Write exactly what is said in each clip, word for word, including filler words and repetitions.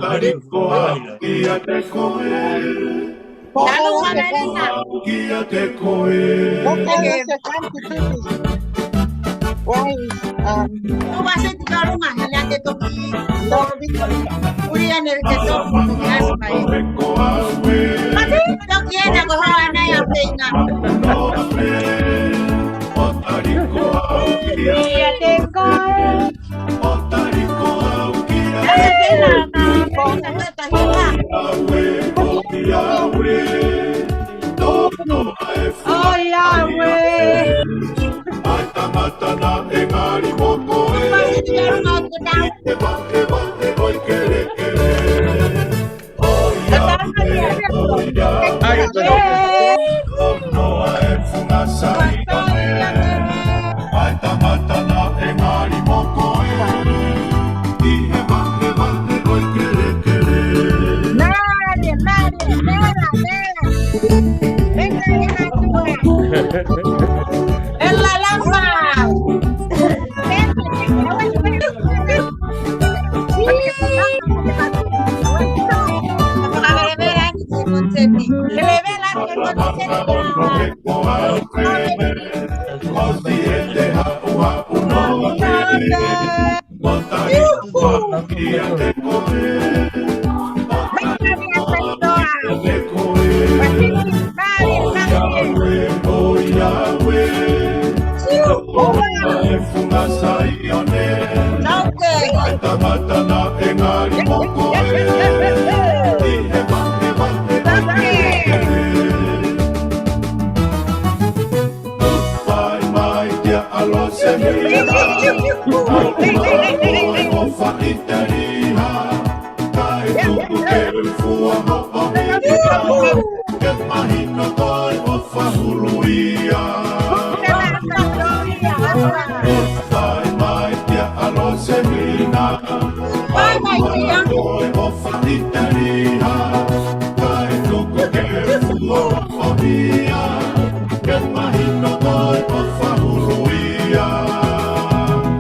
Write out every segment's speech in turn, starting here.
Tali koa au kiate koe. Talo Makalena. Au kiate koe. Okay. Why, um, Ua se te kalunga, he lea te toki. Uli ane te toki, uli ane mai. Mati, toki ena ko hoa ana ia peinga. Ia te koe. Oh, Yahweh. Mare, mare, mera, mera. Venga, venga, tú. En la lama.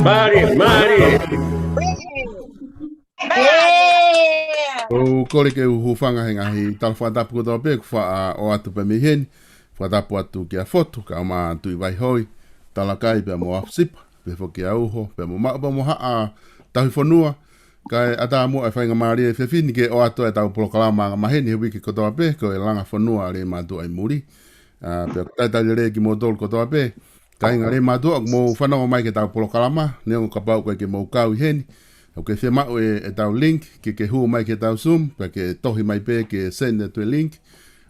Mare, mare. ʻOku ou kole ke u hūfanga he ngaahi tala fakatapu kotoa pē kuo faʻa ʻoatu pē mei heni. Fakatapu atu kia Fotu, kae ʻumaʻā Tuʻi Vaihoi, Talakai pea mo Afusipa, pea foki ʻa Uho, pea mo Maʻu pea mo Haʻa Tauhi Fonua. Kae ʻatā muʻa e faingamālie ʻa e efiafi ni ke ʻoatu ʻetau polokalama angamaheni he uike kotoa pē, ko e Langa Fonua Leimātuʻa ʻi muli. ʻA, pea ʻoku talitali lelei kimoutolu kotoa pē. Kāinga Leimātuʻa, ʻoku mou fanongo mai ki heʻetau polokalama, neongo kapau ʻoku ʻikai ke mou kau ʻi heni. ʻOku ke fiemaʻu e, ʻetau link, ke ke hū mai ki heʻetau Zoom, pea ke tohi mai pē ke send atu e link.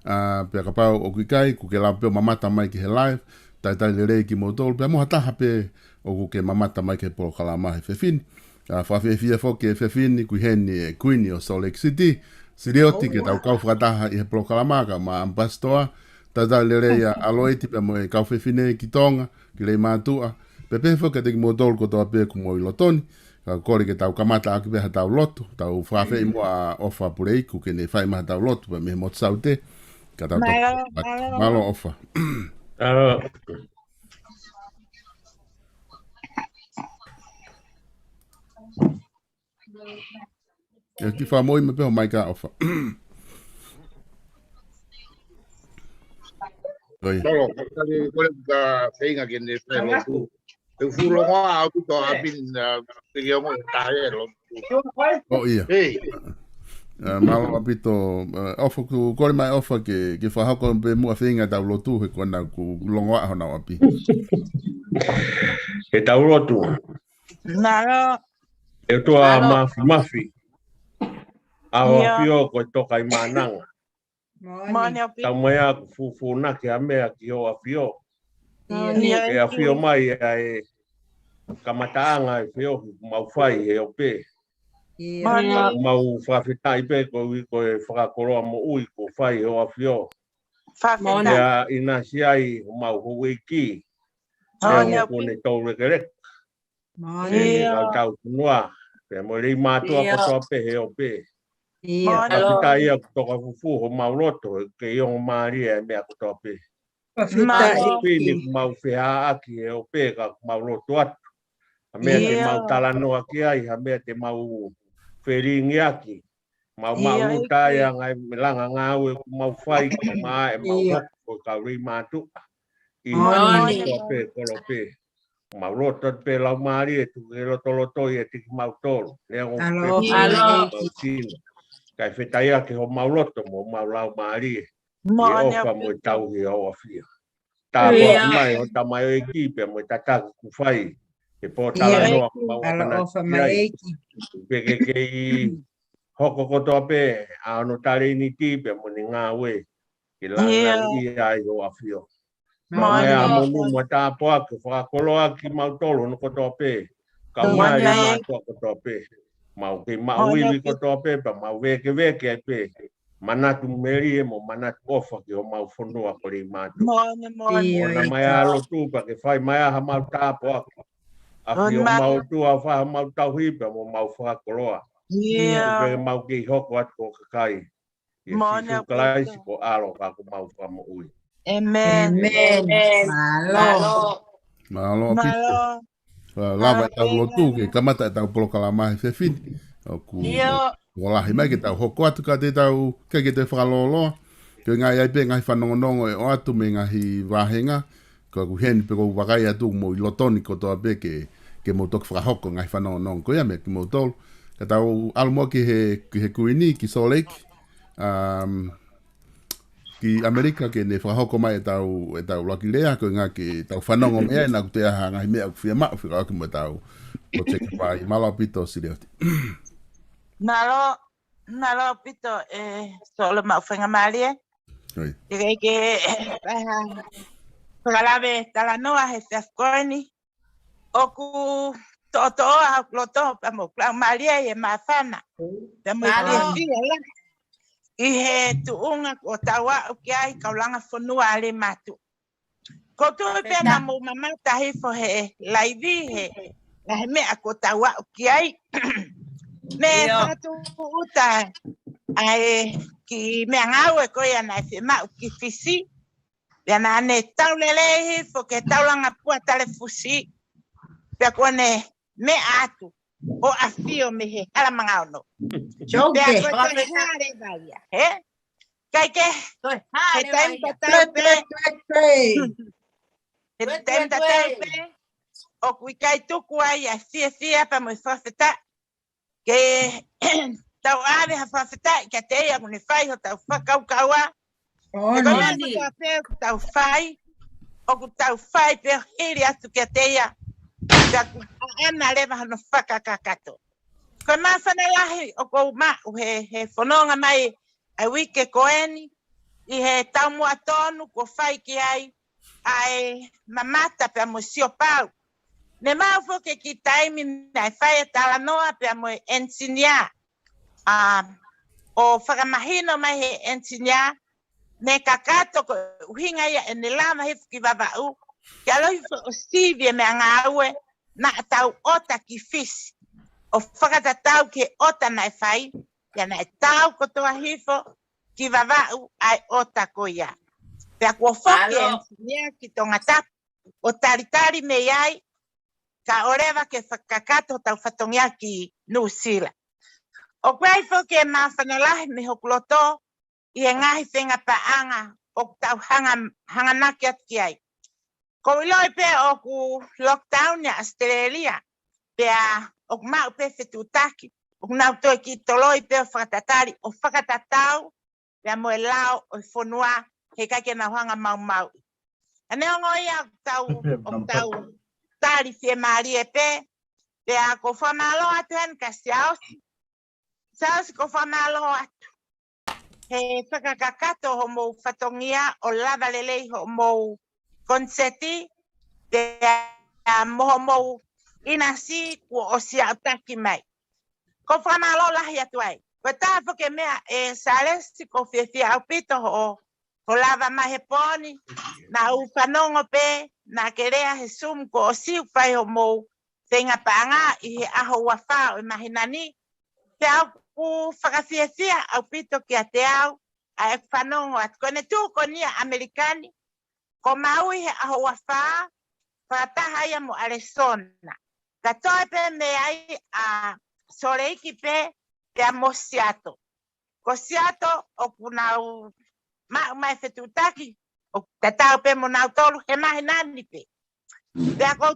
ʻA, pea kapau ʻoku ʻikai, ʻoku ke lava pē ʻo mamata mai ki he live, talitali lelei kimoutolu, pea mo ha taha pē ʻoku ke mamata mai ki he polokalama he efiafi ni. ʻA, fakafiefia foki e efiafi ni, ʻoku ʻi heni e Kuini ʻo Salt Lake City, Silioti, ke tau kau fakataha ʻi he polokalama kae ʻumaʻā Ambassador, talitali lelei ʻa Loiti pea mo e kau fefine ki Tonga, ki Leimātuʻa, pea pehē foki kiate kimoutolu kotoa pē ʻoku mou ʻi loto ni, kae kole ke tau kamata ʻaki pē haʻatau lotu, tau fakafeʻiloaki mo ʻOfa Puleiku ke ne fai mai haʻatau lotu pē mei he motu Saute, ka tau toki. Mālō, mālō. Mālō ʻOfa. Mālō. ʻE, kiʻi fakamoʻui mai pē ho maika ʻOfa. ʻOi. Mālō, kole, kole ka feinga ke ne fai lotu. ʻE fuʻu longoaʻa ʻaupito ʻa ʻapi ni, ʻa, ke ke ongo tahe lotu. ʻOi, ʻio. Hei. ʻE, mālō ʻaupito, ʻe, ʻOfa, ʻoku kole mai ʻOfa ke, ke fakahoko pē muʻa feinga ʻetau lotu he ko ena ʻoku longoaʻa honau ʻapi. ʻEtau lotu. Mālō. ʻE ʻOtua Māfimafi, ʻa ho ʻAfio ko e Tokaimaʻananga. Moʻoni ʻaupito. Tau mai ʻa ʻeku fufūnaki ha meʻa ki ho ʻAfio. ʻIo. Ke ʻafio mai ʻa e kamataʻanga e feohi ʻoku mau fai he ope. ʻIo. Moʻoni. ʻOku mau fakafetaʻi pē koeʻuhi ko e fakakoloa moʻui kuo fai he ʻAfio. Fakafetaʻi. Pea ʻinasi ai homau houʻeiki. Moʻoni ʻaupito. Pea mo ʻene toulekeleka. Moʻoni. ʻIo. Kae ʻumaʻā e fonua, pea mo e Leimātuʻa kotoa pē he ope. ʻIo. Fakafetaʻi ʻoku tokafufū homau loto, ke ʻi ongo mālie e meʻa kotoa pē. Fakafetaʻi. Mālō. Pea ʻoku mau fehaʻaki he ope ka ʻoku mau lotu atu. Ha meʻa te mau talanoa ki ai, ha meʻa te mau felingiaki. Mau maʻu ʻEiki. Taʻeʻaonga e meʻa langa ngāue ʻoku mau fai, ko e maʻa e mau hoko ko e kau Leimātuʻa. ʻI he kotoa pē, kolo pē. Mau loto pē Laumālie, tuku ke lotolotoi ʻiate kimautolu. Neongo pē ʻoku mau sino. Kae fetaʻaki homau loto mo homau laumālie. ʻI he ʻofa mo e tauhi ʻa ho ʻAfio. Tāpuaki mai ho tamaioʻeiki pea mo e tataki kuo fai. He pōtalanoa ʻoku mau ʻamanaki ki ai. Pea ke kei hoko kotoa pē ʻa hono talēniti pea mo ʻene ngāue. Ke lāngilangiʻia ai ho ʻAfio. Mau ʻai ʻa e monū mo e tāpuaki fakakoloa kimautolu hono kotoa pē. Kau mai Leimātuʻa kotoa pē. Mau kei maʻu ivi kotoa pē, pea mau vēkeveke ai pē. Manatu melie mo manatu ʻofa ki homau fonua ko Leimātuʻa. Moʻoni, moʻoni. ʻOua naʻa mai ʻa e lotu pea ke fai mai ʻa homau tāpuaki. ʻAfio homau ʻOtua, fai homau tauhi pea mo homau fakakoloa. Pea mau kei hoko atu ko e kakai. ʻIa Sīsū Kalaisi ko e ʻAlo ka ko homau Fakamoʻui. ʻĒmeni. Mālō. Mālō ʻaupito. Lava ʻetau lotu ke kamata ʻetau polokalama he efiafi ni. ʻOku lahi mai ke tau hoko atu ka te tau, ke ke te fakalōloa. Ko e ngaahi ʻai pē ngaahi fanongonongo ʻe ʻoatu mei he ngaahi vāhenga. Ko ʻeku heni pē ʻoku ou vakai atu mo ʻi loto ni kotoa pē ke, ke mou toki fakahoko ngaahi fanongonongo ko ia meia kimoutolu. Ka tau ʻalu muʻa ki he, ki he Kuini, ki Salt Lake. Um, ki ʻAmelika ke ne fakahoko mai ʻetau, ʻetau ʻuluaki lea, ko e ʻuhinga ke tau fanongo mei ai naʻa ʻoku toe ʻi ai ha ngaahi meʻa ʻoku fiemaʻu, fekauʻaki mo ʻetau project vai. Mālō ʻaupito Silioti. Mālō, mālō ʻaupito ʻe Solo maʻu faingamālie. ʻIkai ke ʻai ha fakalave talanoa he efiafi ko eni. ʻOku toʻotoʻo ʻa hoku loto pea mo hoku laumālie ʻi he māfana. Pea mo e fiefia lahi ʻi he tuʻunga kuo tau aʻu ki ai kau langa fonua ʻa Leimātuʻa. Ko u tui pē naʻa mou mamata hifo he laivi he ngaahi meʻa kuo tau aʻu ki ai. Mei he fakatūʻuta ʻa e kiʻi meʻangāue ko ia naʻe fiemaʻu ki Fisi. Pea naʻa ne tau lelei hifo ki he taulanga pua talefusi. Pea kuo ne meʻa atu ʻo ʻafio mei he hala mangaono. Pea ko e toe hā leva ia, hē? Kae kehe, he taimi tatau pē, he taimi tatau pē, ʻoku ʻikai tuku ai ʻa e fiefia pea mo e fakafetaʻi. Ke tau ʻave ha fakafetaʻi kiate ia ʻoku ne fai hotau fakakaukaua. He ko e meʻa kotoa pē ʻoku tau fai, ʻoku tau fai pē ʻo hili atu kiate ia. Pea ʻoku ʻaʻana leva hono fakakakato. Ko e māfana lahi ʻoku ou maʻu he, he fononga mai ʻa e uike ko eni, ʻi he taumuʻa tonu kuo fai ki ai ʻa e mamata pea mo e siopau. Ne maʻu foki e kiʻi taimi naʻe fai e talanoa pea mo e ʻenisinia. ʻA, ʻo fakamahino mai he ʻenisinia, ne kakato ko e ʻuhinga ia ʻene lava hifo ki Vavaʻu, ke ʻalu hifo ʻo sivi e meʻangāue naʻa tau ʻota ki Fisi, ʻo fakatatau ki he ʻota naʻe fai, pea naʻe tau kotoa hifo ki Vavaʻu ʻa e ʻota ko ia. Pea kuo foki e ʻenisinia ki Tongatapu ʻo talitali mei ai, kae ʻoua leva ke fakakakato hotau fatongia ki Nuʻusila. ʻOku ʻi ai foki e māfana lahi mei hoku loto ʻi he ngaahi feinga paʻanga ʻoku tau hanga, hanganaki atu ki ai. Ko u ʻiloʻi pē ʻoku lockdown ʻa ʻAositelēlia, pea ʻoku maʻu pē fetuʻutaki, ʻoku nau toe kiʻi toloi pē ʻo fakatatali, ʻo fakatatau pea mo e lao ʻo e fonua, heʻikai ke nau hanga maumauʻi. Ka neongo ia ʻoku tau, ʻoku tau tali fiemālie pē, pea ko u fakamālō atu heni kia Siaosi. Siaosi, ko u fakamālō atu he fakakakato hoʻomou fatongia ʻo lava lelei hoʻomou koniseti, pea mo hoʻomou ʻinasi kuo ʻosi aʻutaki mai. Ko u fakamālō lahi atu ai. Ko e taha foki e meʻa ʻe Sālesi, ko u fiefia ʻaupito hoʻo, hoʻo lava mai he pō ni, naʻa ku fanongo pē naʻa ke lea he Zoom kuo ʻosi ʻo fai hoʻomou feinga paʻanga ʻi he ʻaho ua fā ʻo e māhina ni. Pea ʻoku fakafiefia ʻaupito kiate au ʻa e fanongo atu. Ko ʻene tuʻu ko eni ʻa ʻAmelika ni, ko Maui he ʻaho ua fā, fakataha ia mo ʻAlesona. Ka toe pē mei ai ʻa Sōleki pē, pea mo Siato. ko Siato ʻoku nau maʻu mai fetuʻutaki, ʻoku tatau pē mo nautolu he māhina ni pē. Pea ʻoku ou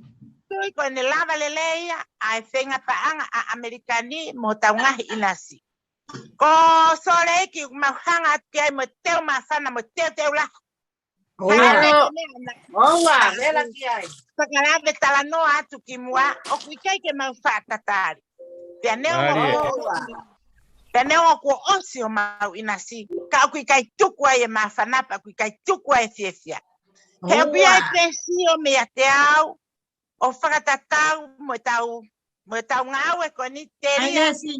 tui ko ʻene lava lelei ia ʻa e feinga paʻanga ʻa ʻAmelika ni mo hotau ngaahi ʻinasi. Ko Sōleki ʻoku mau hanga atu ki ai mo e teu māfana mo e teuteu lahi. ʻOua. Ka ʻoku ʻikai ke meʻa na. ʻOua, vela ki ai. Fakalave talanoa atu ki muʻa, ʻoku ʻikai ke mau faʻa tatali. Pea neongo Mālie. ʻOku, pea neongo kuo ʻosi homau ʻinasi, ka ʻoku ʻikai tuku ai e māfana pea ʻoku ʻikai tuku ai e fiefia. He ʻoku ʻi ai ʻOua. pē sio meiate au, ʻo fakatatau mo ʻetau, mo ʻetau ngāue ko eni Ai, telia. ʻEsi.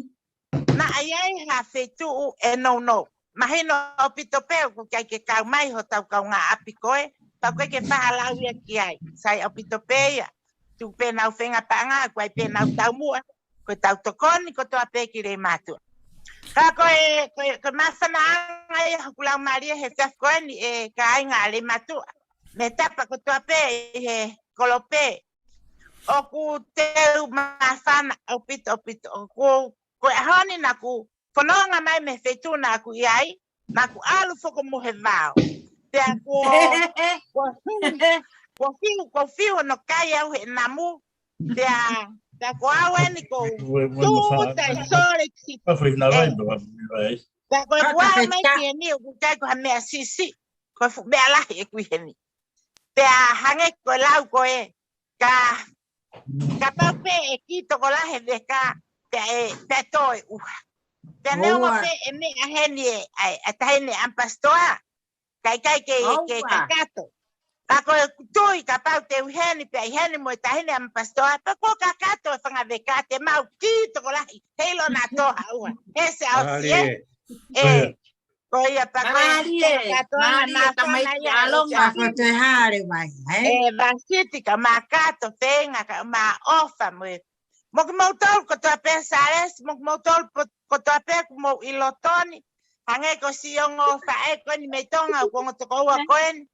Naʻa ʻi ai ha feituʻu ʻe nounou. Mahino ʻaupito pē ʻoku ʻikai ke kau mai hotau kaungāʻapi ko ē, pea ʻoku ʻikai ke faʻa lau ia ki ai. Sai ʻaupito pē ia. Tuku pē ʻenau feinga paʻanga, ʻoku ʻi ai pē ʻenau taumuʻa. Ko ʻetau tokoni kotoa pē ki Leimātuʻa. Ka ko e, ko e, ko e māfanaʻanga ia hoku laumālie he efiafi ko eni ʻe kāinga ʻa Leimātuʻa. Mei he tapa kotoa pē ʻi he kolope. ʻOku teu māfana ʻaupito, ʻaupito. ʻOku, ko e ʻaho ni naʻa ku fononga mai mei he feituʻu naʻa ku ʻi ai, naʻa ku ʻalu foki mo e vao. Pea kuo, kuo, kuo fiu, kuo fiu hono kai au he namu. Pea, pea ko au eni ʻoku ou tūʻuta ʻi Salt Lake City. ʻE, pea ko ʻeku ʻalu mai ki heni ʻoku ʻikai ko ha meʻa siʻisiʻi. Ko e fuʻu meʻa lahi ʻeku ʻi heni. Pea hangē ko e lau ko ē, ka, kapau pē ʻe kī tokolahi e veka, pea ʻe, pea tō e ʻuha. Pea neongo pē ʻe meʻa heni e, ʻa e, ʻa e taʻahine ʻamipasitoa, ka ʻikai ke, ke kakato. Ka ko ʻeku tui kapau te u ʻi heni, pea ʻi heni mo e taʻahine ʻamipasitoa, pea kuo kakato e fanga veka te mau kī tokolahi, heiʻilo naʻa tō ha ʻuha. He se au sie. ʻE, Ko ia pea ko e Mālie, kātoa mālie, māfana tamaiki ia ʻa Longa. Ko te hale vai, ē? ʻE, Vasiti ka mau kātoa feinga ka mau ʻofa mo e. Mo kimoutolu kotoa pē Sālesi, mo kimoutolu po-, kotoa pē ʻoku mou ʻi loto ni. Hangē ko siʻi ongo faʻē ko eni mei Tonga, ʻoku ongo tokoua ko eni.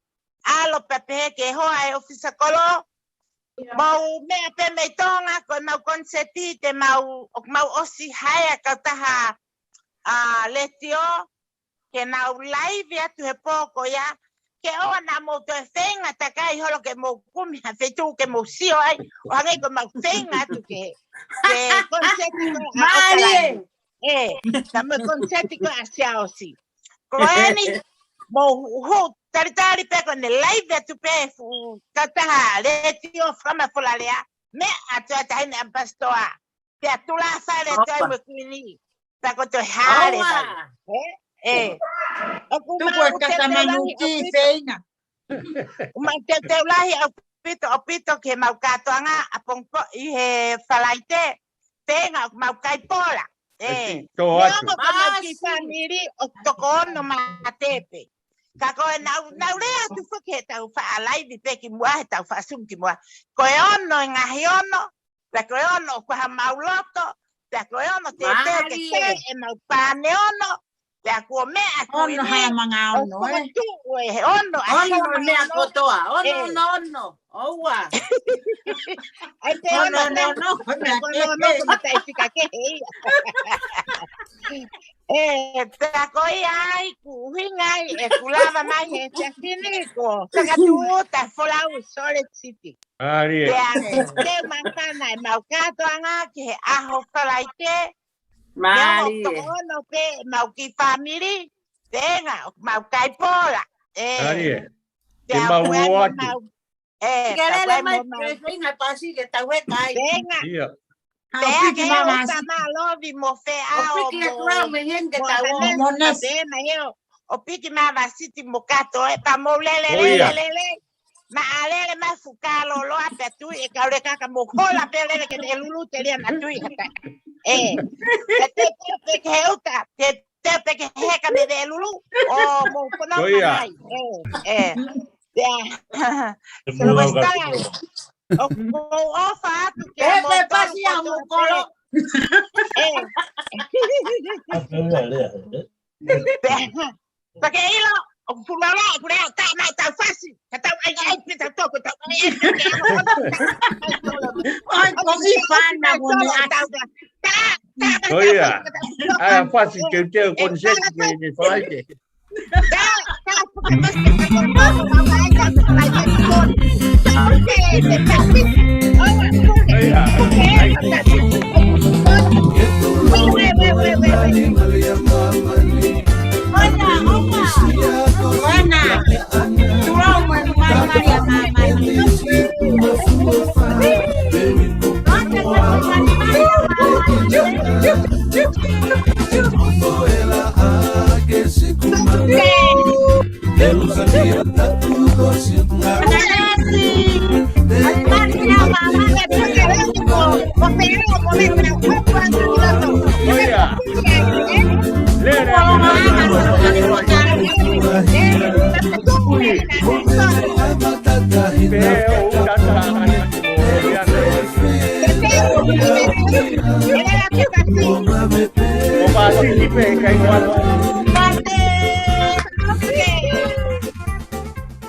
ʻAlu pē pehē ke hoa e ʻōfisa kolo. Mou meʻa pē mei Tonga, ko ʻemau koniseti, te mau, ʻoku mau ʻosi haea kautaha, ʻa, letiō, ke nau laivi atu he pō ko ia, ke ʻoua naʻa mou toe feinga takai holo ke mou kumi ha feituʻu ke mou sio ai, ʻo hangē ko ʻemau feinga atu ke, ke koniseti ko ē ʻa Mālie. ʻOkalani. ʻE, ka mo e koniseti ko ē ʻa Siaosi. Ko eni, mou hu-, hu-, talitali pē ko ʻene laivi atu pē fuʻu kautaha letiō fakamafolalea, meʻa atu ʻa e taʻahine ʻamipasitoa. Pea tulafale atu ai mo e kuini. Pea ko e toe hale mai. ʻE? ʻE. ʻOku mau teuteu lahi ʻaupito. ʻOku mau teuteu lahi ʻaupito, ʻaupito ki he mau kātoanga ʻapongipongi ʻi he Falaite. Feinga ʻoku mau kai pola. ʻE. Neongo ko ʻemau kiʻi fāmili ʻoku toko ono mā tepe. Ka ko e nau, nau lea atu foki he tau faʻa laivi pē ki muʻa, he tau faʻa Zoom ki muʻa. Ko e ono e ngaahi ono, pea ko e ono ʻoku ʻi homau loto, pea ko e ono te teu ke kai ʻemau pane ono, pea kuo meʻa atu ʻi he ʻaho manga ono, ʻoku tuʻu ʻe he ono ʻa e ʻaho manga ono. Ono meʻa kotoa, ono, ono, ono. ʻOua. ʻAi pē ono, ono, ono, ono, ko e ono, ko e mataʻi fika kehe ia. ʻE, pea ko ia ai, ʻoku ʻuhinga ai, ʻeku lava mai he efiafi ni ko, Sakatū ta folau Salt Lake City. Mālie. Pea, te u māfana ʻemau kātoanga ki he ʻaho Falaite. Mālie. Neongo toko ono pē ʻemau kiʻi fāmili, feinga ʻoku mau kai pola. ʻE. Mālie. Pea mau ʻoku ʻi ai mo ʻemau ʻE, ke lele mai, feinga pasi ke tau he kai. Feinga. Pea ke he uta mā lovi mo feʻao mo. ʻO piki mai Vasiti mo kātoa ē, pea mou lele, lele, lele. Naʻa lele mai fuʻu kāloloa pea tui e kau leka ka mou hola pē lele ke ne lulu telia naʻa tui hata. ʻE, pea te pē ke he uta, te te pē ke heka me veʻe lulu, ʻo mou pono mai. ʻE, ʻe. Pea, Sylvester, ʻoku ou ʻofa atu kia moutolu kotoa pē. ʻE. Pea, pea ke ʻilo, ʻoku pulala, ʻoku lea, ta mai tau fasi, ka tau ai ai pē tau toko, tau ai ai pē ke ʻaho. ʻOi, ko ki fana mo ne atu. Ta, Ko ia. ʻAi, fasi teuteu koniseti ke ne falaite.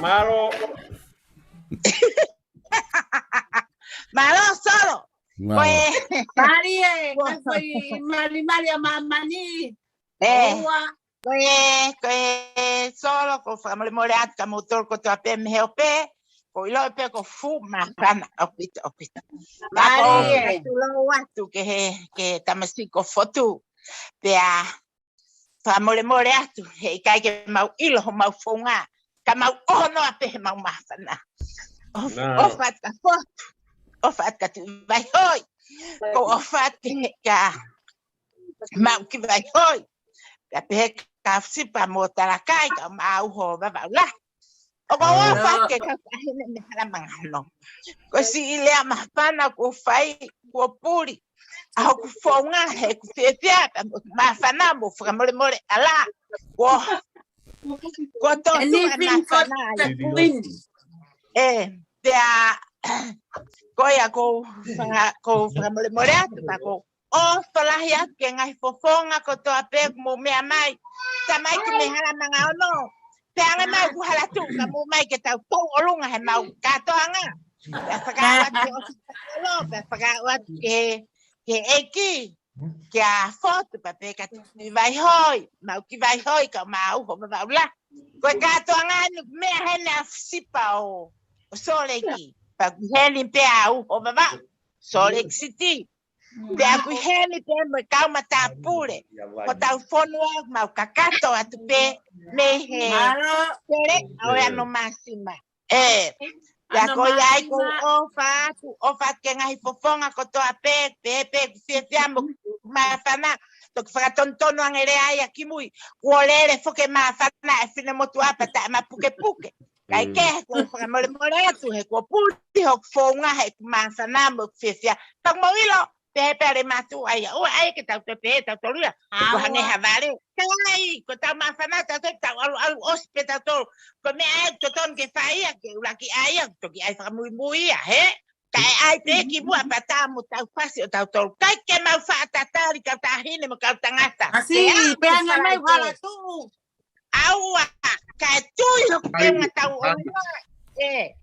Mālō. Mālō, Solo. Mālō. Ko e, mālie, ko e malimali ʻa māmani. ʻE. ʻOua. Ko e, ko e Solo, ʻoku ou fakamolemole atu kia moutolu kotoa pē mei he ope. ʻOku ou ʻilo pē ʻoku fuʻu māfana ʻaupito, ʻaupito. Mālie. Ka ʻoku ou tulou atu ki he, ki he tamasiʻi ko Fotu. Pea fakamolemole atu, heʻikai ke mau ʻilo homau founga, ka mau ʻoho noa pē heʻemau māfana. ʻOfa, ʻofa atu kia Fotu, ʻofa atu kia Tuʻivaihoi, ʻoku ou ʻofa atu kia Maukivaihoi, pea pehē kia Fusipa mo Talakai, kae ʻumaʻā ʻa ʻUho Vavaʻu Lahi. ʻOku ou ʻofa atu ki he kau taʻahine mei Halamangano. Ko e siʻi lea māfana kuo fai, kuo puli ʻa hoku founga, heʻeku fiefia, pea mo māfana mo fakamolemole ʻalā. Kuo, kuo tō tuʻa e māfana ʻa ia. ʻE, pea, ko ia ʻoku ou faka-, ʻoku ou fakamolemole atu, ka ʻoku ou ʻofa lahi atu ki he ngaahi fofonga kotoa pē ʻoku mou meʻa mai. Tamaiki mei Halamangano. Pea ʻange mai ʻoku hala tuʻu ka mou mai ke tau tau ʻolunga heʻemau kātoanga. Pea fakaʻau atu ki he ʻOtua, pea fakaʻau atu ki he, ki he ʻEiki, kia Fotu, pea pehē kia Tuʻivaihoi, Maukivaihoi, kae ʻumaʻā ʻa ʻUho Vavaʻu Lahi. Ko e kātoanga eni meʻa heni ʻa Fusipa ʻo, ʻo Sōleki. Pea ʻoku ʻi heni pē ʻa ʻUho Vavaʻu, Sōleki Siti. Pea ʻoku ʻi heni pē mo e kau matāpule. Ko hotau fonua mau kakato atu pē mei he tele ʻa e ano māsima. ʻE, pea ko ia ai ʻoku ou ʻofa atu, ʻofa atu ki he ngaahi fofonga kotoa pē, pē, pē, ʻoku fiefia mo māfana, toki fakatonutonu ange lea ia ki mui, kuo lele foki e māfana e finemotuʻa pea taʻemapukepuke. Kae kehe, ʻoku ou fakamolemole atu, he kuo puli hoku founga heʻeku māfana mo ʻeku fiefia. Ka mou ʻilo, pehē pē ʻa e mātuʻa ia, ʻoua ʻai ke tau toe pehē tautolu ia. Ko e hangē ha vale. Kai, ko ʻetau māfana tautolu, tau ʻaluʻalu ʻosi pē tautolu. Ko e meʻa ʻe totonu ke fai ia, ke ʻuluaki ʻai ia, toki ʻai fakamuimui ia, hē? Kae ʻai pē ki muʻa pea tā mo tau fasi ʻo tautolu. ʻIkai ke mau faʻa tatali kau taʻahine mo kau tangata. Kasi, pea ʻange mai hala tuʻu. ʻAua, kae tui hoku keunga tau ʻolunga. ʻE,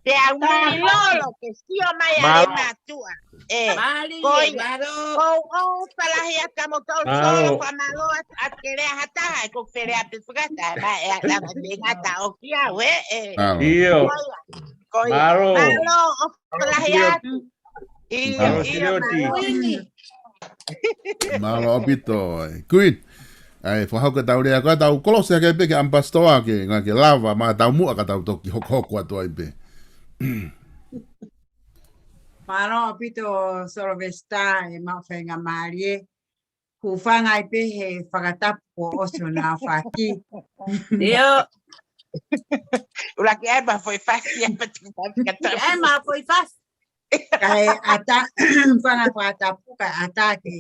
pea u mālōlō ke sio mai ʻa e mātuʻa. ʻE, mālie, ko ia. ʻOku ou ʻofa lahi atu kia moutolu Solo, fakamālō atu, atu ke lea ha taha, ʻe ko felea pe fakata, ma e lava te ngata ʻo kia, ʻe, ʻe. ʻIo. Ko ia, ko ia. Mālō, ʻofa lahi atu. ʻIo, ʻio, mālō, Silioti. Mālō ʻaupito, ʻe. Kuini. ʻAi, fakahoko ʻetau lea, ko ʻetau kolose hake pē ki he ʻamipasitoa ke, ngā ke lava, ma tau muʻa ka tau toki hokohoko atu ai pē. Mālō ʻaupito Solovesita, ʻe mau faingamālie. Hūfanga ai pē he fakatapu kuo ʻosi ʻo nau faki. ʻIo. ʻUluaki ʻai ma foʻi fasi, ʻai ma foʻi fasi. Kae ʻatā, fanga fakatapu kae ʻatā ke,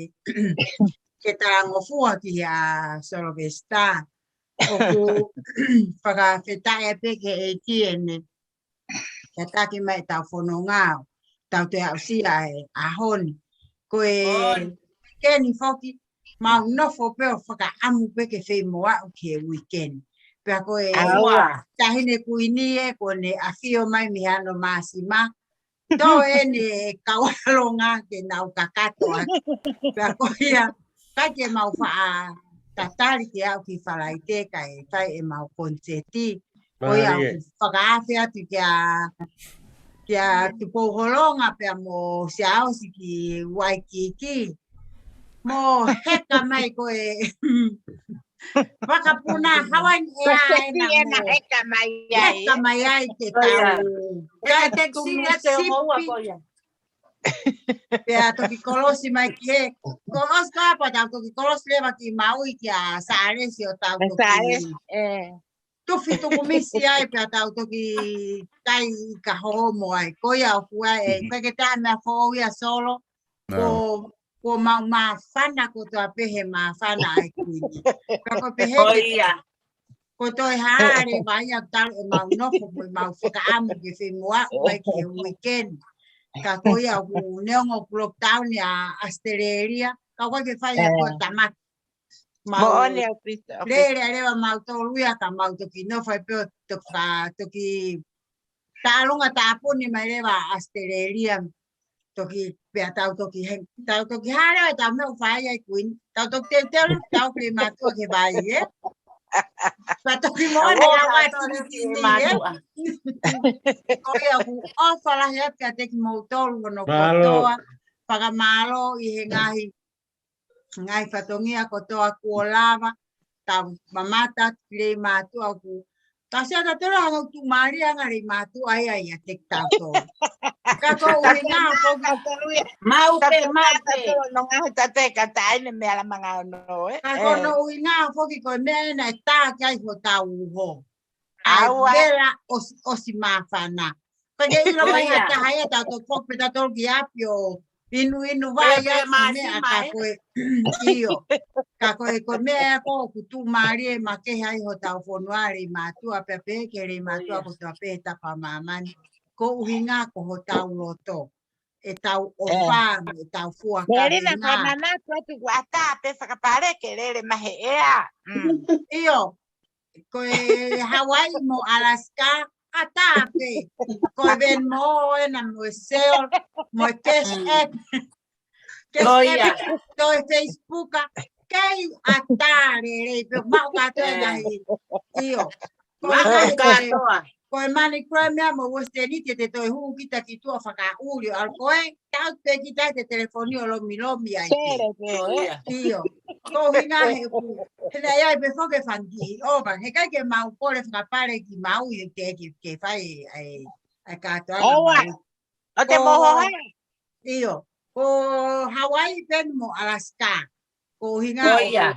ke talangofua ki he ʻa Solovesita. ʻOku fakafetaʻi pē ki he ʻEiki ʻene tataki mai ʻetau fononga ʻo tau toe aʻusia e ʻaho ni. Ko e uikeni foki, mau nofo pē ʻo fakaʻamu pē ke feimoʻuekina e uikeni. Pea ko e taʻahine kuini ē, kuo ne ʻafio mai mei he ano māsima, Tō ʻene kauʻalonga ke nau kakato atu. Pea ko ia, ʻikai ke mau faʻa tatali ke aʻu ki Falaite kae fai ʻemau koniseti. Ko ia, ʻoku fakaafe atu kia, kia Tupou Holonga pea mo Siaosi ki Waikiki. Mo heka mai ko e vakapuna Hawaiʻi Air ena mo heka mai ai. Heka mai ai ke tau. Kae tekisi atu e houa ko ia. Pea toki kolosi mai ki he. Kolosi ko ia pea tau toki kolosi leva ki Maui kia Sālesi ʻo tau toki. Tufi tuku misi ai pea tau toki kai ka homo ai. Ko ia ʻoku ai e. Ko e ke tā mea fō ia solo. Ko, ko mau māfana ko toa pē he māfana ai kuini. Ka ko pehē ko ia. Ko toe hale vai a tau e mau nofo, ko e mau fakaʻamu ke femoa, ʻo mai ki he weekend. Ka ko ia ʻoku neongo ʻoku lockdown ʻa Australia, ka ko ke fai a kua tamaki. Mau lele alewa mau tolu ia ka mau toki nofo ai pē ʻo toki, toki tālunga tāpuni mai leva Australia. Toki pea tau toki he, tau toki hale ai tau meʻa fai ai kuini. Tau toki teuteu tau ke mātuʻa ke vai, ē? Pea toki mo ne lau atu ni tini, ē? Ko ia ʻoku ʻofa lahi atu kiate kimoutolu hono kotoa. Fakamālō ʻi he ngaahi ngaahi fatongia kotoa kuo lava, tau mamata atu ki lei mātuʻa ʻoku. Tau sio atu tolo hanga ʻo tuʻumālie anga lei mātuʻa ia ia te tau tō. Ka ko ʻuhinga foki. Mau pē, mau pē. No ngaahi tate ka taʻe ne meʻa la manga ono, ē? Ka ko no ʻuhinga foki ko e meʻa ena e tā ki ai hotau uho. ʻAi vela ʻosi, ʻosi māfana. Ka ke ʻilo mai ha taha ia tau toki foki pē tau tolu ki ʻapi ʻo inu inu vai ia ko e meʻa ka ko e ʻio. Ka ko e ko e meʻa ia ko ʻoku tuʻumālie makehe ai hotau fonua lei mātuʻa pea pehē ki he lei mātuʻa kotoa pē he tapa ʻo māmani. Ko ʻuhinga ko hotau loto. ʻEtau ʻofa, ʻetau fua kavenga. Melina, ko e manatu atu kuo ʻatā pē fakapale ke lele mai he ʻea. ʻIo, ko e Hawaii mo Alaska, ʻatā pē. Ko e Venmo ena mo e Zelle, mo e Cash App. Cash App, ko e Facebook, kei ʻatā lelei pē, mau kātoa e ngaahi. ʻIo. Ko e ngaahi ko e MoneyGram ia mo Western Union te te toe hū kita ki tuʻa fakaʻuli ʻo ʻalu ko ē, tau pē kita he telefoni ʻo lomilomi ai pē. ʻIo. Ko e ʻuhinga he ʻoku, he naʻe ʻi ai pē foki e fanga kiʻi ʻova, he ʻikai ke mau kole fakapale ki Maui he te ke, ke fai ai, ai kātoa ʻa Maui. ʻO te moho hana. ʻIo. Ko Hawaii pē mo Alaska. Ko e ʻuhinga ʻo ia.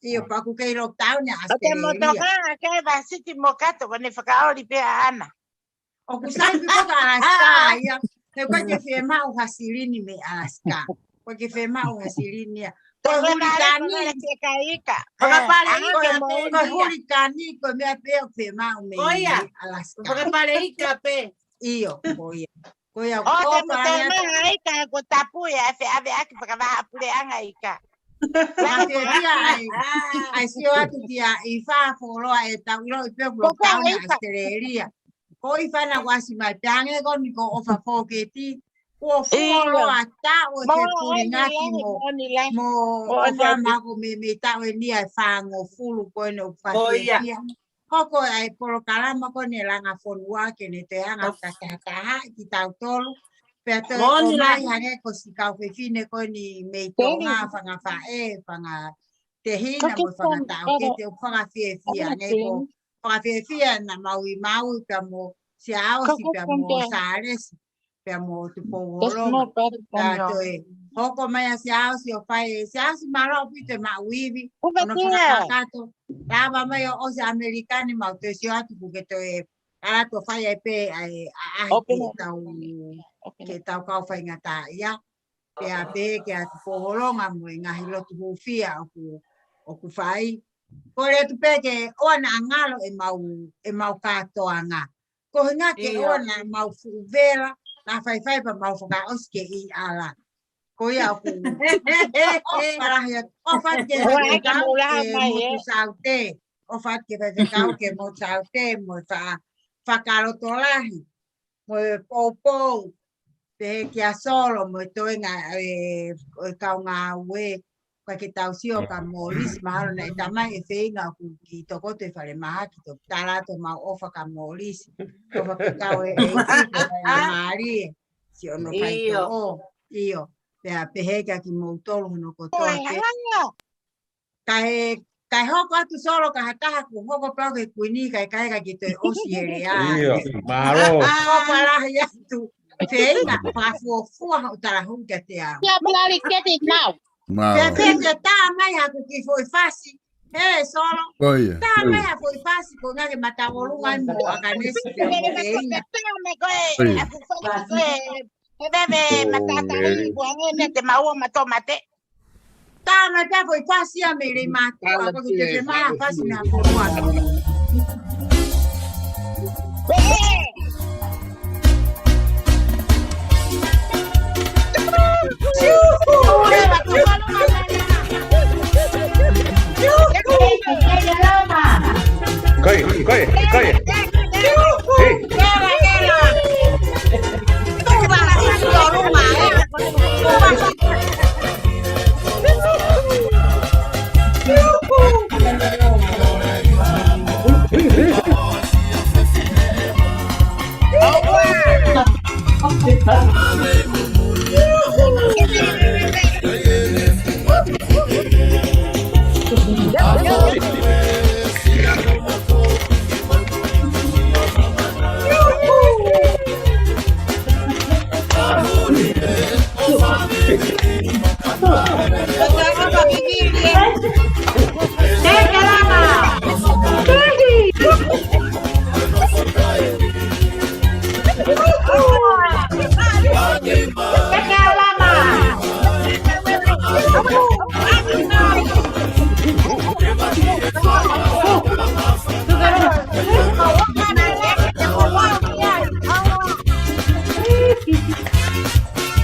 ʻIo, pea ʻoku kei lockdown ia Australia. ʻO te motoka ke vasiti mo kato, ko ne fakaoli pē ʻa ʻana. ʻOku sai pē ko ka Alaska ia. He ʻoku ʻikai ke fiemaʻu ha silini mei Alaska. ʻOku ʻikai ke fiemaʻu ha silini ia. Ko e hulikani. Fakapale ika. Ko e hulikani, ko e meʻa pē ʻoku fiemaʻu mei Alaska. Fakapale ika pē. ʻIo, ko ia. Ko ia, ʻo te mo te maha ika ko tapu ia, ʻe feʻaveʻaki fakavahaʻapuleʻanga ika. Ka ke ia ai, ai sio atu kia ʻi fā foloa e tau ʻilo ʻi pē kulo tau na Australia. Ko ʻi fana wasi mai, pe ange ko ni ko ʻofa foketi, ko foloa tau e ke pulingaki mo, mo ʻofa mako me, me tau e nia e fāngofulu ko ene ʻoku fasi e kia. Hoko ai polokalama ko ne langa fonua ke ne te hanga fakataha ki tautolu. Pea toe ʻomai hangē ko si kau fefine ko ni mei Tonga, fanga faʻē, fanga tehina mo fanga taʻokete ʻoku fakafiefia hangē ko fakafiefia na Maui Maui pea mo Siaosi pea mo Sālesi. Pea mo Tupou Holonga. Pea toe hoko mai ʻa Siaosi ʻo fai, Siaosi mālō ʻaupito e maʻu ivi. ʻO no fakakakato. Lava mai ʻo ʻosi ʻAmelika ni mau toe sio atu ʻoku ke toe ala toe fai ai pē ʻa e ʻaʻahi ke tau, ke tau kau faingataʻaʻia. Pea pē kia Tupou Holonga mo e ngaahi lotu hūfia ʻoku, ʻoku fai. Kole atu pē ke ʻoua naʻa ngalo e mau, e mau kātoanga. Ko e ʻuhinga ke ʻoua naʻa mau fuʻu vela, naʻa faifai pea mau fakaʻosi ke ʻi ʻala. Ko ia ʻoku. ʻOfa lahi atu, ʻofa ke faifekau ke motu saute. ʻOfa ke faifekau ke motu saute, mo e fa, fakalotolahi. Mo e poupou. Pehē kia Solo mo e toenga ʻo e kau ngāue, ʻikai ke tau sio ka Molisi, mahalo naʻe tamai e feinga ʻoku kiʻi tokoto e falemahaki, toki tala atu homau ʻofa ka Molisi. ʻOfa ke kau e ʻEiki, ko e mālie, siʻono faitoʻo. ʻIo. Pea pehē kia kimoutolu hono kotoa pē. Kae, kae hoko atu Solo, ka ha taha kuo hoko pau ke kuini, kae kae ka ki toe ʻosi he lea. ʻIo, mālō. Hoko lahi atu. Feinga, fakafuofua hoʻo tala hou kiate au. Kia Blali Keti nau. Mālō. Pea pehē ke tā mai haku kiʻi foʻi fasi. He, Solo. Ko ia. Tā mai ha foʻi fasi, ko e ngaahi ke mataʻolunga ai mo ʻAkanesi pea mo feinga. Ko ia. He veve, matatahi, buange, ne te maua ma tomate. Tā mai pea foʻi fasi ia mei Leimātuʻa, ko e kiʻi te te maha fasi na ko ua. Kai, kai, kai. Hei.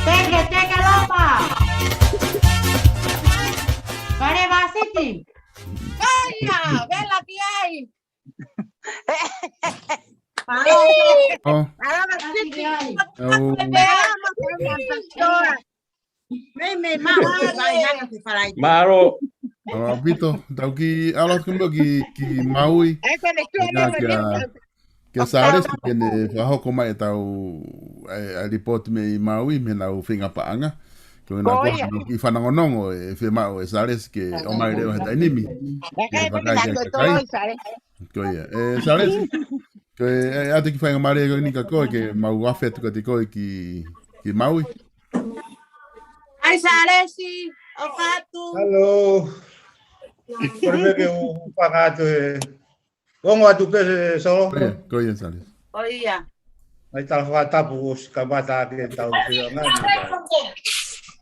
Teke, teke loma. Fale Vasiti. Kaia, vela ki ai. Oh. Fale Vasiti. Oh. Mei, mei, ma, vai, hanga ki Falaite. Mālō. ʻAupito, tau kiʻi ʻalu atu ki, ki Maui. Kia, kia Salesi ke ne fakahoko mai ʻetau, ʻa e, ʻa e lipooti mei Maui, mei heʻenau feinga paʻanga. Ko ʻena ko ia. Ko e kiʻi fanongonongo ʻe fiemaʻu ʻe Salesi ke ʻomai leva he taimi ni. Ke fakaʻai ke kakai. Ko ia. ʻE, Salesi. Ko e, ʻe, ʻoatu e kiʻi faingamālie ko eni kia koe ke mau afe atu kiate koe ki, ki Maui. ʻAi Salesi, ʻofa atu. Hello. Kole pē ke u fakaatu e, ongo atu pē Solo. Ko ia, ko ia Salesi. Ko ia. ʻAi tala fakatapu ʻosi kamata ke tau fio ngani.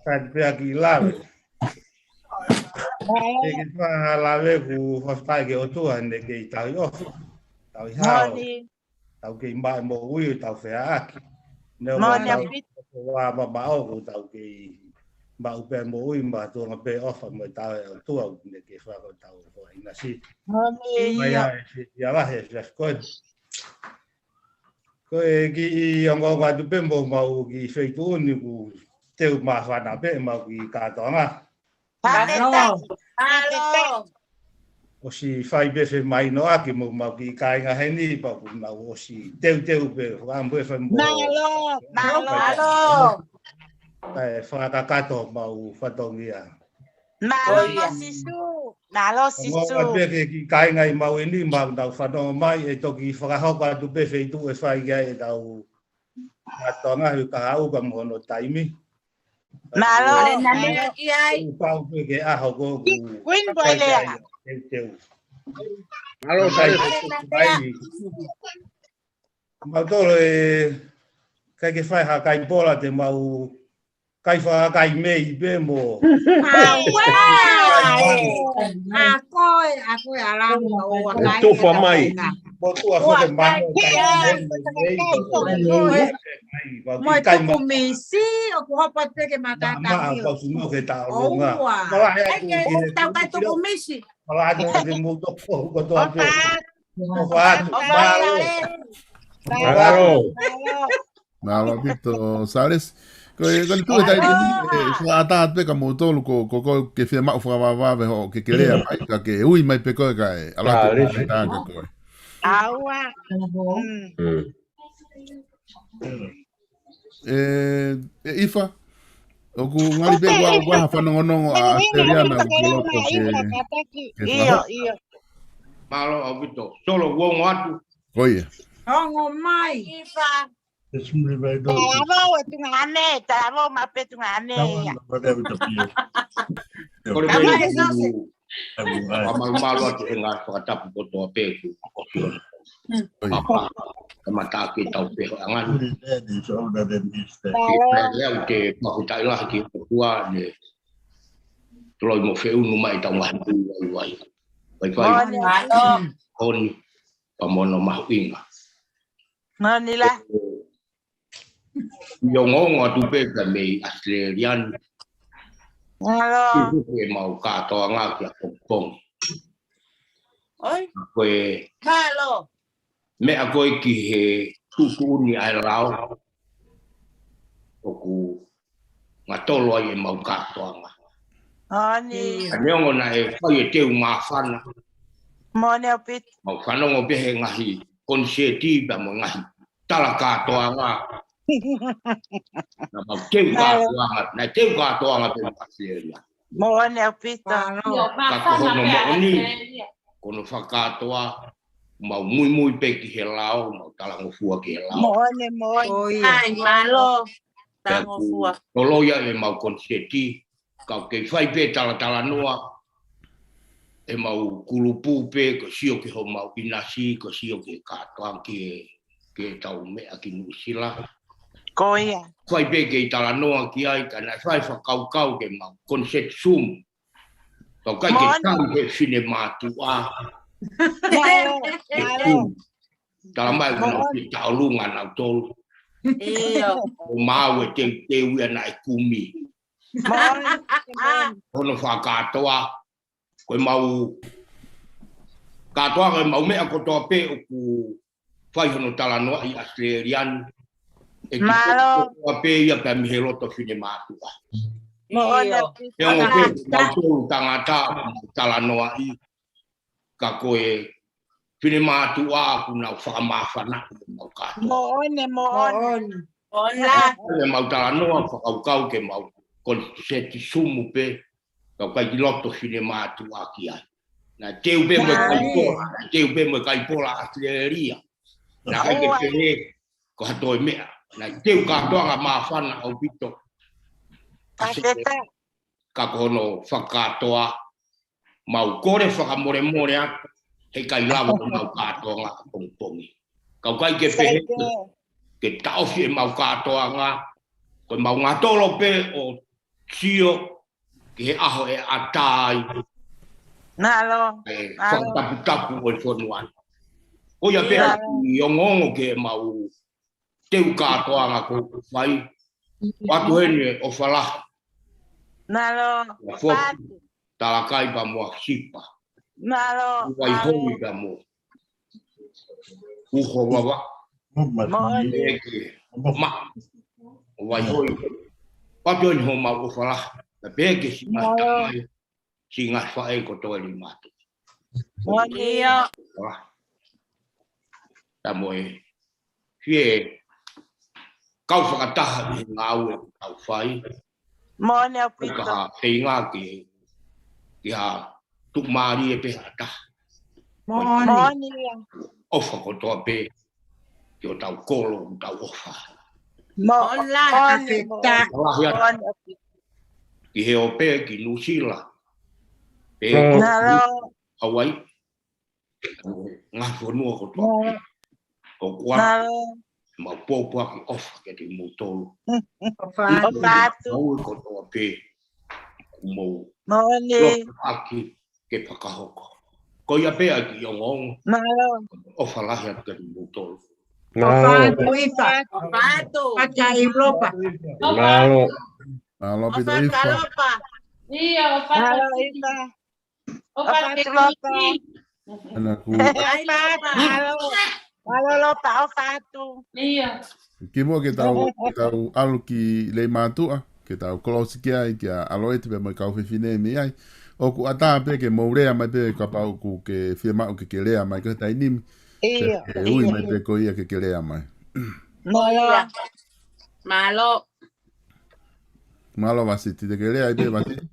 Kae pea ki lave. Ke ke fai ha lave ʻoku fakafetaʻi ki he ʻOtua ne kei tauhi ʻofa. Tauhi hao. Moʻoni. Tau kei maʻu e moʻui ʻo tau feʻaʻaki. Moʻoni ʻaupito. Ko e ʻuhinga mamaʻo ʻoku tau kei maʻu pē moʻui maʻa e tuʻunga pē ʻofa mo e tauhi ʻa e ʻOtua ʻoku ne kei fakatau ko ʻinasi. Moʻoni. Mai ʻa e fia lahi e fia ko ē. Ko e kiʻi ongoongo atu pē mo ʻemau kiʻi feituʻu ni ʻoku teu māfana pē ʻemau kiʻi kātoanga. Mālō. Mālō. ʻOsi fai pē femahinoʻaki mo ʻemau kiʻi kāinga heni pea ʻoku nau ʻosi teuteu pē, fakaʻamu pē fai mo. Mālō. Mālō. Kae fakakakato ʻemau fatongia. Mālō Sīsū. Mālō Sīsū. Ongoongo pē ki he kiʻi kāinga ʻi Maui ni, mau nau fanongo mai, ʻe toki fakahoko atu pē feituʻu ʻe fai ki ai ʻetau kātoanga he kahaʻu ka mo hono taimi. Mālō. Mālō ki ai. ʻOku pau pē ke ʻaho ko ē ʻoku Queen Boy Lea. Teuteu. Mālō, Salesi. Mautolu ʻe ʻikai ke fai ha kai pola te mau kai fakakai mei pē mo. Auē! ʻA koe, ʻa koe ʻa langi ʻo ua kai. Tufa mai. Mo tua foke mano kai mei. Mo e tuku misi, ʻoku hopo atu pē ke makaka. Maa, pau sino ke ta ʻolunga. ʻOua. Kala he atu ki he tau kai tuku misi. Kala atu ki he mou toko kotoa pē. ʻOfa atu. Mālō. Mālō. Mālō ʻaupito, Sālesi. Ko e, ko e tuʻu e taimi ni, ʻe, ko e ʻatā atu pē kia moutolu ko, ko, ko ke fiemaʻu fakavavevave hoʻo ke kelea mai, ka ke ui mai pē koe kae ʻalu atu e Sālesi. Taha kia koe. ʻAua. Mm. Mm. ʻE, ʻe ʻIfa, ʻoku ngali pē ʻoku ʻi ai ha fanongonongo ʻa ʻAositelēlia naʻa ku loto ke, ke fakahoko. ʻIo, ʻio. Mālō ʻaupito. Solo, ʻoku ongo atu. Ko ia. Ongo mai. ʻIfa. Talavou e tuʻunga ʻanē, talavou maʻu pē tuʻunga ʻanē ia. Kole pē ʻeku fakamālō atu he ngaahi fakatapu kotoa pē kuo ʻosi ʻoatu. Papa, kamata ke tau pē ho angani. Ke pehē au te pahu tai lahi ki ʻOtua ne toloi mo feʻunu mai tau ngaahi tui vaivai. Vaivai. Moʻoni. Oni, pea mo hono mahuʻinga. Moʻoni la. ʻI ongoongo atu pē ka mei ʻAositelēlia ni. Mālō. ʻI he mau kātoanga ki ʻapongipongi. ʻOi. Ko e Mālō. Meʻa ko ē ki he tuʻutuʻuni ʻa e lao. ʻOku ngatolo ai e mau kātoanga. Moʻoni. Ka neongo naʻe fai e teu māfana. Moʻoni ʻaupito. Mau fanongo pē he ngaahi konisēti pea mo e ngaahi tala kātoanga. Naʻa mau teu kātoanga, naʻe teu kātoanga pē ʻAositelēlia. Moʻoni ʻaupito. Ka ko hono moʻoni, ko hono fakakātoa, mau muimui pē ki he lao, mau talangofua ki he lao. Moʻoni, moʻoni. ʻAi, mālō. Talangofua. Toloi ʻa e mau konisēti, kau kei fai pē talatalanoa, ʻe mau kulupu pē, ko e sio ki homau ʻinasi, ko e sio ki he kātoanga ki he, ki he tau meʻa ki Nuʻusila. Ko ia. Fai pē kei talanoa ki ai, ka naʻe fai fakakaukau ke mau konisēti Zoom. Kau ʻikai ke tali he finemātuʻa. Mālō, mālō. Tala mai ko nau ki taʻolunga nautolu. ʻIo. ʻO mau e teuteu ia naʻe kumi. Moʻoni, moʻoni. Hono fakakātoa. Ko e mau kātoa, ko e mau meʻa kotoa pē ʻoku fai hono talanoaʻi ʻAositelēlia ni. ʻE mālō. Kotoa pē ia pea mei he loto finemātuʻa. Moʻoni. ʻIo. He ongo pē, mautolu tangata, mau talanoaʻi. Ka ko e finemātuʻa ʻoku nau fakamāfana ʻo mau kātoa. Moʻoni, moʻoni. Moʻoni. Moʻoni. Ko e mau talanoa fakakaukau ke mau konisēti Zoom pē, kau ʻikai ke loto finemātuʻa ki ai. Naʻe teu pē mo e kaipola, naʻe teu pē mo e kaipola ʻAositelēlia. Naʻe ʻikai ke pehē ko ha toe meʻa. Naʻe teu kātoanga māfana ʻaupito. Ka ko hono fakakātoa, mau kole fakamolemole atu, he ʻikai lava ko mau kātoanga ʻapongipongi. Kau ʻikai ke pehē ke taʻofi e mau kātoanga, ko e mau ngatolo pē ʻo sio ki he ʻaho ʻe ʻatā ai. Mālō. E fakataputapu ʻo e fonua ni. Ko ia pē ʻi ongoongo ke mau teu kātoanga ko ʻoku fai. ʻOatu heni e ʻofa lahi. Mālō. Kia Fotu, Talakai pea mo Sipa. Mālō. Vaihoi pea mo Uhovava. Moʻoni. Pehē ki he ma. Vaihoi. ʻOatu heni homau ʻofa lahi. Pea pehē ki he siʻi ngaahi tamai, siʻi ngaahi faʻē kotoa ʻi mātuʻa. Moʻoni. ʻIo. Pea mo e fie kau fakataha ʻi he ngāue ʻoku tau fai. Moʻoni ʻaupito. Ka ha feinga ke, ke ha tuʻumālie pē ha taha. Moʻoni. Moʻoni ia. ʻOfa kotoa pē ki hotau kolo, hotau ʻofa. Moʻoni. Moʻoni. Lahi atu. Moʻoni ʻaupito. Ki he ope, ki Nuʻusila. Pea ki Hawaii. Ngaahi fonua kotoa pē. ʻOku ʻoatu, mau pōpoaki ʻofa kiate kimoutolu. ʻOfa atu. Mau kotoa pē. Kuo mou loto ʻaki ke fakahoko. Ko ia pē ʻa e kiʻi ongoongo. ʻOfa lahi atu kiate kimoutolu. ʻOfa atu, ʻIfa. ʻOfa atu. ʻOfa atu, ʻIfa. Mālō. Mālō ʻaupito, ʻIfa. ʻIo, ʻofa atu, ʻIfa. ʻOfa atu, Lopa. ʻOfa atu, Lopa. Mālō. Mālō, Lopa, ʻofa atu. ʻIo. Kimuʻa ke tau, ke tau ʻalu ki Leimātuʻa, ke tau close ki ai, kia ʻAloeti pea mo e kau fefine mei ai. ʻOku ʻatā pē ke mou lea mai pē kapau ʻoku ke fiemaʻu ke ke lea mai ko e taimi ni. ʻIo. Ke ui mai pē ko ia ke ke lea mai. Mālō. Mālō. Mālō Vasiti, te ke lea ai pē Vasiti.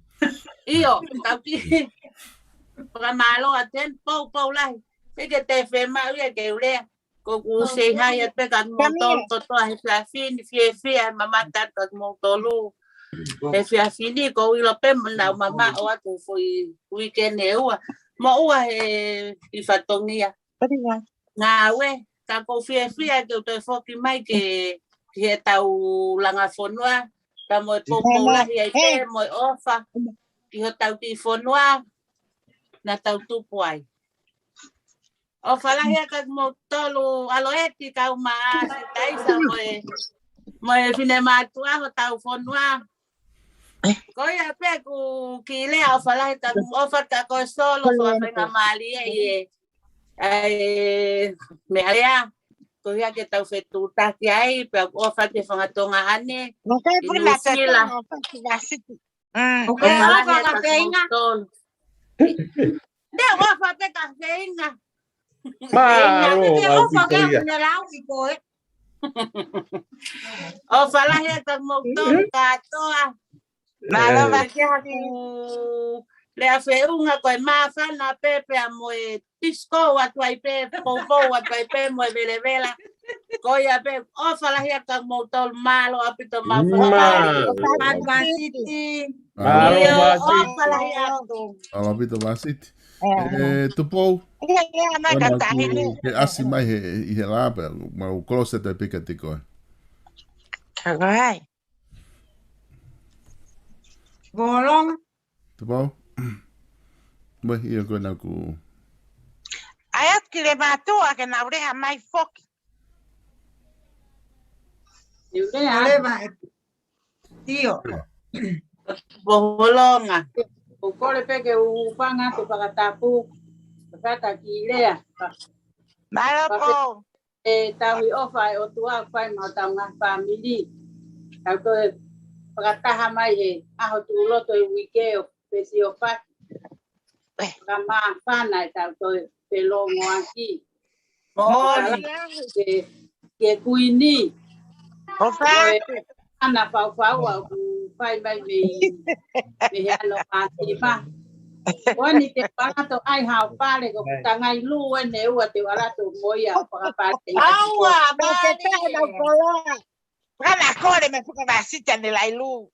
ʻIo, tau ki. Fakamālō atu heni, Pou, Pou lahi. Pea ke te fiemaʻu ia ke u lea. Ko ʻeku say hi atu pē kia moutolu kotoa he efiafi ni, fiefia he mamata atu kia moutolu. He efiafi ni, ʻoku ou ʻilo pē ʻoku nau mamaʻo atu foʻi weekend ʻe ua. Mo ua he ʻi fatongia. Ngāue, ka ʻoku ou fiefia ke u toe foki mai ke, ki heʻetau langa fonua, ka mo e poupou lahi ai pē, mo e ʻofa, ki hotau kiʻi fonua, naʻa tau tupu ai. ʻOfa lahi atu kia moutolu, ʻAloeti kau mai, Sitaisa mo e, mo e finemātuʻa hotau fonua. Ko ia pē ʻeku kiʻi lea, ʻofa lahi atu, ʻofa atu kia koe Solo, fakafaingamālie ʻi he, ʻa e meʻa lea, ko ia ke tau fetuʻutaki ai, pea ʻofa atu ki he fanga Tonga ʻanai, ʻi Nuʻusila. Mm. ʻOku ʻofa lahi atu kia moutolu. Te ʻofa pē kia feinga. Mālō, ʻofa ʻaupito ia. ʻOfa lahi atu kia moutolu kātoa. Mālō, Vasiti. Lea feʻunga ko e māfana pē pea mo e disco atu ai pē, poupou atu ai pē mo e velevela. Ko ia pē, ʻofa lahi atu kia moutolu, mālō ʻaupito mau fakamālō. Mālō. Vasiti. Mālō, ʻIo, Vasiti. ʻOfa lahi atu. Mālō ʻaupito Vasiti. ʻE, Tupou. Ke ʻasi mai he, ʻi he lā pē, mau close atu pē kia koe. All right. Tupou. Mo ia ko ena ku. ʻAi atu ki Leimātuʻa ke nau lea mai foki. Lea. ʻIo. Poholonga. ʻOku ou kole pē ke u hūfanga atu fakatapu. Fakatapu ki Lea. Mālō Pou. ʻE tauhi ʻofa ʻa e ʻOtua ʻoku fai maʻa hotau ngaahi fāmili. Tau toe fakataha mai he ʻaho tuʻuloto ʻi he uike ʻo fesiofaki. Ka māfana ʻetau toe felōngoaki. Moʻoni. Ke, ke Kuini. ʻOfa atu. Ana faufaua ʻoku fai mai mei, mei he ano mātima. ʻOku ʻi ai te u ʻalu atu ʻai hao pale ko tangai lū ʻene ua te u ʻalu atu mo ia ʻo fakapale. ʻAua, mālie. Ana kole me fuka Vasiti ʻene lai lū.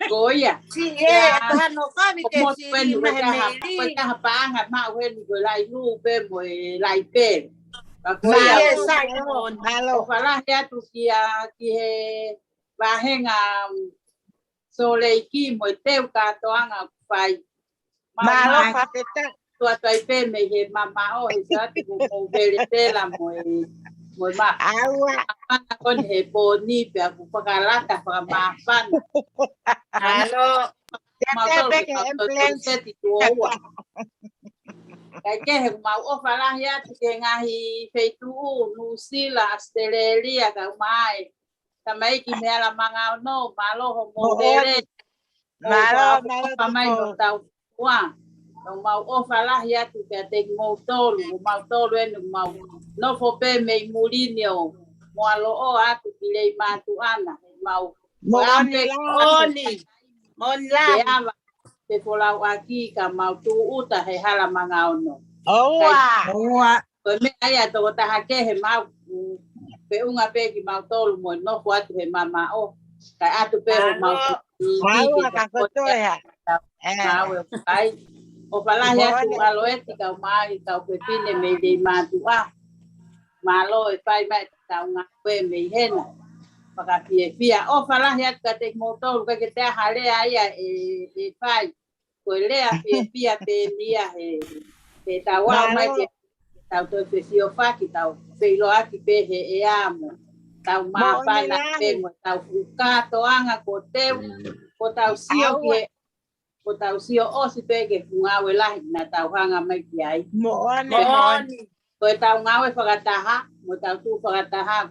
Ko ia. Si e, ʻa hano kami ke si ni mahe meli. Ko e taha paʻanga maʻu heni ko e lai lū pē mo e lai pele. Ka ko ia. Mālō. ʻOfa lahi atu kia, ki he vāhenga, um, Sōleiki mo e teu kātoanga ʻoku fai. Mālō Fakafetaʻi. Tuʻu atu ai pē mei he mamaʻo he sati mo, mo Veletela mo e, mo e ma. ʻAua. Ana koni he pōni pea ʻoku fakalata fakamāfana. Mālō. Mau tolu ke mau tolu seti tuʻo ua. Kae kehe mau ʻofa lahi atu ki he ngaahi feituʻu, Nuʻusila, ʻAositelēlia, kau mai. Tamaiki mei Hala Manga Ono, mālō hoʻomou lele. Mālō, mālō ʻofa mai mo tau ua. Mau ʻofa lahi atu kiate kimoutolu, ʻo mautolu eni mau nofo pē mei muli ni ʻo moaloʻo atu ki Leimātuʻa na. Mau moʻoni lā. Moʻoni. Moʻoni lā. Ke ava, ke folauʻaki ka mau tūʻuta he Hala Manga Ono. ʻOua. ʻOua. Ko e meʻa ia tokotaha kehe mau, mm, feʻunga pē kimautolu mo e nofo atu he mamaʻo. Kae ʻatu pē homau. Mālō. Mālō, ka kotoa ia. Mau e kai. ʻOfa lahi atu ʻAloeti kau mai, kau fefine mei Leimātuʻa. Mālō e fai mai tau ngāue mei hena. Fakafiefia. ʻOfa lahi atu kiate kimoutolu, ʻikai ke te aha lea ia ʻe, ʻe fai. Ko e lea fiefia pē eni ia he, he tau ʻalu mai ke tau toe fesiofaki, tau feʻiloaki pē he ʻea mo tau māfana pē mo tau fuʻu kātoanga ko teu, ko tau sio ki he, ko tau sio ʻosi pē ki he fuʻu ngāue lahi naʻa tau hanga mai ki ai. Moʻoni. Moʻoni. Ko e tau ngāue fakataha, mo tau tuʻu fakataha,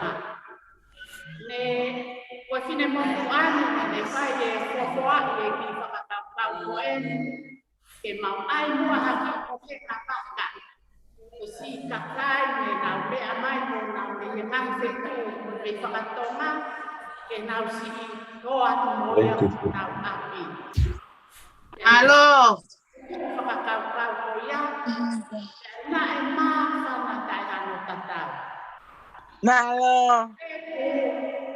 Tonga. Ne, ko e finemotuʻa ni, ne fai e fuofua e kiʻi fakakaukau ko eni, ke mau ʻai muʻa ha kiʻi koke kapaka. Ko e siʻi kakai ne nau meʻa mai mo nau meʻa mai fetuʻu mei fakatonga, ke nau siʻi ʻoatu mo ia ʻenau ʻapi. Alo. Fakakaukau ko ia. Naʻe māfana taʻe hano tatau. Mālō.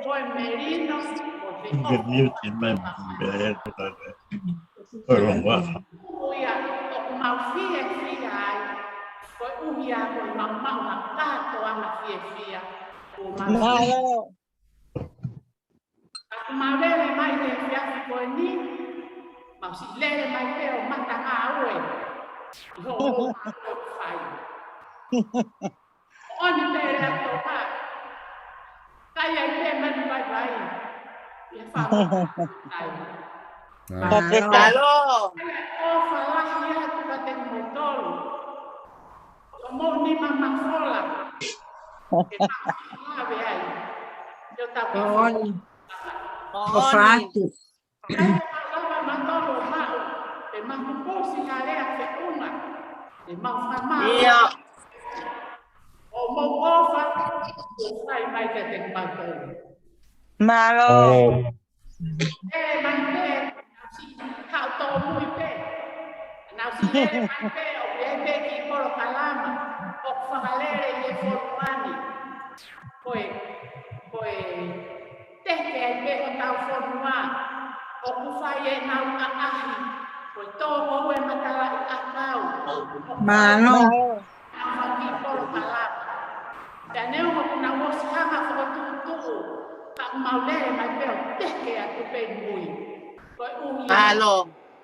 Ko e melino, ko e Good news in my bed. Ko e longoaʻa. Ko ia, ʻoku mau fiefia ai. Koeʻuhi ko e mau maʻu ha kātoanga fiefia. Ko mau Mālō. Ka ʻoku mau lele mai he efiafi ko eni, mau siʻi lele mai pē ʻo mata ngāue. ʻI hoʻo ʻofa fai. ʻOni pē lea toka. Kai ai pē manu vaivai. ʻI he fāmili. Ai. Mālō. ʻOfa lahi atu kiate kimoutolu. Ko mou nima mafola. Ke mau lave ai. Ke tau ʻOni. ʻOfa atu. Kai mau lava matolo mau. Ke mau kupusi ha lea ke uma. Ke mau fama. Ia. ʻO mou ʻofa. Fai mai kiate kimautolu. Mālō. Mālō. Lele mai pē, nau siʻi haʻu tōmui pē. Nau siʻi lele mai pē, ʻoku ʻi ai pē kiʻi polokalama ʻoku fakalele ʻi he fonua ni. Ko e, ko e teke ai pē hotau fonua, ʻoku fai ʻenau ʻaʻahi, ko e tō ko ē matalaʻiʻakau. Mālō. Nau fai kiʻi polokalama. Pea neongo kuo nau ʻosi hanga ʻo fokotuʻutuʻu, ka ʻoku mau lele mai pē ʻo teke atu pē mui. Koeʻuhi. Mālō.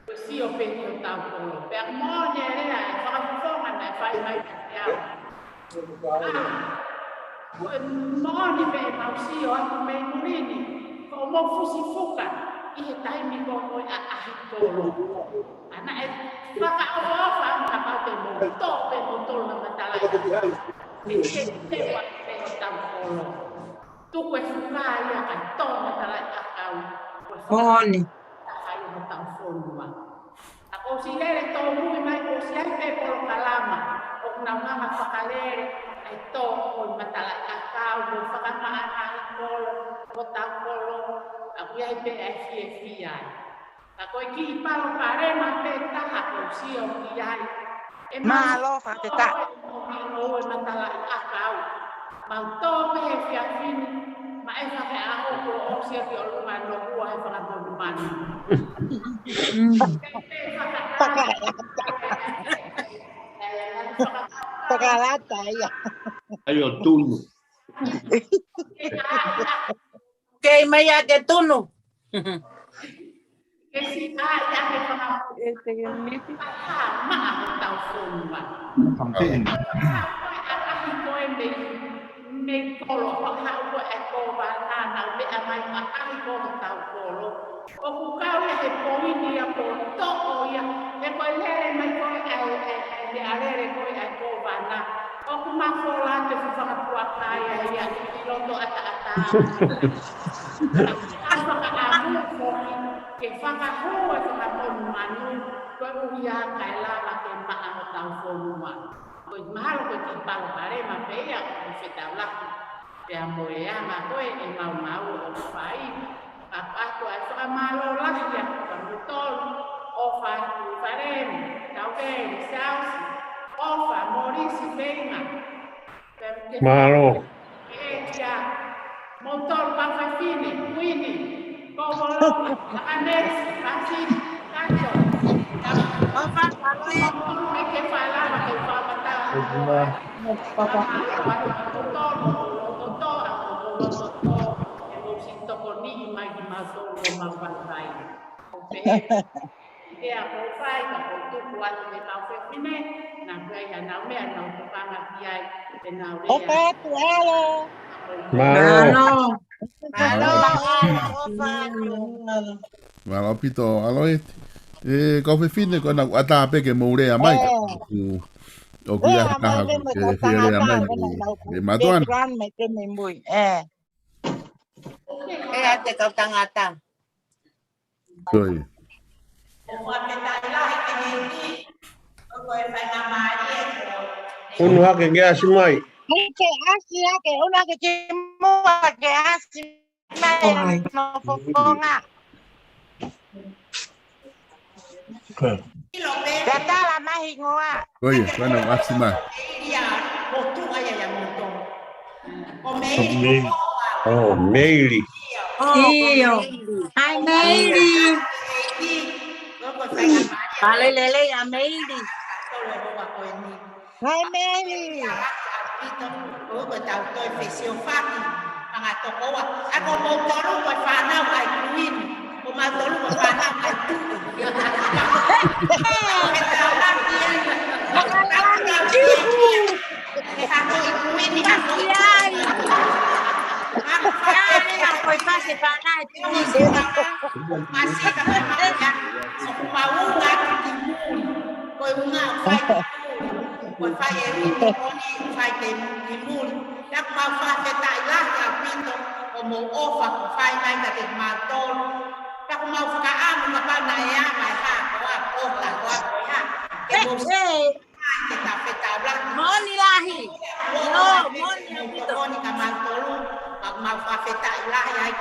Ko e sio pē ki hotau kolo. Pea moʻoni e lea, e fakafofonga naʻe fai mai kiate au. ʻA, ko e moʻoni pē ʻemau sio atu mei muli ni, ko hoʻomou fusi fuka ʻi he taimi ko ē ʻo e ʻaʻahi kolo. ʻA, naʻe fakaʻofoʻofa ʻa kapau te mou tō pē moutolu ha matalaʻiʻakau. ʻE ke teua pē hotau kolo. Tuku e fuka ia kae tō matalaʻiʻakau. Ko e fuka. Moʻoni. Taha ia hotau fonua. ʻA, ʻosi lele tōmui mai, ʻosi ʻi ai pē polokalama ʻoku nau hanga ʻo fakalele ʻa e tō ʻo e matalaʻiʻakau, ʻo fakamaʻa ʻa e kolo, hotau kolo, ʻa, ʻoku ʻi ai pē ʻa e fiefia ai. Ka ko e kiʻi palokalema pē taha ʻoku ou sio ki ai. ʻE mau Mālō, fakafetaʻi. Tō ʻo e matalaʻiʻakau. Mau tō pē he efiafi ni, maʻu e fakaʻaho kuo ʻosi ʻi ʻolunga noa ua he fakamonumanu. Mm. Fakalata ia. ʻAi ʻo tunu. Kei mai ʻa ke tunu. Ke si a ia ke fanga. E te ke miti. Ka maʻa hotau fonua. Ka ko e ʻaʻahi ko ē mei, mei kolo, ko e haʻu ko ē ʻa e kōvana, nau meʻa mai ʻaʻahi ko hotau kolo. ʻOku kau ia he poini ia ko e toʻo ia, he ko e lele mai ko ē ʻa e, ʻa e, ʻa e meʻalele ko ē ʻa e kōvana. ʻOku mafola atu e fuʻu fakapuaka ia ia ʻi loto ʻataʻatā. Ka fakaʻamu foki ke fakahū e fakamonumanu, koeʻuhi kae lava ke maʻa hotau fonua. Ko e mahalo ko e kiʻi palokalema pē ia ʻoku fetaulaki pea mo e anga ko ē ʻemau maʻu ʻoku fai. Ka ʻoku ʻoatu ai e fakamālō lahi atu kia moutolu, ʻOfa atu Falemi, Tauveli, Sausi, ʻOfa, Molisi, Feinga. Mālō. ʻE kia moutolu kau fefine, Kuini, Kokolonga, ʻAnesi, Pasi, Kato. ʻOfa, mālō e. Moutolu ke ke falala ke fakamatala. Papa. Moutolu, moutolu, moutolu, ʻe mou siʻi tokoniʻi mai kimautolu ʻo mau vaivai. ʻO pehē, ʻi he ʻa ko fai, ka ko tuku atu ke kau fefine, naʻa ku ai hanau meʻa, nau tokanga ki ai, te nau lea. ʻOfa atu, alo. Mālō. Mālō. Mālō, alo, ʻofa atu. Mālō ʻaupito, alo e. ʻE, kau fefine, ko ena ʻoku ʻatā pē ke mou lea mai, ʻoku, ʻoku ʻi ai ha taha ke fie lea mai, ʻe matuana. ʻE. ʻE, ʻa e kau tangata. Toi. Unu hake ke ʻasi mai. Ke ʻasi hake, unu hake ke mua ke ʻasi mai. ʻOi. No fofonga. Tatala mahi ngoa. Ko ia, ko ena ʻoku ʻasi mai. ʻO Meili. ʻIo. Hi, Meili. Pale lelei ʻa Meili. Hi, Meili. Ko ʻetau toe fesiofaki, fanga tokoua. ʻA ko moutolu ko e fānau ʻa e Kuini. Ko mautolu ko e fānau ʻa e Tuʻi. ʻE hako ʻi Kuini, hako ʻi Kuini. Hako ʻi Kuini. Masi ka ko e maunga ʻoku mau unga atu ki muli. Ko e unga ʻoku fai ki muli. Ko e fai e ui ko eni ʻoku fai ki muli. Pea ʻoku mau fakafetaʻi lahi ʻaupito ʻo mou ʻofa kuo fai mai kiate kimautolu. Pea ʻoku mau fakaʻamu kapau naʻe ʻi ai ha meʻa ko ē, ko e hā. Ke mou He, he. Ai, ke ta fetaulaki. Moʻoni lahi. Moʻoni, moʻoni ʻaupito. Moʻoni ka mau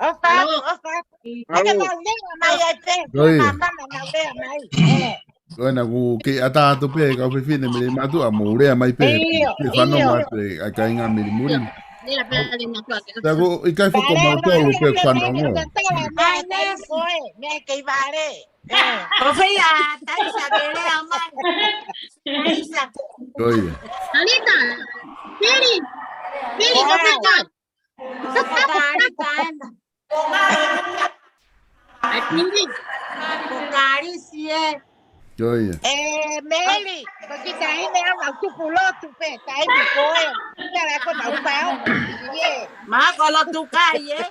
ʻofa atu, ʻofa atu. Ake mau lea mai ai pē, ʻio. Mama mau lea mai. Ko ena ʻoku kei ʻatā atu pē kau fefine mei mātuʻa mo lea mai pē. ʻIo, ke fanongo atu ʻa e kāinga mei muli. Lea pē le mātuʻa ke. Tā ko ʻikai foki ko mau tolu pē fanongo. Ai, Nesi. Koe, mei kei vale. Ko fē ia, Taisa ke lea mai. Taisa. Ko ia. Alita, Pili, Pili, ko fē ia? Ko Alita ena. Ai, Pili. Ko Kalisi ē. Ko ia. E, Meli, ko kita ine au au tupu lotu pē, taimi ko ē. Kita la ko nau pau. Ie. Ma ko lotu kai ē.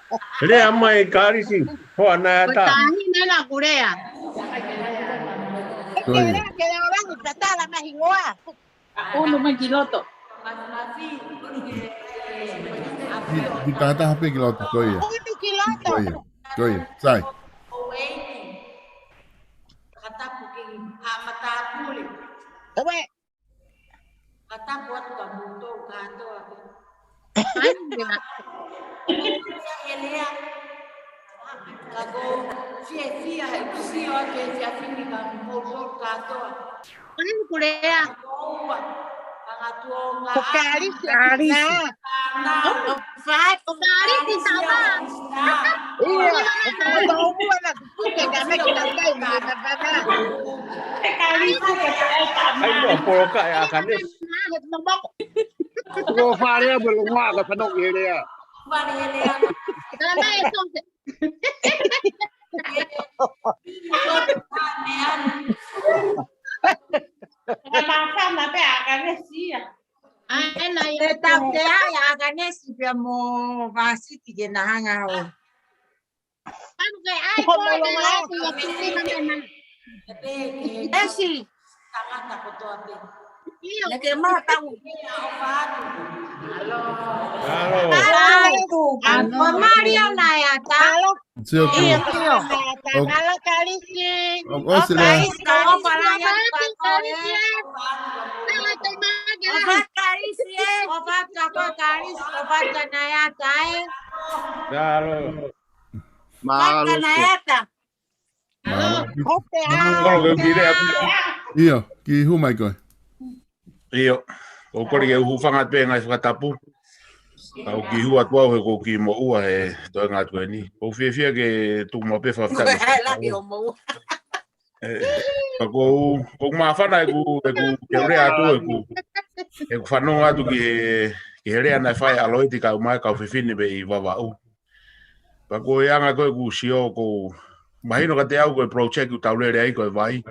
Lea mai Kalisi, hoa naʻe ʻatā. Ko tahi ne la kulea. Ko ia. Ke lea, ke lea olangi, patala mahingoa. Unu mai ki loto. Ki, ki tahataha pē ki loto, ko ia. Unu ki loto. Ko ia, ko ia, sai. Fakatapu ki ha matāpule. Ewe. Fakatapu atu ka moutou kātoa pē. Ai, ia. Ia, e lea. Ka ko fiefia he sio ake fiefia ni ka moutou kātoa. Ko eni kulea. Ko ua. Ka ngā tuonga. Ko Kalisi. Kalisi. Nā. Ko Fat, ko Kalisi sama. Ia, ko ua na kuke ka me kita tai ni na baba. Ai, ua poloka e Akanesi. Ko fale a mo longoaʻa ka fanongo ki he lea. Fale he lea. Ka mai e tonte. Ka mafana pē Akanesi ia. Ai, na ia. E tau te ai Akanesi pea mo Vasiti ke na hanga ʻo. Anu ke ai ko e lea ko ia ki tina mena. Esi. Tangata kotoa pē. ʻIo. Leke mata u. Alo. Alo. Alo. Ko Malia naʻe ʻatā. Sio ki. ʻIo, ʻio. Ko. Alo, Kalisi. ʻO, ʻo, sila. Kalisi, ʻo, Kalisi, ʻo, Kalisi, ʻo, Kalisi, ʻo, Kalisi, ʻo, Kalisi, ʻo, Kalisi, ʻo, Kalisi naʻe ʻatā ē. Alo. Mālō. Mālō. Mālō. ʻIo, ki hū mai koe. ʻIo, ʻoku ou kole ke u hūfanga atu pē ngaahi fakatapu. Ka ʻoku ou kiʻi hū atu au he ʻoku ou kiʻi moʻua he toenga atu eni. ʻOku ou fiefia ke tuku maʻu pē fakafetaʻi. Laki ʻo moʻua. ʻE, ka ʻoku ou, ʻoku ou māfana ʻeku, ʻeku, ke u lea atu ʻeku, ʻeku fanongo atu ki he, ki he lea naʻe fai ʻe ʻAloeti kae ʻumaʻā e kau fefine pē ʻi Vavaʻu. Pea ko e anga ko ē ʻeku sio, ʻoku mahino kiate au ko e project ʻoku tau lele ai ko e vai.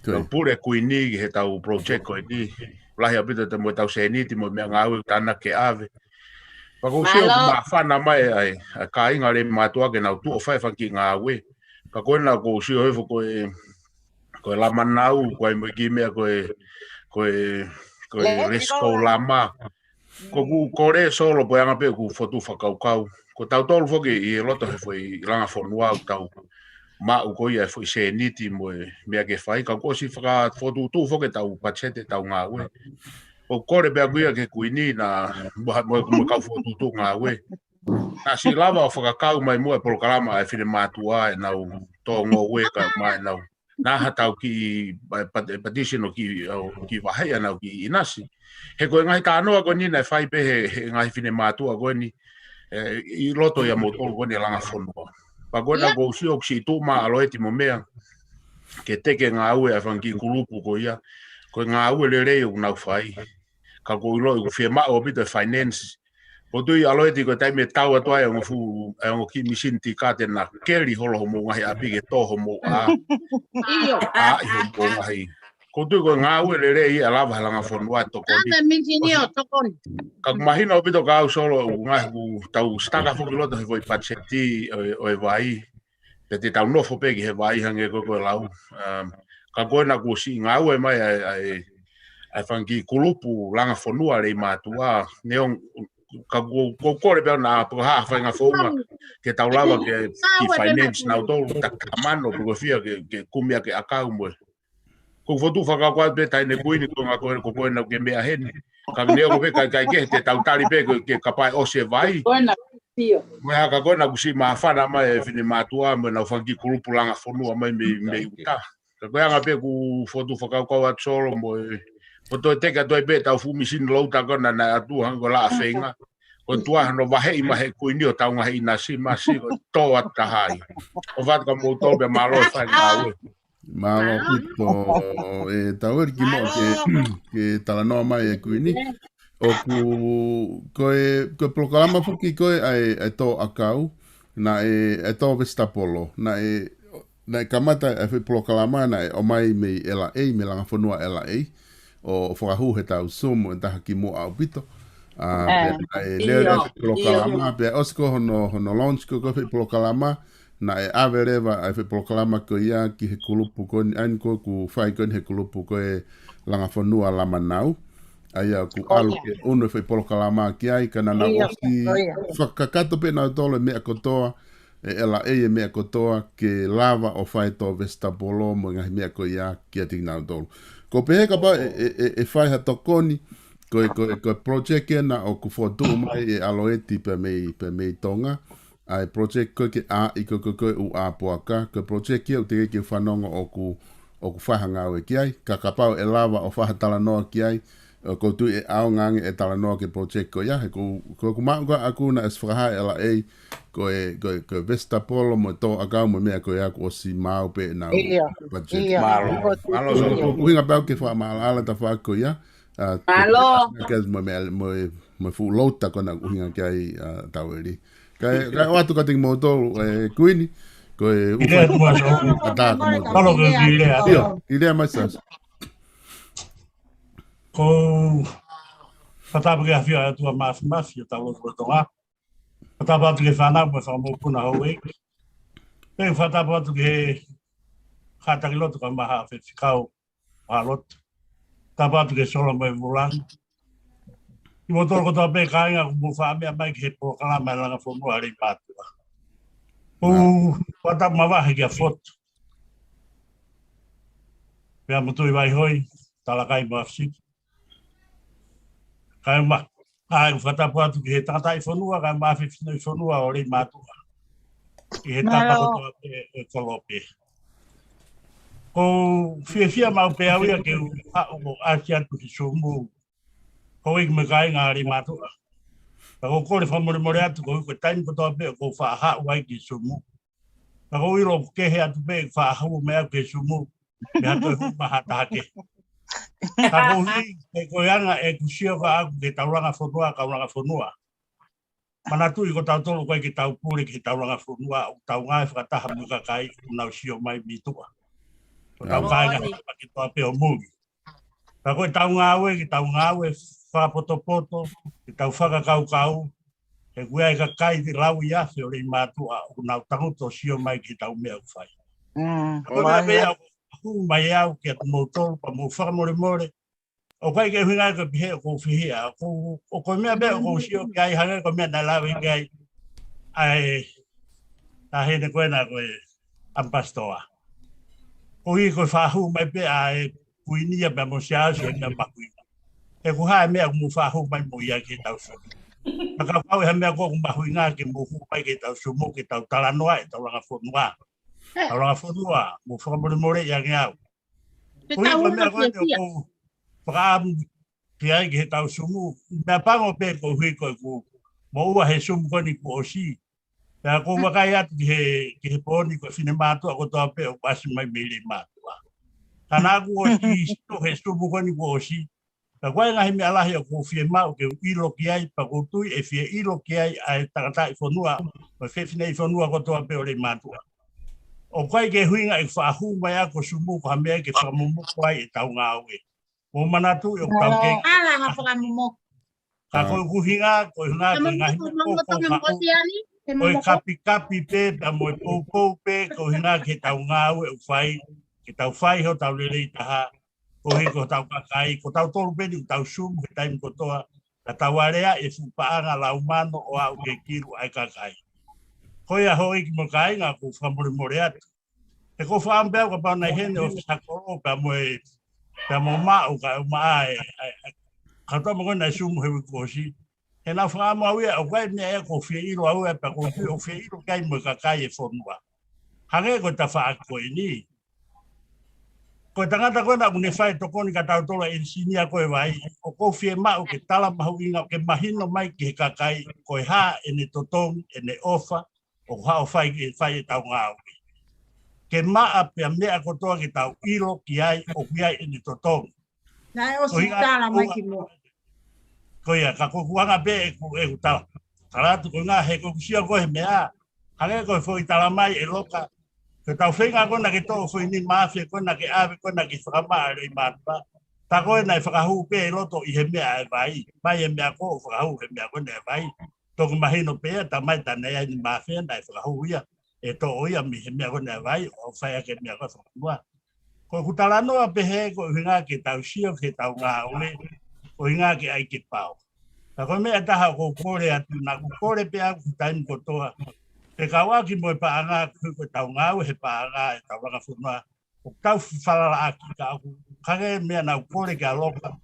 Tau pule Kuini ki he tau project ko eni. Lahi ʻaupito ʻetau mo ʻetau sēniti mo e meʻangāue ʻoku tānaki ke ʻave. Pea ʻoku ou sio ʻoku māfana mai ʻa e, ʻa e kāinga Leimātuʻa ke nau tuʻu ʻo fai e fanga kiʻi ngāue. Pea ko ena ʻoku ou sio hifo ko e, ko e lama nau, ko e mo e kiʻi meʻa ko e, ko e, ko e Let's Go Lama. ʻOku ou kole Solo pe ʻe anga pē ʻeku fokotuʻu fakakaukau. Ko tautolu foki ʻi he loto he foʻi langa fonua ʻoku tau maʻu ko ia e foʻi sēniti mo e meʻa ke fai. Ka kuo ʻosi fakafokotuʻutuʻu foki ʻetau patiseti ʻetau ngāue. ʻOku ou kole pē ʻaku ia ki he Kuini na mo, mo, mo e kau fokotuʻutuʻu ngāue. Naʻa siʻi lava ʻo fakakau mai muʻa e polokalama ʻa e finemātuʻa ʻenau tō ngoue kae ʻumaʻā ʻenau naʻa ha tau kiʻi, pa-, pa-, petition ʻo kiʻi, ʻo kiʻi vaheʻi ʻenau kiʻi ʻinasi. He ko e ngaahi talanoa ko eni naʻe fai pē he, he ngaahi finemātuʻa ko eni, ē, ʻi loto ia moutolu ko eni e langa fonua. Pea ko ena ʻoku ou sio ʻoku siʻi tuʻu mai ʻa ʻAloeti mo meʻa, ke teke ngāue ʻa e fanga kiʻi kulupu ko ia, ko e ngāue lelei ʻoku nau fai. Ka ʻoku ou ʻilo ʻoku fiemaʻu ʻaupito e finance. ʻOku ou tui ʻAloeti ko e taimi ʻe tau atu ai e ongo fuʻu, e ongo kiʻi misini tīkate naʻa keli holo homou ngaahi ʻapi ke tō homou ʻā. ʻIo. ʻĀ, ʻi homou ngaahi. ʻOku ou tui ko e ngāue lelei ia ʻe lava he langa fonua ʻo tokoni. Ave misini ʻo tokoni. Ka ʻoku mahino ʻaupito kia au Solo ʻoku ngaahi ʻoku tau stuck foki loto he foʻi patiseti ʻo e, ʻo e vai. Pea te tau nofo pē ki he vai hangē ko e, ko e lau. Um, ka ko ena kuo siʻi ngāue mai ʻa e, ʻa e, ʻa e fanga kiʻi kulupu langa fonua Leimātuʻa. Neongo, ka ʻoku, ʻoku ou kole pē au naʻa pe ko e hā ha faʻahinga founga ke tau lava ke kiʻi finance nautolu, ta kamano pe ko e fia ke, ke kumi ʻaki e ʻakau mo e. ʻOku ou fokotuʻu fakakaukau pē Taʻahine Kuini ko e ngaahi ko e, ko e ko ena ke meʻa heni. Ka neongo pē kai kai ke te tau tali pē ke, ke kapau ʻe ʻosi e vai. Ko ena, ʻio. Mo e hā ka ko ena kuo siʻi māfana mai e finemātuʻa mo ʻenau fanga kiʻi kulupu langa fonua mai mei, mei ʻuta. Ka ko e anga pē ʻeku fokotuʻu fakakaukau atu Solo mo e, mo toe teke atu ai pē ʻetau fuʻu misini louta ko ena naʻe ʻatu hangē ko e laʻā feinga. Ko e tuʻu hano vaheʻi mai he Kuini ʻo tau ngaahi ʻinasi masi ko e tō atu taha ai. ʻOfa atu kia moutolu pea mālō e fai ngāue. Mālō ʻaupito e Taueli kimuʻa ke, ke talanoa mai e Kuini. ʻOku, ko e, ko e polokalama foki ko ē ʻa e, ʻa e tō ʻakau, naʻe, ʻa e tō vesitapolo, naʻe, naʻe kamata e foʻi polokalama naʻe ʻomai mei L A, mei langa fonua L A, ʻo fakahū he tau Zoom ʻo e taha kimuʻa ʻaupito. ʻA, pea naʻe lele e foʻi polokalama, pea ʻosi ko hono, hono launch ko ē ko e foʻi polokalama, naʻe ʻave leva ʻa e foʻi polokalama ko ia ki he kulupu ko eni, ʻa eni ko ē ʻoku fai ko eni he kulupu ko e langa fonua Lamanau. ʻA ia ʻoku ʻalu ke ʻunu e foʻi polokalama ki ai, ka naʻa nau ʻosi fakakakato pē nautolu e meʻa kotoa, ʻe L A e meʻa kotoa ke lava ʻo fai e tō vesitapolo mo e ngaahi meʻa ko ia kiate kinautolu. ʻOku ou pehē kapau ʻe, ʻe, ʻe, ʻe fai ha tokoni, ko e, ko e, ko e project ena ʻoku fokotuʻu mai ʻe ʻAloeti pea mei, pea mei Tonga. ʻA e project ko ē ke ʻai ko ē ko ē ʻū ʻā puaka, ko e project ia ʻoku teʻeki ke u fanongo ʻoku, ʻoku fai ha ngāue ki ai, ka kapau ʻe lava ʻo fai ha talanoa ki ai, ʻoku ou tui ʻe ʻaonga ange e talanoa ki he project ko ia, he ko, ko ʻeku maʻu ko ē ʻaku naʻe ʻosi fakahā ʻe L A, ko e, ko e, ko e vesitapolo mo e tō ʻakau mo e meʻa ko ia kuo ʻosi maau pē ʻenau budget. Mālō. Mālō Solo. Ko e ʻuhinga pē ʻaku ke fakamaʻalaʻala e tafaʻaki ko ia, ʻa, mālō. Ke mo e, mo e, mo e fuʻu louta ko ena ʻoku ʻuhinga ki ai, ʻa, Taueli. Kae, kae ʻoatu kiate kimoutolu, e, Kuini, ko e ʻuhinga atu ʻa Solo. Mālō ko e kiʻi lea. ʻIo, kiʻi lea mai Solo. Ko e fakatapu ki he ʻAfio ʻa e ʻOtua Māfimafi ʻo Tauloto ko Tonga. Fakatapu atu ki he fānau mo e fanga mokopuna houʻeiki. Pea fakatapu atu ki he kātaki lotu kae ʻumaʻā e faifekau ʻo e lotu. Tapu atu ki he Solo mo e Vula. Kimoutolu kotoa pē kāinga kuo mou faʻa meʻa mai ki he polokalama e langa fonua Leimātuʻa. ʻOku ou fakatapu mavahe kia Fotu, pea mo Tuʻivaihoi, Talakai mo ʻAfisiki. Kae ʻumaʻā, ʻa, ʻoku ou fakatapu atu ki he tangataʻi fonua, kae ʻumaʻā e fefine fonua ʻo Leimātuʻa. ʻI he tapa kotoa pē ʻo e kolope. ʻOku ou fiefia maʻu pē au ia ke u haʻu ʻo ʻasi atu ki he Sumu. Houʻeiki mo e kāinga Leimātuʻa. Ka ʻoku ou kole fakamolemole atu, ko e taimi kotoa pē ʻoku ou faʻa haʻu ai ki he Sumu. Ka ʻoku ou ʻilo ʻoku kehe atu pē ʻeku faʻa haʻu mai au ki he Sumu. Mei ha toe hū mai ha taha kehe. Ka koeʻuhi, he ko e anga ʻeku sio ʻaʻaku ki he taulanga fonua, kaulanga fonua. Manatuʻi ko tautolu ko ē ke tau pule ki he taulanga fonua, ʻoku tau ngāue fakataha mo e kakai ʻoku nau sio mai mei tuʻa. Ko tau kāinga fakapaketoa pē ʻo muli. Ka ko e tau ngāue, ke tau ngāue fakapotopoto, ke tau fakakaukau, he ko e kakai te lau ia fe ʻo Leimātuʻa ʻoku nau tangutu ʻo sio mai ki he tau meʻa ʻoku fai. Ko e meʻa pē ia ʻoku hū mai au kiate kimoutolu pea mou fakamolemole, ʻoku ʻikai ke ʻuhinga ke pehē ʻoku ou fehiʻa, ʻoku, ʻoku ko e meʻa pē ʻoku ou sio ki ai hangē ko e meʻa naʻe lave ki ai ʻa e taʻahine ko ena ko e ʻAmipasitoa. Koeʻuhi ko e fakahū mai pē ʻa e Kuini ia pea mo Siaosi he meʻa mahuʻinga. He ko e hā e meʻa ʻoku mou fakahū mai mo ia ki he tau sū. Ka kapau ʻe ha meʻa ʻoku mahuʻinga ke mou hū mai ki he tau sū mo ke tau talanoa e taulanga fonua. Taulanga fonua, mou fakamolemoleʻi ange au. Koeʻuhi ko e meʻa ko eni ʻoku ou fakaʻamu ki ai ki he tau sū. Meʻapango pē koeʻuhi ko ʻeku moʻua he sū ko eni kuo ʻosi. Pea ʻoku ou vakai atu ki he, ki he pō ni ko e finemātuʻa kotoa pē ʻoku ʻasi mai mei Leimātuʻa. Ka naʻá ku ʻosi sio he sū ko eni kuo ʻosi. Ka ko e ngaahi meʻa lahi ʻoku ou fiemaʻu ke u ʻilo ki ai, pea ʻoku ou tui ʻe fie ʻilo ki ai ʻa e tangataʻi fonua, mo e fefineʻi fonua kotoa pē ʻo Leimātuʻa. ʻOku ʻikai ke ʻuhinga ʻeku fakahū mai ʻaʻaku ko e sū ko ha meʻa ke fakamomoko ai e tau ngāue. Mou manatuʻi ʻoku tau ke. Ala ha fakamomoko. Ka ko e ʻuhinga, ko e ʻuhinga, ko e ngaahi meʻa ko e kapikapi pē, pea mo e poupou pē, ko e ʻuhinga ke tau ngāue ʻo fai, ke tau fai hotau lelei taha, koeʻuhi ko hotau kakai, ko tautolu pē eni ʻoku tau sū he taimi kotoa, ka tau alea e fuʻu paʻanga lau mano ʻo aʻu ke kilu ʻa e kakai. Ko ia houʻeiki mo e kāinga ʻoku ou fakamolemole atu. He ʻoku ou fakaʻamu pē au kapau naʻe ʻi heni ʻo Fisakolo pea mo e, pea mo Maʻu ka ʻo maʻa e, e, e, ka tau mo ko ena e sū he uike kuo ʻosi. He naʻá ku fakaʻamu au ia, ʻoku ʻi ai e meʻa ia ʻoku ou fie ʻilo au ia, pea ʻoku ou fie ʻilo ki ai mo e kakai e fonua. Hangē ko e tafaʻaki ko eni. Ko e tangata ko ena ʻoku ne fai tokoni kia tautolu ʻa e ʻenisinia ko e vai, ʻoku ou fiemaʻu ke tala mahuʻinga, ke mahino mai ki he kakai, ko e hā ʻene totongi, ʻene ʻofa, ʻoku haʻu ʻo fai, ke fai e tau ngāue. Ke maʻa pea meʻa kotoa ke tau ʻilo ki ai, ʻoku ʻi ai ʻene totongi. Naʻe ʻosi tala mai ki muʻa. Ko ia, ka ko ʻeku anga pē ʻeku, ʻeku tala. Tala atu ko e ʻuhinga he ko ʻeku sio ko e meʻa. Hangē ko e foʻi tala mai ʻe Loka. Ko e tau feinga ko ena ke toʻo foʻi nima afe ko ena ke ʻave ko ena ke fakamaʻa Leimātuʻa. Tā ko ena ʻe fakahū pē ʻi loto ʻi he meʻa e vai. Mai e meʻa ko ē ʻo fakahū he meʻa ko ena e vai. Toki mahino pē ia, tā mai tā naʻe ʻi ai e nima afe naʻe fakahū ia, ʻe toʻo ia mei he meʻa ko ena e vai, ʻo fai ʻaki e meʻa ko ē fakafonua. Ko ʻeku talanoa pehē ko e ʻuhinga ke tau sio ki he tau ngāue, ko e ʻuhinga ke ʻai ke pau. Ka ko e meʻa ʻe taha ʻoku ou kole atu, naʻá ku kole pē au ki he taimi kotoa, fekauʻaki mo e paʻanga, ko e tau ngāue he paʻanga e taulanga fonua, ʻoku tau falalaʻaki ka ʻoku hangē meʻa naʻá ku kole kia Loka.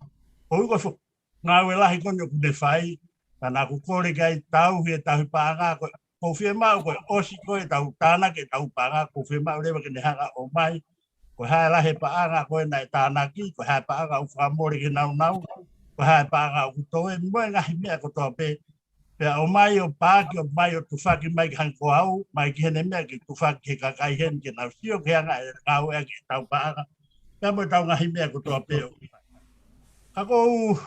Koeʻuhi ko e fo-, ngāue lahi ko eni ʻoku ne fai, ka naʻá ku kole ki ai tauhi e tauhi paʻanga, ko, ʻoku ou fiemaʻu ko e ʻosi ko e tau tānaki e tau paʻanga, ʻoku ou fiemaʻu leva ke ne hanga ʻo ʻomai, ko e hā e lahi e paʻanga ko ē naʻe tānaki, ko e hā e paʻanga ʻoku fakamole ke nāunau, ko e hā e paʻanga ʻoku toe, mo e ngaahi meʻa kotoa pē, pea ʻomai ʻo paaki, ʻomai ʻo tufaki mai ki hangē ko au, mai ki heʻene meʻa ke tufaki he kakai heni ke nau sio ki he anga e ngāueʻaki e tau paʻanga. Pea mo e tau ngaahi meʻa kotoa pē ʻoku fai. Ka ʻoku ou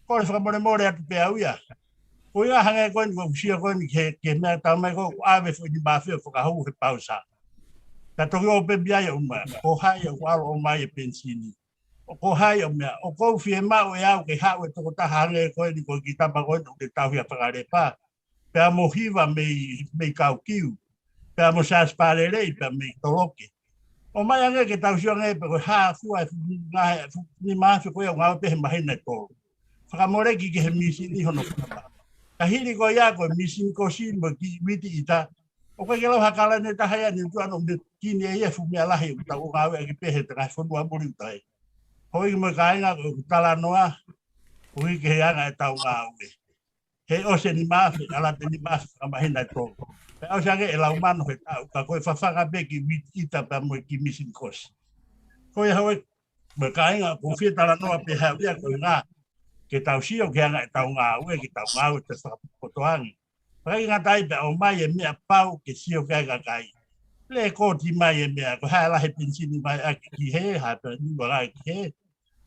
kole fakamolemole atu pē au ia. Ko e ʻuhinga hangē ko eni, ʻoku ou sio ko eni ki he, ki he meʻa tau mai ko ē, ʻave foʻi nima afe ʻo fakahū he pausa. Ka toki ō pē mei ai ʻo ʻomai, ko hai ʻoku ʻalu ʻo ʻomai e penisini. ʻOku hai ʻo meʻa, ʻoku ou fiemaʻu ʻe au ke haʻu e tokotaha hangē ko eni ko e kiʻi tama ko eni ʻoku ne tauhi ʻa Fakalepa. Pea mo Hiva mei, mei Kaukiu. Pea mo Siaosi Palelei, pea mei Toloke. ʻOmai ange ke tau sio ange pe ko e hā fua e fuʻu ngaahi, fuʻu nima afe ko ia ʻoku ngāue pē he māhina ʻe tolu. Fakamoleki ki he misini hono fua. Ka hili ko ia ko e misini kosi mo e kiʻi uiti ʻita. ʻOku ʻikai ke lau ha kalani ʻe taha ia ʻi Nuʻusila ʻo ne kini ʻe ia e fuʻu meʻa lahi ʻoku tau ngāueʻaki pē he ngaahi fonua muli ʻoku tau ʻi ai. Houʻeiki mo e kāinga, ko ʻeku talanoa, koeʻuhi ke he anga e tau ngāue. He ʻosi e nima afe, ʻalu atu e nima afe fakamāhina ʻe tolu. Pea ʻosi ange e lau mano he taʻu, ka ko e fafanga pē kiʻi uiti ʻita pea mo e kiʻi misini kosi. Ko ia houʻeiki mo e kāinga, ʻoku ou fie talanoa pē au ia ko e ʻuhinga ke tau sio ki he anga e tau ngāue, ke tau ngāue te fakapotopoto ange. Pea ʻikai ngata ai pea ʻomai e meʻa pau ke sio ki ai e kakai. Lēkooti mai e meʻa, ko e hā e lahi e penisini mai ʻaki ki hē, hā e penisini mai ʻaki ki hē.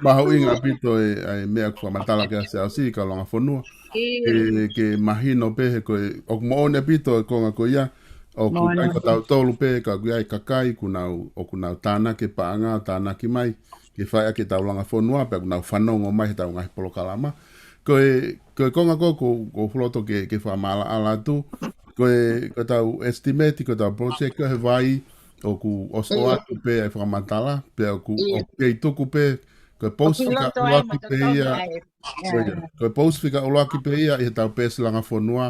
mahuʻinga ʻaupito e, ʻa e meʻa ʻoku fakamatala ki ai ʻa Siaosi, kau langa fonua. ʻIo. Ke, ke mahino pē he ko e, ʻoku moʻoni ʻaupito e konga ko ia, ʻoku ʻikai ko tautolu pē, ka ʻoku ʻi ai e kakai, ʻoku nau, ʻoku nau tānaki e paʻanga, tānaki mai, ke fai ʻaki ʻetau langa fonua, pea ʻoku nau fanongo mai heʻetau ngaahi polokalama. Ko e, ko e konga ko, ko, ko u loto ke, ke fakamaʻalaʻala atu, ko e, ko ʻetau estimate, ko ʻetau project ko e he vai, ʻoku ʻosi ʻoatu pē ʻa e fakamatala, pea ʻoku, ʻoku kei tuku pē, ko e pousi fika ʻuluaki pē ia, ko ia, ko e pousi fika ʻuluaki pē ia ʻi heʻetau peesi langa fonua,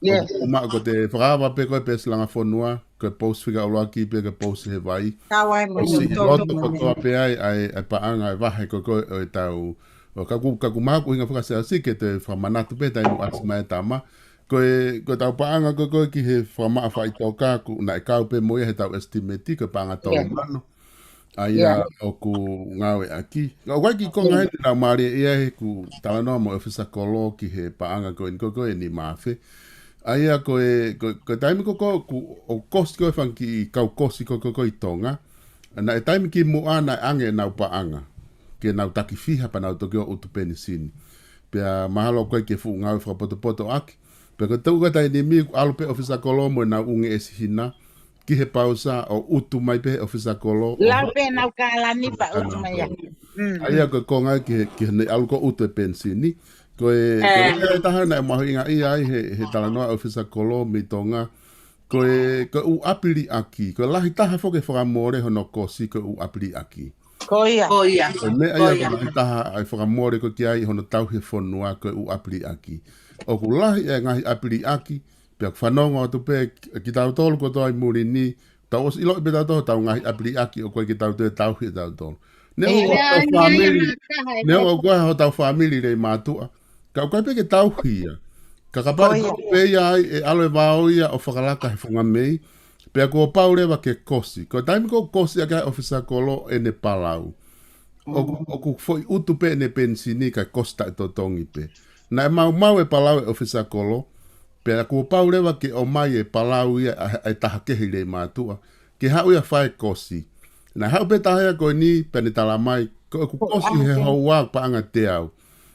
ʻoku uma ko te fakaava pē ko e peesi langa fonua, ko e pousi fika ʻuluaki pē ko e pousi he vai. ʻOsi ʻi loto kotoa pē ai, ʻa e, ʻa e paʻanga e vahe ko ko ʻo ʻetau, ʻo ka ʻoku, ka ʻoku mahuʻinga faka-Siaosi ke te fakamanatu pē taimi ʻoku ʻasi mai e tama. Ko e, ko ʻetau paʻanga ko ko ki he fakamaʻa faʻitoka ʻoku naʻe kau pē mo ia heʻetau estimate ko e paʻanga tolu mano. ʻA ia ʻoku ngāueʻaki. ʻOku ʻi ai e kiʻi konga heni naʻe mālie ia he ʻoku talanoa mo e ʻofisa kolo ki he paʻanga ko eni ko ko e nima afe. ʻA ia ko e, ko, ko e taimi ko ko ʻoku, ʻoku kosi ko e fanga kiʻi kau kosi ko ko ʻi Tonga. Naʻe taimi kimuʻa naʻe ʻange ʻenau paʻanga ke nau taki fiha pea nau toki ō ʻo utu penisini. Pea mahalo ko e ke fuʻu ngāue fakapotopoto ʻaki. Pea ko e tuʻu ko e taimi ni ʻoku ʻalu pē ʻofisa kolo mo ʻenau ʻū ngeʻesi hina ki he pausa ʻo utu mai pē he ʻofisa kolo. Lau pē ʻenau kalani pea utu mai ai. ʻA ia ko e konga ki he, ki he naʻe ʻalu ko ē ʻo utu e penisini. Ko e, ko e meʻa ʻe taha naʻe mahuʻinga ia ai he, he talanoa ʻa e ʻofisa kolo mei Tonga. Ko e, ko e ʻū ʻapi liʻaki. Ko e lahi taha foki e fakamole hono kosi ko e ʻū ʻapi liʻaki. Ko ia. Ko ia. Ko e meʻa ia ko e lahi taha ʻa e fakamole ko ē ki ai hono tauhi e fonua ko e ʻū ʻapi liʻaki. ʻOku lahi e ngaahi ʻapi liʻaki, pea ʻoku fanongo atu pē ki, kitautolu kotoa ʻi muli ni, tau ʻosi ʻiloʻi pē tautolu hotau ngaahi ʻapi liʻaki ʻoku ʻikai ke tau toe tauhi ʻe tautolu. Neongo ko hotau fāmili, neongo ko hotau fāmili lelei mātuʻa, ka ʻoku ʻikai pē ke tauhi ia. Ka kapau ʻe tuku pē ia ai, ʻe ʻalu e vao ia ʻo fakalaka he funga mei, pea kuo pau leva ke kosi. Ko e taimi ko ē ʻoku kosi ʻaki ai e ʻofisa kolo ʻene palau, ʻoku, ʻoku foʻi utu pē ʻene penisini kae kosi taʻetotongi pē. Naʻe maumau e palau e ʻofisa kolo, pea kuo pau leva ke ʻomai e palau ia ʻa, ʻa e taha kehe lelei mātuʻa ke haʻu ia ʻo fai e kosi. Naʻe haʻu pē taha ia ko eni pea ne tala mai, ko ʻeku kosi he houa paʻanga teau.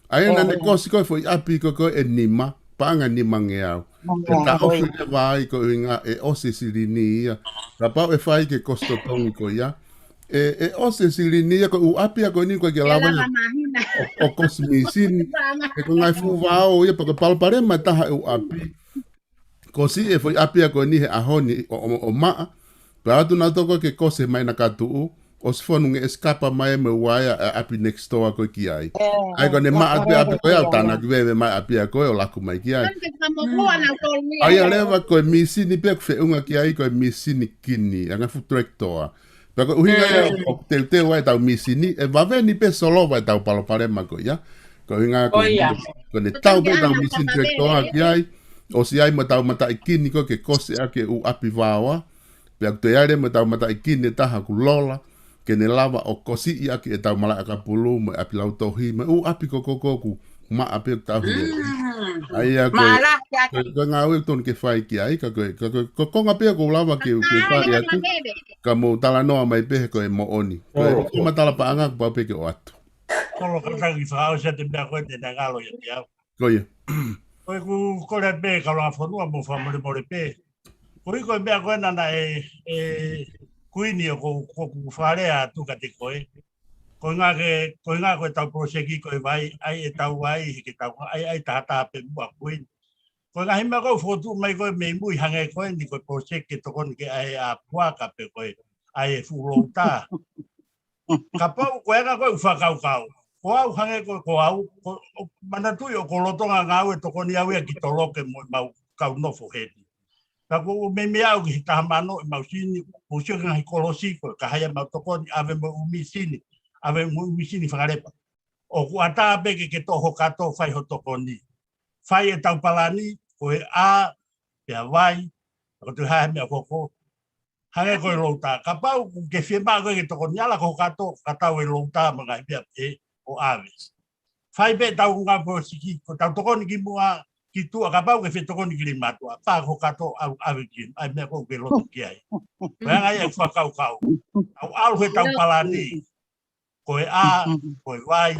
ʻA ia naʻa ne kosi ko e foʻi ʻapi ko ko ē ʻe nima, paʻanga nimangeau. Pea taʻofi leva ai ko e ʻuhinga ʻe ʻosi e silini ia. Kapau ʻe fai ke kosi totongi ko ia, ʻe, ʻe ʻosi e silini ia ko e ʻū ʻapi ia ko eni ʻoku ʻikai ke lava ia ʻo, ʻo kosi misini. He ko e ngaahi fuʻu vao ia pea ko e palopalema ʻe taha e ʻū ʻapi. Kosi e foʻi ʻapi ia ko eni he ʻaho ni ʻo, ʻo, ʻo maʻa. Pea ʻalu atu nautolu ko ē ke kosi he māhina ka tuʻu, ʻosi fonu ngeʻesi kapa mai mo e uaea ʻa e ʻapi next door ko ē ki ai. ʻA ia ko ʻene maʻa pē ʻapi ko ē ʻo tānaki veve mai ʻapi ʻa ko ē ʻo laku mai ki ai. ʻA ia leva ko e mīsini pē ʻoku feʻunga ki ai ko e mīsini kini, ʻa e ngaahi fuʻu tractor. Pea ko e ʻuhinga ia ʻoku teuteu ai ʻetau mīsini, ʻe vave ni pē solova ʻetau palopalema ko ia. Ko e ʻuhinga ko ʻene tau pē ʻetau mīsini tractor ki ai, ʻosi ai mo ʻetau mataʻikini ko ē ke kosi ʻaki e ʻū ʻapi vaoa. Pea ʻoku toe ʻi ai leva mo ʻetau mataʻikini ʻe taha ʻoku lola, ke ne lava ʻo kosiʻi ʻaki ʻetau malaʻe ʻakapulu, mo e ʻapi lautohi, mo e ʻū ʻapi ko ē ko ē ʻoku maʻa pē ʻoku tauhi. ʻA ia ko e, ko e, ko e ngāue ʻoku tonu ke fai ki ai, ka ko e, ka ko e, ko e konga pē ʻoku ou lava ke, ke fai atu, ka mou talanoa mai pē he ko e moʻoni. Ko e, ko e matala paʻanga kuo pau pē ke ʻoatu. Kolo ka taki fakaʻosi atu e meʻa ko ē te na ngalo ia te au. Ko ia. Ko e ʻoku kole pē ka langa fonua mo fakamolemole pē. Ko e ʻuhi ko e meʻa ko ē naʻe, ʻe, Kuini ʻoku, ʻoku fakalea atu kiate koe. Ko e ʻuhinga ke, ko e ʻuhinga ko ʻetau poloseki ko e vai, ʻai ʻetau vai, he ke tau, ʻai, ʻai tahataha pē muʻa Kuini. Ko e ngaahi meʻa ko ē fokotuʻu mai ko ē mei mui hangē ko eni ko e poloseki ke tokoni ke ʻai ʻa puaka pe ko e ʻai e fuʻu louta. Kapau ko e anga ko ē ʻeku fakakaukau. Ko au hangē ko, ko au, ko, ʻo, manatuʻi ʻoku ou lolotonga ngāue tokoni au ia ki Toloke mo ʻemau kau nofo heni. Ka ko e meimei au ki he taha mano ʻemau sini, ʻoku ou sio ki he ngaahi kolosi ko e kahaia mau tokoni, ʻave mo e ʻū mīsini, ʻave mo e ʻū mīsini fakalepa. ʻOku ʻatā pē ke ke toʻo ho kato fai ho tokoni. Fai ʻetau palani, ko e ʻā, pea vai, ka ko e toe hā e meʻa ko ē ko ē. Hangē ko e louta, kapau ʻoku ke fiemaʻu koe ke tokoni ala ko ho kato, ka tau e louta mo e ngaahi meʻa pē ʻo ʻave. Fai pē ʻetau ngāue poloseki, ko ʻetau tokoni ki muʻa, ki tuʻa, kapau ʻoku ke fie tokoni ki lima tuʻa, pā ko ho kato ʻave, ʻave ki, ʻai meʻa ko ē ʻoku ke loto ki ai. Ko e anga ia ʻeku fakakaukau. ʻAlu, ʻalu he ʻetau palani, ko e ʻā, ko e vai,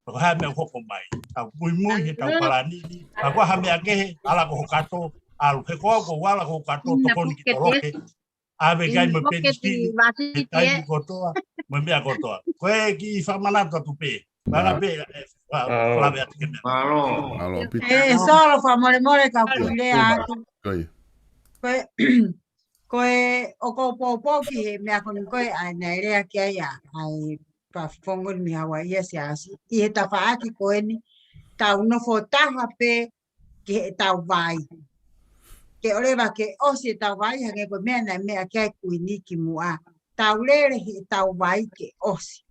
ko e hā e meʻa ʻoku hoko mai. Tau muimui he ʻetau palani, ka ko e hā e meʻa kehe, ala ko ho kato, ʻalu. He ko au ʻoku ou ala ko ho kato, tokoni ki Toloke, ʻave ki ai mo e penisini, he taimi kotoa, mo e meʻa kotoa. Ko e kiʻi fakamanatu atu pē. Panga pē, ʻe, fa-, falave atu ke meʻa. Mālō. Mālō, Pita. ʻE, Solo, fakamolemole ka u kiʻi lea atu. Ko ia. Ko e, ko e, ʻoku ou poupou ki he meʻa ko eni ko ē, ʻa ē naʻe lea ki ai ʻa, ʻa e pa fongo ni mi Hawaii ʻa Siasi. ʻI he tafaʻaki ko eni, tau nofo taha pē ki heʻetau vai. Ke ʻoleva ke ʻosi ʻetau vai, hangē ko e meʻa naʻe meʻa ki ai Kuini ki muʻa. Tau lele heʻetau vai ke ʻosi.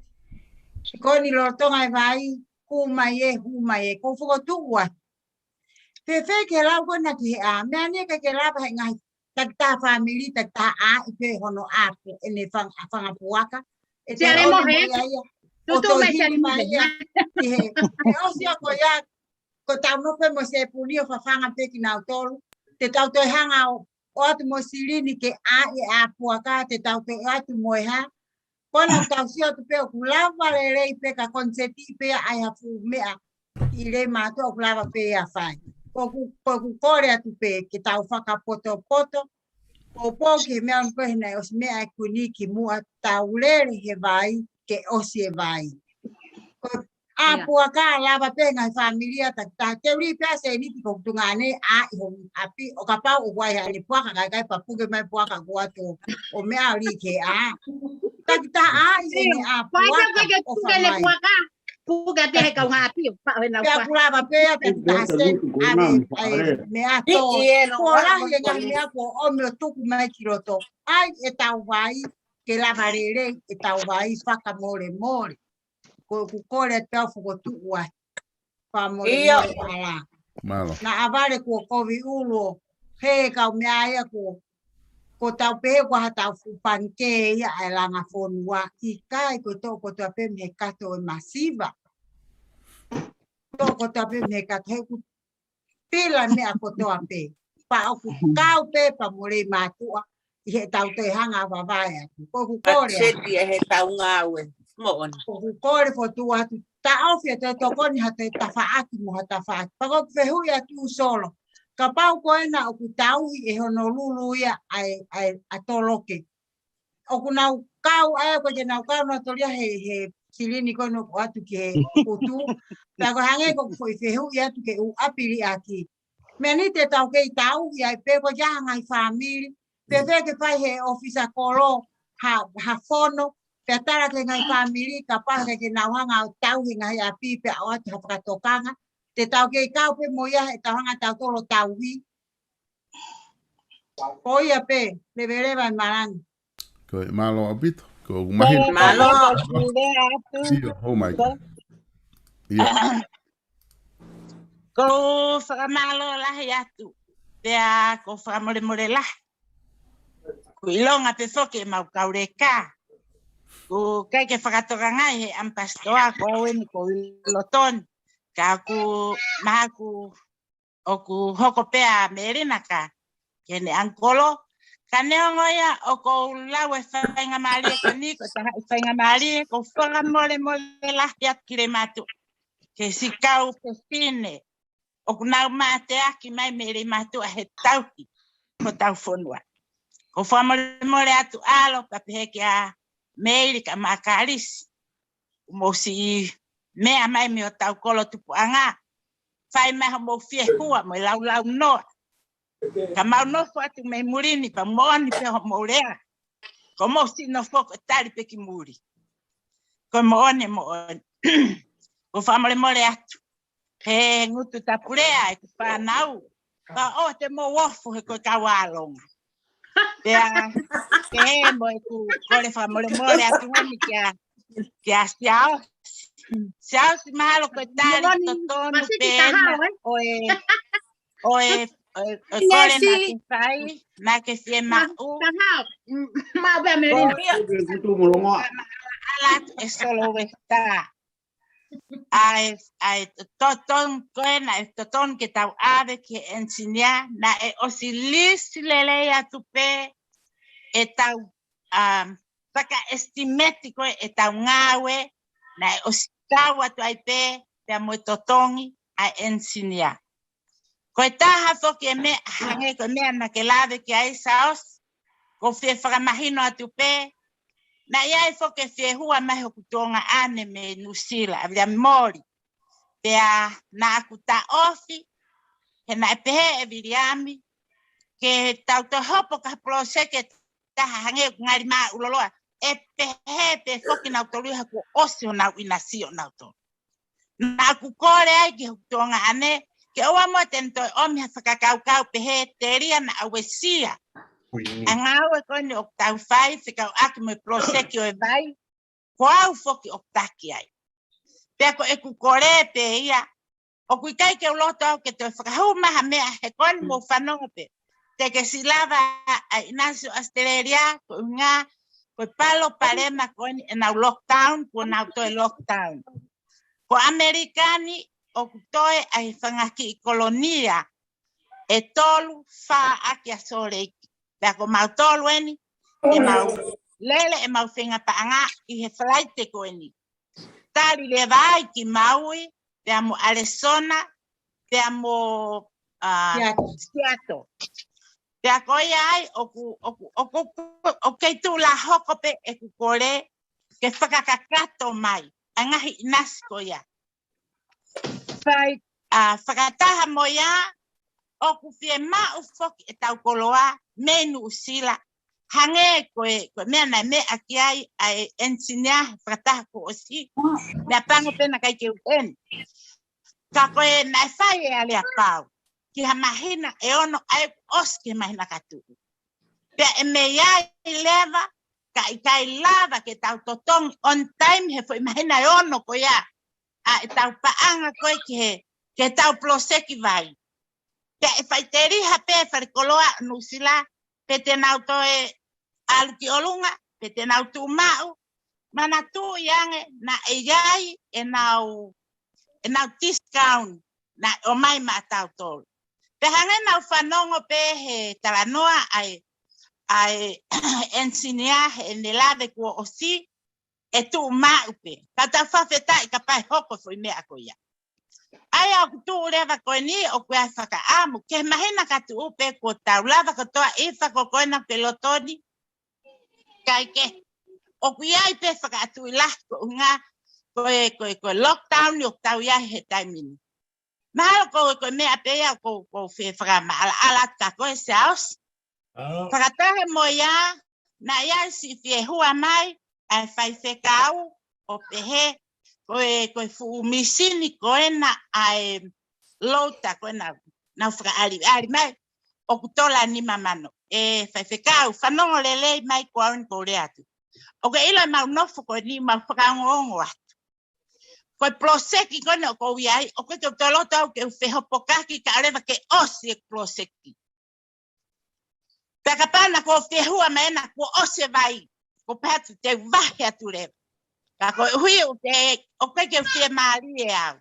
Ko eni lolotonga e vai, hū mai ē, hū mai ē, ʻoku ou fokotuʻu atu. Fēfē ke lau ko ena ki he ʻā, meʻa ni ke ke lava he ngaahi takitaha fāmili, takitaha ʻā, ʻi pē hono ʻā pē, ʻene fang-, fanga puaka. ʻE te ʻalu mo ia ia. ʻO toe hili mai ia. ʻI he, he ʻosi ia ko ia, ko tau nofo pē mo e sepuni ʻo fafanga pē kinautolu. Te tau toe hanga ʻo, ʻoatu mo e silini ke ʻā e ʻā puaka, te tau toe ʻoatu mo e hā. Ko ena tau sio atu pē ʻoku lava lelei pē ka koniseti pē ʻa e ha fuʻu meʻa ʻi lei mātuʻa ʻoku lava pē ia fai. Ko ʻeku, ko ʻeku kole atu pē ke tau fakapotopoto. Poupou ki he meʻa ʻoku ʻi he naʻe ʻosi meʻa ʻe Kuini ki muʻa, tau lele he vai, ke ʻosi e vai. Ko ʻā puaka lava pē ngaahi fāmili ʻa takitaha. Te u lī pē ʻa Sēniti ko e tuʻunga ʻene ʻā ʻi hono ʻapi ʻo kapau ʻoku ʻi ai haʻane puaka ka ʻikai pea puke mai puaka ko atu ʻo meʻa ʻo lī ki he ʻā. Takitaha ʻā ʻi ʻene ʻā puaka ʻo fai mai. Puke ʻa te he kau haʻapi ʻo paʻo he nau pea kuo lava pē ʻa takitaha Sēniti ʻave ʻa e meʻa tō. Kuo lahi e ngaahi meʻa kuo ʻomi ʻo tuku mai ki loto. ʻAi ʻetau vai, ke lava lelei ʻetau vai fakamolemole. Ko ʻeku kole atu au fokotuʻu atu. Fakamolemole ʻalā. Mālō. Naʻa vale kuo kovi ʻulu ʻo he kau meʻa ia ko, ko tau pehē ko ha tau fuʻu panikē ia ʻa e langa fonua. ʻIkai, ko e toʻo kotoa pē mei he kato ʻo e masiva. Toʻo kotoa pē mei he kato he ʻoku pila meʻa kotoa pē. Pea ʻoku kau pē pea mo lei mātuʻa ʻi heʻetau toe hanga ʻo vavae atu. Ko ʻeku kole atu. Seti ʻe heʻetau ngāue. Moʻoni. Ko ʻeku kole fokotuʻu atu. Taʻofi ʻa e toe tokoni ha toe tafaʻaki mo ha tafaʻaki. Pea ko ʻeku fehuʻi atu Solo. Kapau ko ena ʻoku tauhi ʻe Honolulu ia ʻa e, ʻa e, ʻa Toloke. ʻOku nau kau, ʻa ia ko e ke nau kau nau tolia he, he silini ko ē ʻoku ʻoatu ki he kutu. Pea ko e hangē ko ʻeku foʻi fehuʻi atu ki he ʻū ʻapi liʻaki. Meʻa ni te tau kei tauhi ai pē ko e ke ʻi ai ha ngaahi fāmili. Fēfē ke fai he ʻōfisa kolo, ha, ha fono, Pea tala ki he ngaahi fāmili, kapau ʻoku ʻikai ke nau hanga ʻo tauhi e ngaahi ʻapi pea ʻoatu ha fakatokanga, te tau kei kau pē mo ia he tau hanga ʻo tautolu ʻo tauhi. Ko ia pē, leveleva e malanga. Ko e mālō ʻaupito, ko u mahi. Mālō. Mālō. Sio, oh my God. Ia. Ko u fakamālō lahi atu, pea ko u fakamolemole lahi. Ko u ʻilonga pē foki ʻemau kau leka. Ko u ʻikai ke fakatokangaʻi he ʻamipasitoa ko au eni ko u ʻi loto ni. Ka ʻoku mahalo ʻoku hoko pē ʻa Melina ka ki heʻene ʻangikolo. Ka neongo ia ʻoku ou lau e faingamālie ko eni, ko e taha e faingamālie, ko u fakamolemole lahi atu ki Leimātuʻa. Ki he siʻi kau fefine ʻoku nau mateaki mai mei Leimātuʻa he tauhi hotau fonua. Ko u fakamolemole atu ʻalu pea pehē kia Meili kae ʻumaʻā Kalisi, ʻoku mou siʻi meʻa mai mei hotau kolo tupuʻanga. Fai mai hoʻomou fiehua mo e laulaunoa. Ka mau nofo atu mei muli ni pea moʻoni pē hoʻomou lea. Ko hoʻomou siʻi nofo ko e tali pē ki muli. Ko e moʻoni, moʻoni. Ko u fakamolemole atu. He ngutu tapulea ʻeku fānau. Ka ʻoua te mou ofo he ko e kau ʻālonga. Pea, pea mo ʻeku kole fakamolemole atu heni kia, kia Siaosi. Siaosi, mahalo ko e tali totonu pē ena ʻo e, ʻo e, ʻo e kole naʻa ke fai, naʻa ke fiemaʻu. Ko ia, ala atu e Soloweta. ʻA e, ʻa e totonu ko ē naʻe totonu ke tau ʻave ki he engineer, naʻe ʻosi lisi lelei atu pē ʻetau, um, fakaʻesitimeti ko ē ʻetau ngāue, naʻe ʻosi kau atu ai pē, pea mo e totongi ʻa e engineer. Ko e taha foki e meʻa, hangē ko e meʻa naʻa ke lave ki ai Siaosi, ko u fie fakamahino atu pē, naʻe ʻi ai foki e fiehua mai hoku tuongaʻane mei Nuʻusila, ʻa Viliami Moli. Pea naʻa ku taʻofi, he naʻe pehē ʻe Viliami, ke tau toe hopo ki ha poloseki ʻe taha hangē ʻoku ngali māʻuloloa, ʻe pehē pē foki nautolu ia he kuo ʻosi honau ʻinasi ʻonautolu. Naʻa ku kole ai ki hoku tuongaʻane, ke ʻoua muʻa te ne toe ʻomi ha fakakaukau pehē telia naʻa uesia ʻa e ngāue ko eni ʻoku tau fai, fekauʻaki mo e poloseki ʻo e vai, ko au foki ʻoku taki ai. Pea ko ʻeku kole pē ia, ʻoku ʻikai ke u loto au ke toe fakahū mai ha meʻa he ko eni mou fanongo pē. Te ke siʻi lava ʻa e ʻinasi ʻo ʻAositelēlia, ko e ʻuhinga, ko e palopalema ko eni ʻenau lockdown, kuo nau toe lockdown. Ko ʻAmelika ni ʻoku toe ʻa e fanga kiʻi kolonia ʻe tolu, fā ʻaki ʻa Sōleki. Pea ko mautolu eni, ʻemau lele ʻemau feinga paʻanga ʻi he Falaite ko eni. Tali leva ai ki Maui, pea mo ʻAlesona, pea mo, ah, Seattle. Seattle. Pea ko ia ai, ʻoku, ʻoku, ʻoku, ʻoku kei tuʻu lā hoko pē ʻeku kole, ke fakakakato mai ʻa e ngaahi ʻinasi ko ia. Fai, ah, fakataha mo ia, ʻoku fiemaʻu foki ʻetau koloa mei Nuʻusila. Hangē ko e, ko e meʻa naʻe meʻa ki ai ʻa e engineer he fakataha kuo ʻosi. Meʻapango pē naʻe ʻikai ke u ʻi heni. Ka ko e naʻe fai ʻe ʻAleapau ki ha māhina ʻe ono ʻa ia kuo ʻosi ki he māhina ka tuʻu. Pea ʻe mei ai leva, ka ʻikai lava ke tau totongi on time he foʻi māhina ʻe ono ko ia ʻa ʻetau paʻanga ko ē ki he, ki heʻetau poloseki vai. Pea ʻe faʻiteliha pē falekoloa ʻo Nuʻusila, pe te nau toe ʻalu ki ʻolunga, pe te nau tuʻu maʻu, manatuʻi ange naʻe ʻi ai ʻenau, ʻenau discount naʻe ʻomai maʻatautolu. Pea hangē naʻa ku fanongo pē he talanoa ʻa e, ʻa e engineer heʻene lave kuo ʻosi, ʻe tuʻu maʻu pē. Ka tau fakafetaʻi kapau ʻe hoko foʻi meʻa ko ia. ʻA ia ʻoku tuʻu leva ko eni ʻoku ʻi ai e fakaʻamu, ki he māhina ka tuʻu pē kuo tau lava kotoa ʻi he fakakoena ki loto ni. Kae kehe, ʻoku ʻi ai pē fakaʻatuʻi lahi ko e ʻuhinga, ko e, ko e, ko e lockdown ni ʻoku tau ʻi ai he taimi ni. Mahalo ko e, ko e meʻa pē ia ʻoku, ʻoku ou fie fakamaʻalaʻala atu kia koe Siaosi. Fakataha mo ia, naʻe ʻi ai siʻi fiehua mai, ʻa e faifekau ʻo pehē, ko e, ko e fuʻu misini ko ena ʻa e loader ko ena naʻa nau fakaʻaliʻali mai, ʻoku tola nima mano. ʻE faifekau, fanongo lelei mai ko au eni ʻoku ou lea atu. ʻOku ke ʻilo ʻemau nofo ko eni mau fakaongoongo atu. Ko e poloseki ko ena ʻoku ou ʻi ai, ʻoku ʻikai ke u toe loto au ke u fehopokaki kae ʻoua leva ke ʻosi e poloseki. Pea kapau naʻa kuo fiehua mai ena kuo ʻosi e vai, ko e pehē atu te u vahe atu leva. Ka koeʻuhi ʻoku ke, ʻoku ʻikai ke u fiemālie au.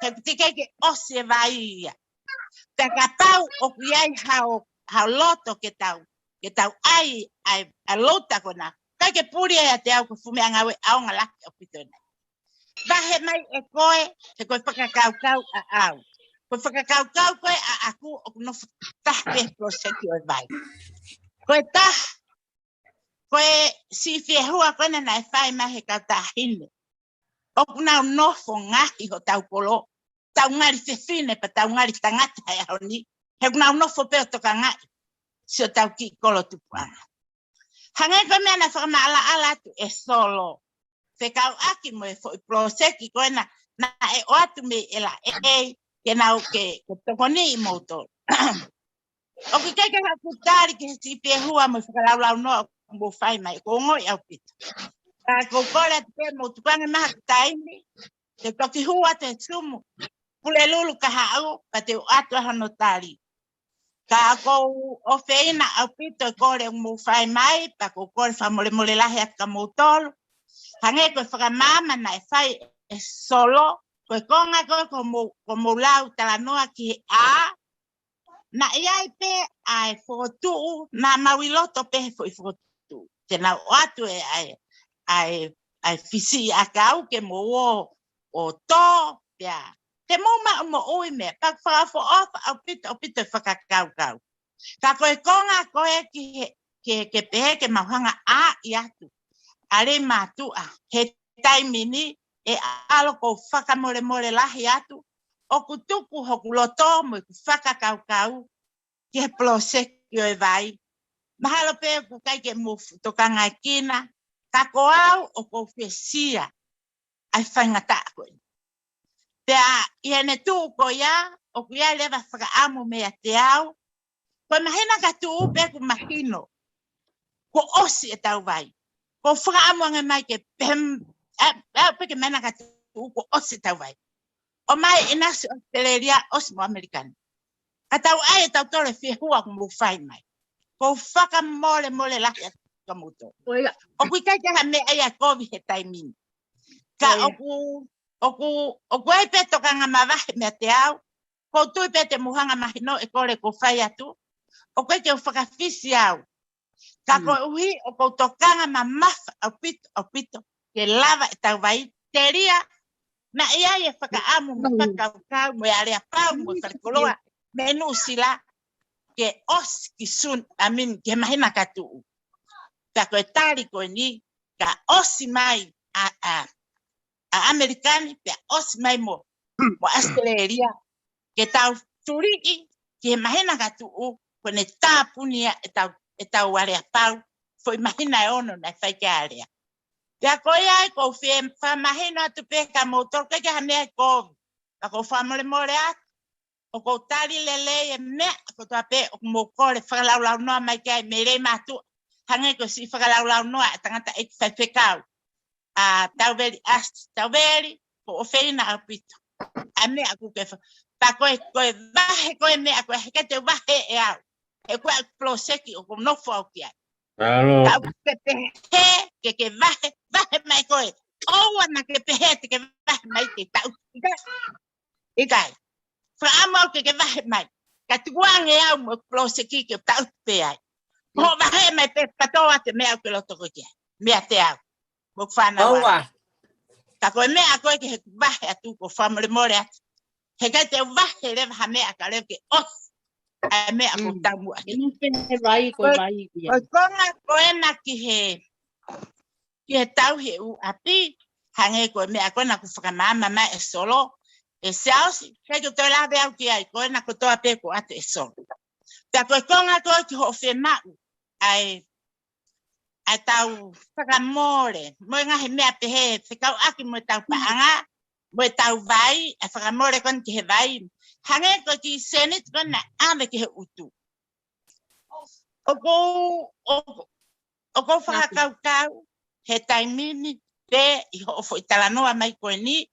He ʻoku teʻeki ke ʻosi e vai ia. Pea kapau ʻoku ʻi ai hao, hao loto ke tau, ke tau ʻai, ʻai, ʻai loader ko ena. ʻIkai ke puli ia ʻiate au ko e fuʻu meʻangāue ʻaonga lahi ʻaupito ena. Vahe mai ʻe koe, he ko e fakakaukau ʻaʻau. Ko e fakakaukau ko ē ʻaʻaku ʻoku nofo taha pē he poloseki ʻo e vai. Ko e taha, ko e siʻi fiehua ko ena naʻe fai mai he kau taʻahine. ʻOku nau nofo ngaohi hotau kolo, tau ngali fefine pea tau ngali tangata he ʻaho ni. He ʻoku nau nofo pē ʻo tokangaʻi siʻotau kiʻi kolo tupuʻanga. Hangē ko e meʻa naʻe fakamaʻalaʻala atu ʻe Solo fekauʻaki mo e foʻi poloseki ko ena naʻe ʻoatu mei ʻEla ʻEi ke nau ke, ke tokoniʻi moutolu. ʻOku ʻikai ke haʻaku tali ki he siʻi fiehua mo e fakalaulaunoa ʻoku mou fai mai, ʻoku ou ongoʻi ʻaupito. Ka ʻoku ou kole atu pē mou tukuange mai haʻaku taimi, te u toki hū atu he Zoom, Pulelulu Kahaʻu, pea te u ʻoatu ʻa hono tali. Ka ʻoku ou ʻofeina ʻaupito e kole ʻoku mou fai mai, pea ʻoku ou kole fakamolemole lahi atu kia moutolu. Hangē ko e fakamaama naʻe fai ʻe Solo, ko e konga ko ē ʻoku mou, ʻoku mou lau talanoa ki he ʻā, naʻe ʻi ai pē ʻa e fokotuʻu, naʻa mau ʻi loto pē he foʻi fokotuʻu. Te nau ʻoatu e ʻa e, ʻa e, ʻa e fisiʻiʻakau ke mou ō ʻo tō, pea te mou maʻu moʻui mei ai, pea ʻoku fakaʻofoʻofa ʻaupito, ʻaupito e fakakaukau. Ka ko e konga ko ē ki he, ke, ke pehē ke mau hanga ʻo ʻai atu ʻa Leimātuʻa he taimi ni, ʻe ʻalu ʻo fakamolemole lahi atu, ʻoku tuku hoku loto mo ʻeku fakakaukau ki he poloseki ʻo e vai. Mahalo pē ʻoku ʻikai ke mou fuʻu tokangaekina, ka ko au ʻoku ou fiesia ʻa e faingataʻa ko eni. Pea ʻi heʻene tuʻu ko ia, ʻoku ʻi ai leva fakaʻamu meiate au, ko e māhina ka tuʻu pē ʻoku mahino kuo ʻosi ʻetau vai. ʻOku ou fakaʻamu ange mai ke pem, ʻa, ʻa, pē ke māhina ka tuʻu kuo ʻosi ʻetau vai. ʻOmai ʻinasi ʻAositelēlia, ʻosi mo ʻAmelika ni. Ka tau ʻai ʻe tautolu e fiehua ʻoku mou fai mai. ʻOku ou fakamolemole lahi atu kia moutolu. ʻOku ʻikai ke ha meʻa ia kovi he taimi ni. Ka ʻoku, ʻoku, ʻoku ʻi ai pē tokanga mavahe meiate au. ʻOku ou tui pē te mou hanga ʻo mahino e kole ʻoku ou fai atu. ʻOku ʻikai ke u fakafisi au. Ka koeʻuhi ʻoku ou tokanga mamafa ʻaupito, ʻaupito ke lava ʻetau vai, telia naʻe ʻi ai e fakaʻamu mo e fakakaukau mo e aleapau mo e falekoloa mei Nuʻusila ke ʻosi ki Sune, I mean, ki he māhina ka tuʻu. Ka ko e tali ko eni, ka ʻosi mai ʻa, ʻa, ʻa ʻAmelika ni, pea ʻosi mai mo, mo ʻAositelēlia, ke tau tuliʻi ki he māhina ka tuʻu, ko ʻene tāpuni ia ʻetau, ʻetau aleapau, foʻi māhina ʻe ono naʻe fai ki ai e alea. Pea ko ia ai ʻoku ou fie fakamahino atu pē kia moutolu, ʻikai ke ha meʻa ʻe kovi. Ka ʻoku ou fakamolemole atu, ʻoku ou tali lelei e meʻa kotoa pē ʻoku mou kole fakalaulaunoa mai ki ai mei Leimātuʻa. Hangē ko e siʻi fakalaulaunoa ʻa e tangataʻeiki faifekau, ʻa Tauveli ʻAsi, Tauveli, ʻoku ou ʻofeina ʻaupito ʻa e meʻa ʻoku ke fa-, pea ko e, ko e vahe ko e meʻa ko ē, he ʻikai te u vahe ʻe au. He ko e poloseki ʻoku ou nofo au ki ai. Ka ʻoku ke pehē ke ke vahe, vahe mai koe. ʻOua naʻa ke pehē te ke vahe mai ke tau. ʻIkai, ʻikai. Fakaʻamu au ke ke vahe mai. Ka tukuange au mo e poloseki ke tau pē ai. Ko hoʻo vahe mai pē, kātoa atu e meʻa ʻoku ke loto koe ki ai meiate au. Mo e fānau ʻaʻau. Ka ko e meʻa ko ē ke he vahe atu, ʻoku ou fakamolemole atu. He ʻikai te u vahe leva ha meʻa ka leva ke ʻosi ʻa e meʻa ʻoku ou taumuʻa ki ai. Ko e vai, ko e vai ia. Ko e konga ko ena ki he, ki he tauhi e ʻū ʻapi, hangē ko e meʻa ko ena ʻoku fakamaama mai ʻe Solo, ʻe Siaosi, ʻikai ke u toe lave au ki ai, ko ena kotoa pē kuo ʻoatu ʻe Solo. Pea ko e konga ko ē ki hoʻo fiemaʻu ʻa e ʻa e tau fakamole, mo e ngaahi meʻa pehē, fekauʻaki mo e tau paʻanga, mo e tau vai, ʻa e fakamole ko eni ki he vai. Hangē ko e kiʻi sēniti ko ena ʻave ki he ʻutu. ʻOku ou, ʻoku, ʻoku ou fakakaukau, he taimi ni, pē ʻi hoʻo foʻi talanoa mai ko eni,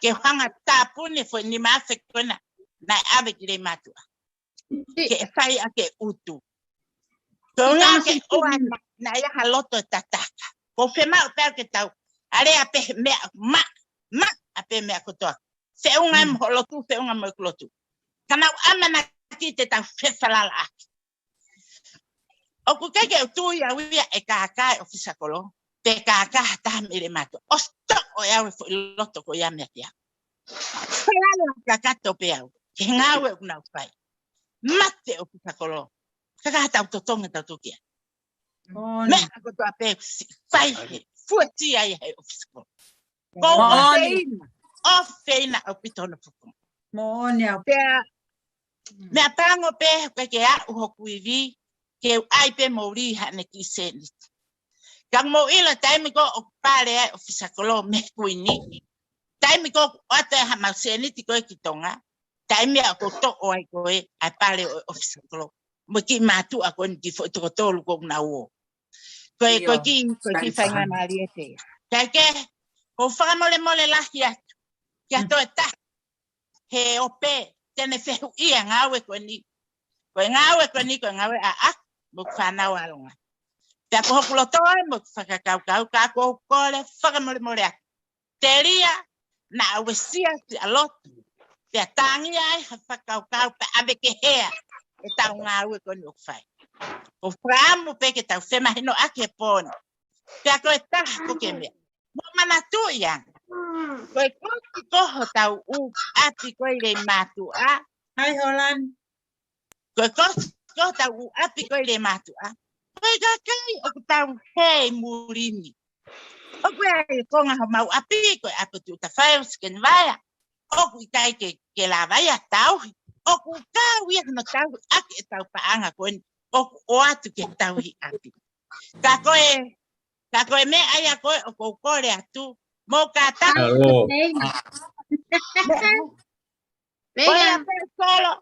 ke hanga tāpuni foʻi nima afe ko ena, naʻe ʻave ki Leimātuʻa. Ke fai ʻaki e ʻutu. Ko e ʻuhinga ke ʻoua naʻa ʻi ai ha loto ʻe tataka. ʻOku ou fiemaʻu pē ke tau, ʻa lea pē he meʻa, ma, ma, ʻa pē meʻa kotoa. Feʻunga mo hoʻo lotu, feʻunga mo ʻeku lotu. Ka naʻa ku ʻamanaki te tau fefalalaʻaki. ʻOku ʻikai ke u tui au ia ʻe kākā e ʻofisa kolo, pe kākā ha taha mei Leimātuʻa. ʻOsi toʻo ʻe au e foʻi loto ko ia meiate au. Falala kakato pē au, ki he ngāue ʻoku nau fai. Mate ʻofisa kolo, kākā ha tau totongi tau tukia. Meʻa kotoa pē si-, fai he, fuesia ia he ʻofisa kolo. Ko e ʻofeina, ʻofeina ʻaupito hono fuku. Moʻoni au. Pea, meʻa pango pē, ko e ke aʻu hoku ivi, ke u ʻai pē mo lī haʻane kiʻi sēniti. Ka mou ʻilo taimi ko ē ʻoku pale ai ʻofisa kolo mei he Kuini. Taimi ko ē ʻoku ʻoatu ai haʻamau sēniti ko ē ki Tonga. Taimi ʻoku toʻo ai ko ē ʻa e pale ʻo e ʻofisa kolo. Mo e kiʻi mātuʻa ko eni kiʻi foʻi toko tolu ko ē ʻoku nau ō. Ko e, ko e kiʻi, ko e kiʻi faingamālie pē ia. Kae kehe, ʻoku ou fakamolemole lahi atu. Kia toe taha, he ʻoku pē, te ne fehuʻia e ngāue ko eni. Ko e ngāue ko eni, ko e ngāue ʻaʻaku, mo ʻeku fānau ʻalunga. Pea ko hoku loto ē, mo ʻeku fakakaukau, ka ʻoku ou kole, fakamolemole atu. Telia, naʻa uesia siʻa lotu. Pea tangi ai ha fakakaukau, pea ʻave ki he ʻea, e tau ngāue ko eni ʻoku fai. ʻOku ou fakaʻamu pē ke tau femahinoʻaki he pō ni. Pea ko e taha ko ē ke meʻa. Mou manatuʻi ange. Ko e kosi ko ē hotau ʻū ʻapi ko ē ʻi Leimātuʻa. Hai, Holani. Ko e kosi ko ē hotau ʻū ʻapi ko ē ʻi Leimātuʻa. Ko e kakai ʻoku tau hē ʻi muli ni. ʻOku ʻi ai e konga homau ʻapi, ko e ʻapi ʻo Tuʻutafai ʻo Sikenivaea. ʻOku ʻikai ke, ke lava ia ʻo tauhi. ʻOku kau ia hono tauhi ʻaki e tau paʻanga ko eni. ʻOku ʻoatu ke tauhi ʻapi. Ka ko e, ka ko e meʻa ia ko ē ʻoku ou kole atu. Mou kātaki. Mālō. Ko ia pē Solo.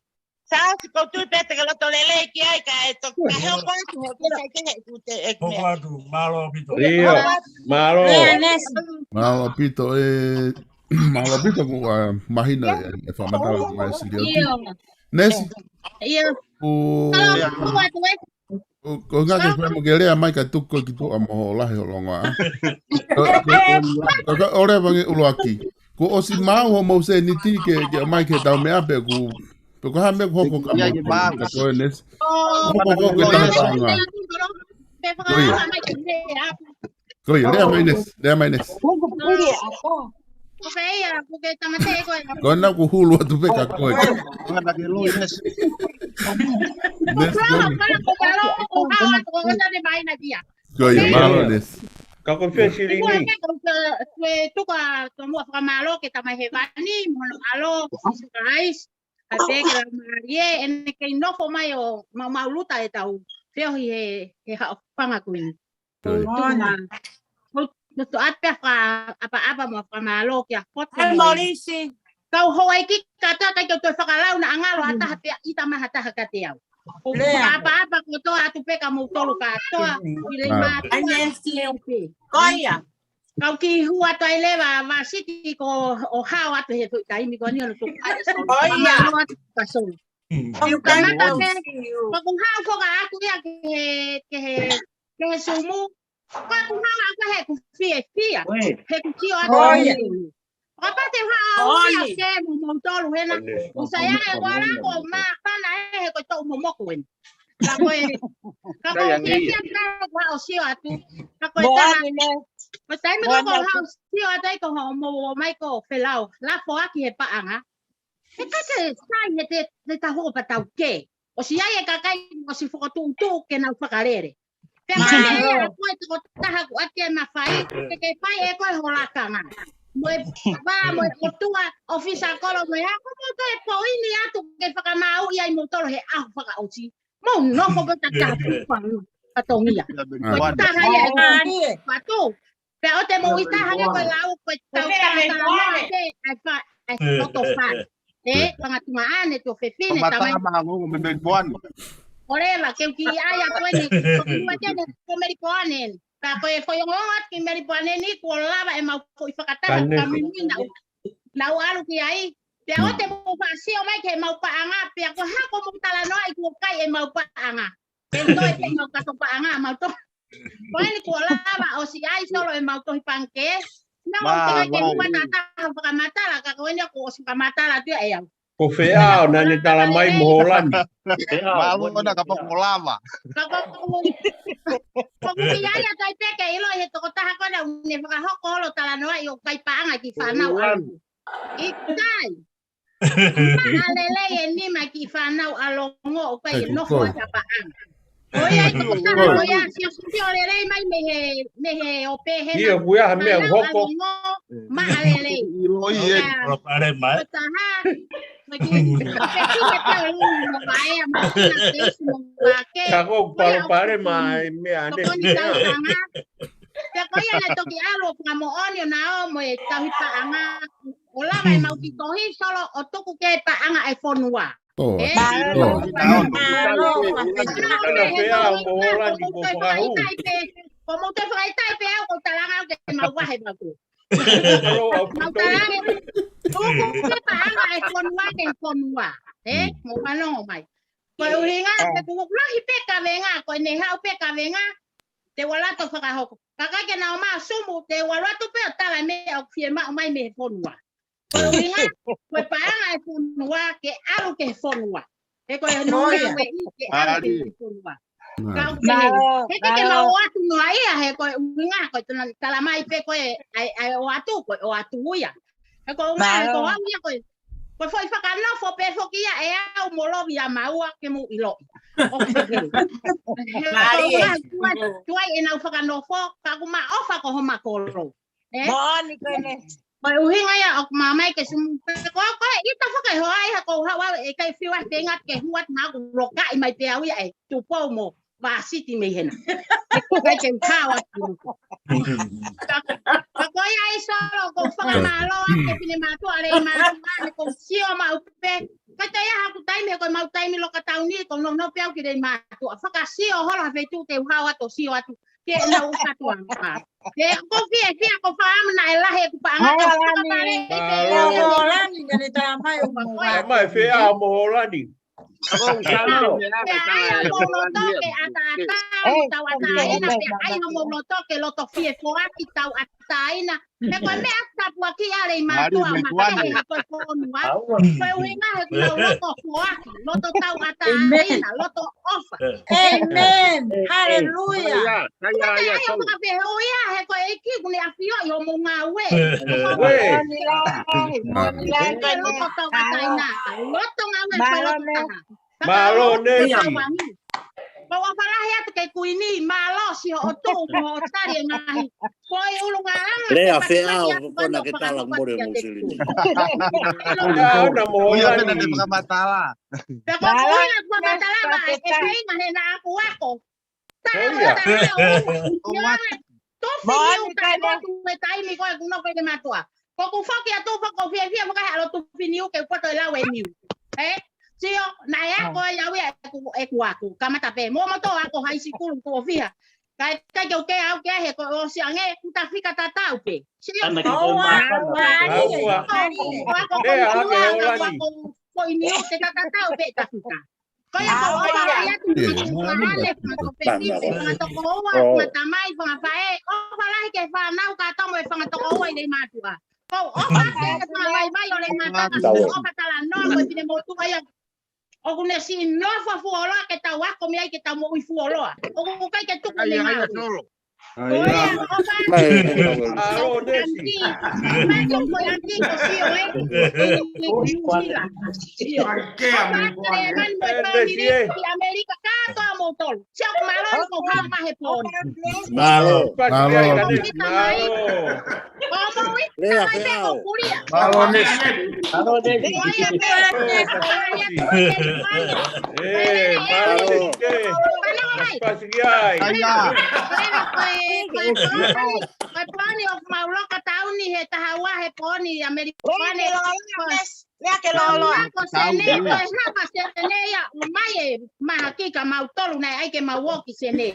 Sāsi ko e tui pē te ke loto lelei ki ai ka e toki ka he ʻoku atu, he ʻoku sai ke he ʻoku te ʻeku meʻa. Hoko atu, mālō ʻaupito. ʻIo, mālō. Mālō ʻaupito, ē, mālō ʻaupito ko e, ā, mahino e, e fakamatala mai Silioti. ʻIo. Nesi. ʻIo. Ko, ko ngā ke fai mo ke lea mai ka tuku ki tuʻa mo hoʻo lahi hoʻo longoaʻa. Ko, ko, ko, ko, ʻo lea ange ʻuluaki. Kuo ʻosi maʻu hoʻomou sēniti ke, ke ʻomai ke tau meʻa pe ʻoku, pe ko e hā e meʻa ʻoku hoko ka mo ko e Nesi. Hoko ko ke taha paʻanga. Ko ia. Ko ia, lea mai Nesi, lea mai Nesi. Ko fē ia, ko ke tamateʻi koe. Ko ena kuo hulu atu pē ka koe. Nesi, ko ena. Ko ia, mālō Nesi. Ka ko fē Silini? Ko e tuku atu muʻa fakamālō ki he Tamai Hēvani, mo hono ʻAlo, Sīsū Kalaisi, ʻa e pē ke lau mālie, ʻene kei nofo mai ʻo maumau luta e tau feohi he, he haʻofanga ko eni. Ko ia. Tuku ma, ko, ko to atu pē fakaʻapaʻapa mo fakamālō kia Poto. Hai, Molisi. Kau houʻeiki kātoa, ʻikai ke u toe fakalau naʻa ngalo ha taha pea ʻita mai ha taha kiate au. Lea. Fakaʻapaʻapa kotoa atu pē kia moutolu kātoa, ʻi Leimātuʻa. Ai, Nesi. Ko ia. Kau kiʻi hū atu ai leva, Vasiti ko ʻo hao atu he foʻi taimi ko eni ʻo tuku ai e Solo. Ko ia. Mālō atu kia Solo. Ko ia. Kamata pē, ko ʻeku hao ko ka aku ia ki he, ki he, ki he Sumu. Ko ʻeku hao aku he ʻoku fiefia. He ʻoku sio atu ai. Kapau te u hao au ia ke mo moutolu hena. ʻOku sai ange ʻeku ala ko māfana ē he ko e toʻu momoko eni. Ka ko e, ka ko e fiefia ka ko e hao sio atu. Ka ko e taha. Ko e taimi ko ē ko e hao sio atu ai ko hoʻomou ō mai ko Felau. Lafo ʻaki he paʻanga. He ʻikai ke sai he te, te tau hoko pē tau kē. ʻOsi ʻi ai e kakai, ʻosi fokotuʻutuʻu ke nau fakalele. Pea ka ʻi ai e ako e tokotaha ʻoku ʻikai ke mafai, ke ke fai ʻe koe ho lakanga. Mo e vā, mo e ʻotua, ʻofisa kolo, mo e ako, mo e toe poini atu ke fakamāuʻi ai moutolu he ʻaho fakaʻosi. Mou nofo pē ta kapu pau. fatongia. Ko e taha ia e patu. Pea ʻoua te mou ʻita hangē ko e lau ko e tau taha talanoa ke ai fa ai loto fa. E, fangatuʻa ʻanetu fefine, tamai. Mata ma ngongo me Melipoane. ʻOleva, ke u kiʻi ʻai atu eni, ko Melipoane. Ka ko e foʻi ongoongo atu ki Melipoane ni, kuo lava ʻemau foʻi fakataha, ka mimi naʻu, naʻu ʻalu ki ai. Pea ʻoua te mou faʻa sio mai ki heʻemau paʻanga, pea ko e hā ko ʻemau talanoaʻi kuo kai ʻemau paʻanga. Ke u toe pē mau kato paʻanga, mau to. Ko eni kuo lava ʻosi ʻai solo ʻemau tohi pangikē. Naʻa mau te kai ke mua tata fakamatala, ka ko eni kuo ʻosi fakamatala atu ia ʻe au. Ko Feao, naʻa ne tala mai mo Hōlani. Mālō ona ka poko lava. Ka ko, ko, ko, ko ia ia tai pē ke ʻilo ʻe he tokotaha ko ena ʻoku ne fakahoko holo talanoaʻi ʻo kai paʻanga ki fānau ʻa longo. ʻIkai. Maʻa lelei e nima ki fānau ʻa longo ʻo kai nofo ʻa paʻanga. Ko ia e tokotaha ko ia, sio, sio lelei mai mei he, mei he ope hena. Ia, kuia ha meʻa hoko. Maʻa lelei. ʻIloi e. Palopalema, e. Ko taha, ko e kiʻi, ko e kiʻi ke tau lulu mo vaea, mo kina keisi mo vake. Ka ko palopalema e meʻa ne. Tokoni tau hanga. Pea ko ia ne toki ʻalu ʻo fakamoʻoni ʻo na ō mo e tauhi paʻanga. ʻO lava ʻemau kiʻi tohi solo ʻo tuku ki he paʻanga ʻa e fonua. ʻE? Mālō, mālō, mālō. Ana Feao mo Hōlani ko fakahū. Ko mou te fakaʻitaʻi pē au ko talanga au ke mau vahe mau ko. Mālō, au mau talanga. Tuku ki he paʻanga ʻa e fonua ke fonua. ʻE? Mou fanongo mai. Ko e ʻuhinga, te kuo lahi pē kavenga, ko ʻene haʻu pē kavenga, te ua lato fakahoko. Kakai ke nau mā sumu, te ua lato pē ʻo tala meʻa ʻoku fiemaʻu mai mei he fonua. Ko e ʻuhinga, ko e paʻanga e fonua, ke ʻalu ki he fonua. He ko e nonga ue i ke ʻalu ki he fonua. Ka ʻoku pehē. He ke ke mau ʻoatu noa ia, he ko e ʻuhinga, ko e tala mai pē ko e, ʻai, ʻai ʻoatu, ko e ʻoatu ia. He ko e ʻuhinga, he ko au ia, ko e, ko e foʻi fakanofo pē foki ia ʻe au mo Lovi ʻa maua ke mou ʻiloʻi. ʻOku pehē. He ko e ʻuhinga, tuai, tuai ʻenau fakanofo, ka ʻoku ma ʻofa ko homa kolo. ʻE? Moʻoni ko eni. Ko e ʻuhinga ia ʻoku ma mai ke sumu pē ko, ko e ʻita fakaehoa ia ko hau au ʻe kai fiu ʻa feinga ke hua te mau lokaʻi mai pē au ia ʻe Tupou mo Vasiti mei hena. Ke kai ke hau atu. Ka, ka ko ia ai solo ko fakamālō ake pine mātuʻa lei mātuʻa ne ko sio mau pē. Ka te ia haku taimi he ko e mau taimi loka tauni ko nono pē au ki lei mātuʻa. Fakasio holo ha feituʻu te u hau atu sio atu. Ke nau katoa. Ke ko fiefia ko faama naʻe lahi ʻeku paʻanga ka fakapale. Hōlani, ka ne tala mai ʻo mo Hōlani. Mai Feao mo Hōlani. Ke ʻai ʻa mou loto ke ʻataʻatā, tauʻatāina, ke ʻai ʻa mou loto ke loto fiefoaki tauʻatāina. He ko e meʻa tapuaki ʻa lei mātuʻa ma ke he ko e fonua. Ko e ʻuhinga he ko e loto foaki, loto tauʻatāina, loto ʻofa. ʻĒmeni. Haleluia. Ko e ʻai ʻo fakafehuʻia, he ko e ʻEiki kuo ne ʻafioʻi hoʻomou ngāue. He ko e loto tauʻatāina, loto ngāue, ko e loto taha. Mālō, Nesi. Pau a falahi atu ke kuini, mālō siʻo ʻotu, mo tali e ngaahi. Ko e ʻulungaanga, Lea Feao, ko na ke tala mole mo sili. Lea ana mo ia Hōlani. Pena te fakamatala. Pea ko kuina kua matala ma e feinga he na aku ako. Taha ua taha ua. Tofi ni uta e motu e taimi ko e kuno ko e ke mātuʻa. Ko ku foki atu fakafiefia fakahe alo tufi niu ke u poto e lau e niu. ʻE? Sio, naʻe ako e au ia ʻeku, ʻeku ako. Kamata pē, mo moto ako high school ko fiha. Kae, kae ke u ke au ke he ko o si ange, ku ta fika tatau pē. Sio. Ana ki tō mākana. Aua. Ako ko e niu, ako ko e niu, te ta tatau pē ta fika. Ko ia ko ʻofa lahi atu ki he fanga tuʻu ʻa ʻAle, fanga tuʻu pē, fanga tokoua, fanga tamai, fanga faʻē, ʻofa lahi ki he fānau kātoa mo e fanga tokoua ʻi lei mātuʻa. Ko ʻofa ke ke fanga vaivai ʻo lei mātuʻa, ʻofa talanoa ko e pine motuʻa ia. ʻOku ne siʻi nofo fuoloa ke tau ako mei ai ke tau moʻui fuoloa. ʻOku ʻikai ke tuku lei mātuʻa. Ko ia, ʻofa. Mālō, Nesi. Mālō, ko e anti, ko sio e. Sio. ʻOfa, kale, mani mo e pāmili ki ʻAmelika, kātoa moutolu. Sio, mālō, ko hao mahe pō ni. Mālō. Mālō. Mālō. Mālō, Nesi. Mālō, Nesi. ʻE, mālō, Nesi. Pasi ki ai. Ai, ā. Ko e pooni ʻoku mau loko tauni he taha ua he pooni ʻAmelika. Lolo, Nesi. Lea ke lolo. Ko sene, ko e hapa sene ia, mai e mahaki ka mau tolu naʻe ʻai ke mau oki sene.